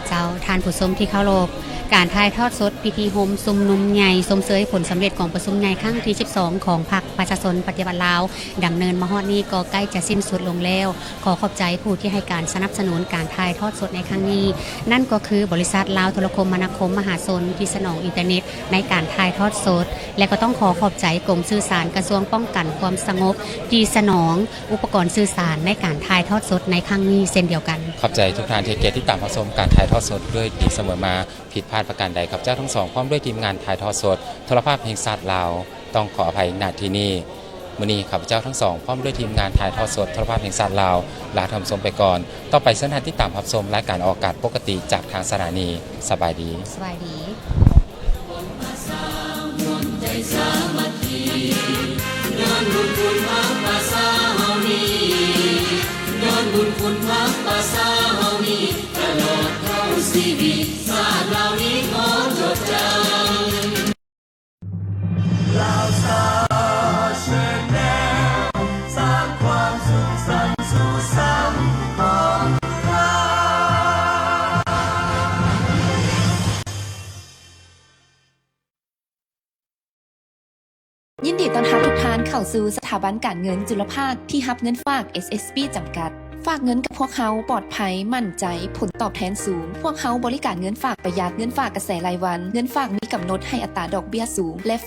ເຈົ້າ, ທ່ານຜູ້ຊົມທີ່ເຄົາລົບ, ການຖ່າຍທອດສົດພິທີໂຮມຊຸມນຸມໃຫຍ່ຊົມເຊີຍຜົນສຳເລັດກອງປະຊຸມໃຫຍ່ຄັ້ງທີສິບສອງຂອງພັກປະຊາຊົນປະຕິວັດລາວ ດຳເນີນມາຮອດນີ້ກໍໃກ້ຈະສິ້ນສຸດລົງແລ້ວ. ຂໍຂອບໃຈຜູ້ທີ່ໃຫ້ການສະໜັບສະໜູນການຖ່າຍທອດສົດໃນຄັ້ງນີ້, ນັ້ນກໍຄືບໍລິສັດລາວໂທລະຄົມມະນາຄົມມະຫາຊົນ ທີ່ສະໜອງອິນເຕີເນັດໃນການຖ່າຍທອດສົດ ແລະ ກໍຕ້ອງຂໍຂອບໃຈກົມສື່ສານກະຊວງປ້ອງກັນຄວາມສະຫງົບ ທີ່ສະໜອງ ອຸປະກອນສື່ສານໃນການຖ່າຍທອດສົດໃນຄັ້ງນີ້ເຊັ່ນດຽວກັນ. ຂອບໃຈທຸກທ່ານທີ່ໃຫ້ກຽດຕິດຕາມຮັບຊົມການຖ່າຍທອດສົດດ້ວຍດີສະເໝີມາ. ຜິດພາດປະການໃດ, ຂ້າພະເຈົ້າທັງສອງ ພ້ອມດ້ວຍທີມງານຖ່າຍທອດສົດໂທລະພາບແຫ່ງຊາດລາວ ຕ້ອງຂໍອະໄພ ນະທີ່ນີ້. ມື້ນີ້ຂ້າພະເຈົ້າທັງສອງ ພ້ອມດ້ວຍທີມງານຖ່າຍທອດສົດໂທລະພາບແຫ່ງຊາດລາວ ລາທ່ານຜູ້ຊົມໄປກ່ອນ. ຕໍ່ໄປເຊີນທ່ານຕິດຕາມຮັບຊົມລາຍການອອກອາກາດປົກກະຕິຈາກທາງສະຖານີ. ສະບາຍດີ. ສະບາຍດີ. ຍິນດີຕ້ອນຮັບທຸກທ່ານເຂົ້າສູ່ສະຖາບັນການເງິນຈຸລະພາກທີ່ຮັບເງິນຝາກ ເອສເອສບີ ຈຳກັດ. ຝາກເງິນກັບພວກເຮົາປອດໄພ, ໝັ້ນໃຈ, ຜົນຕອບແທນສູງ. ພວກເຮົາບໍລິການເງິນຝາກປະຢັດ, ເງິນຝາກກະແສລາຍວັນ, ເງິນຝາກມີກຳນົດໃຫ້ອັດຕາດອກເບ້ຍສູງ ແລະ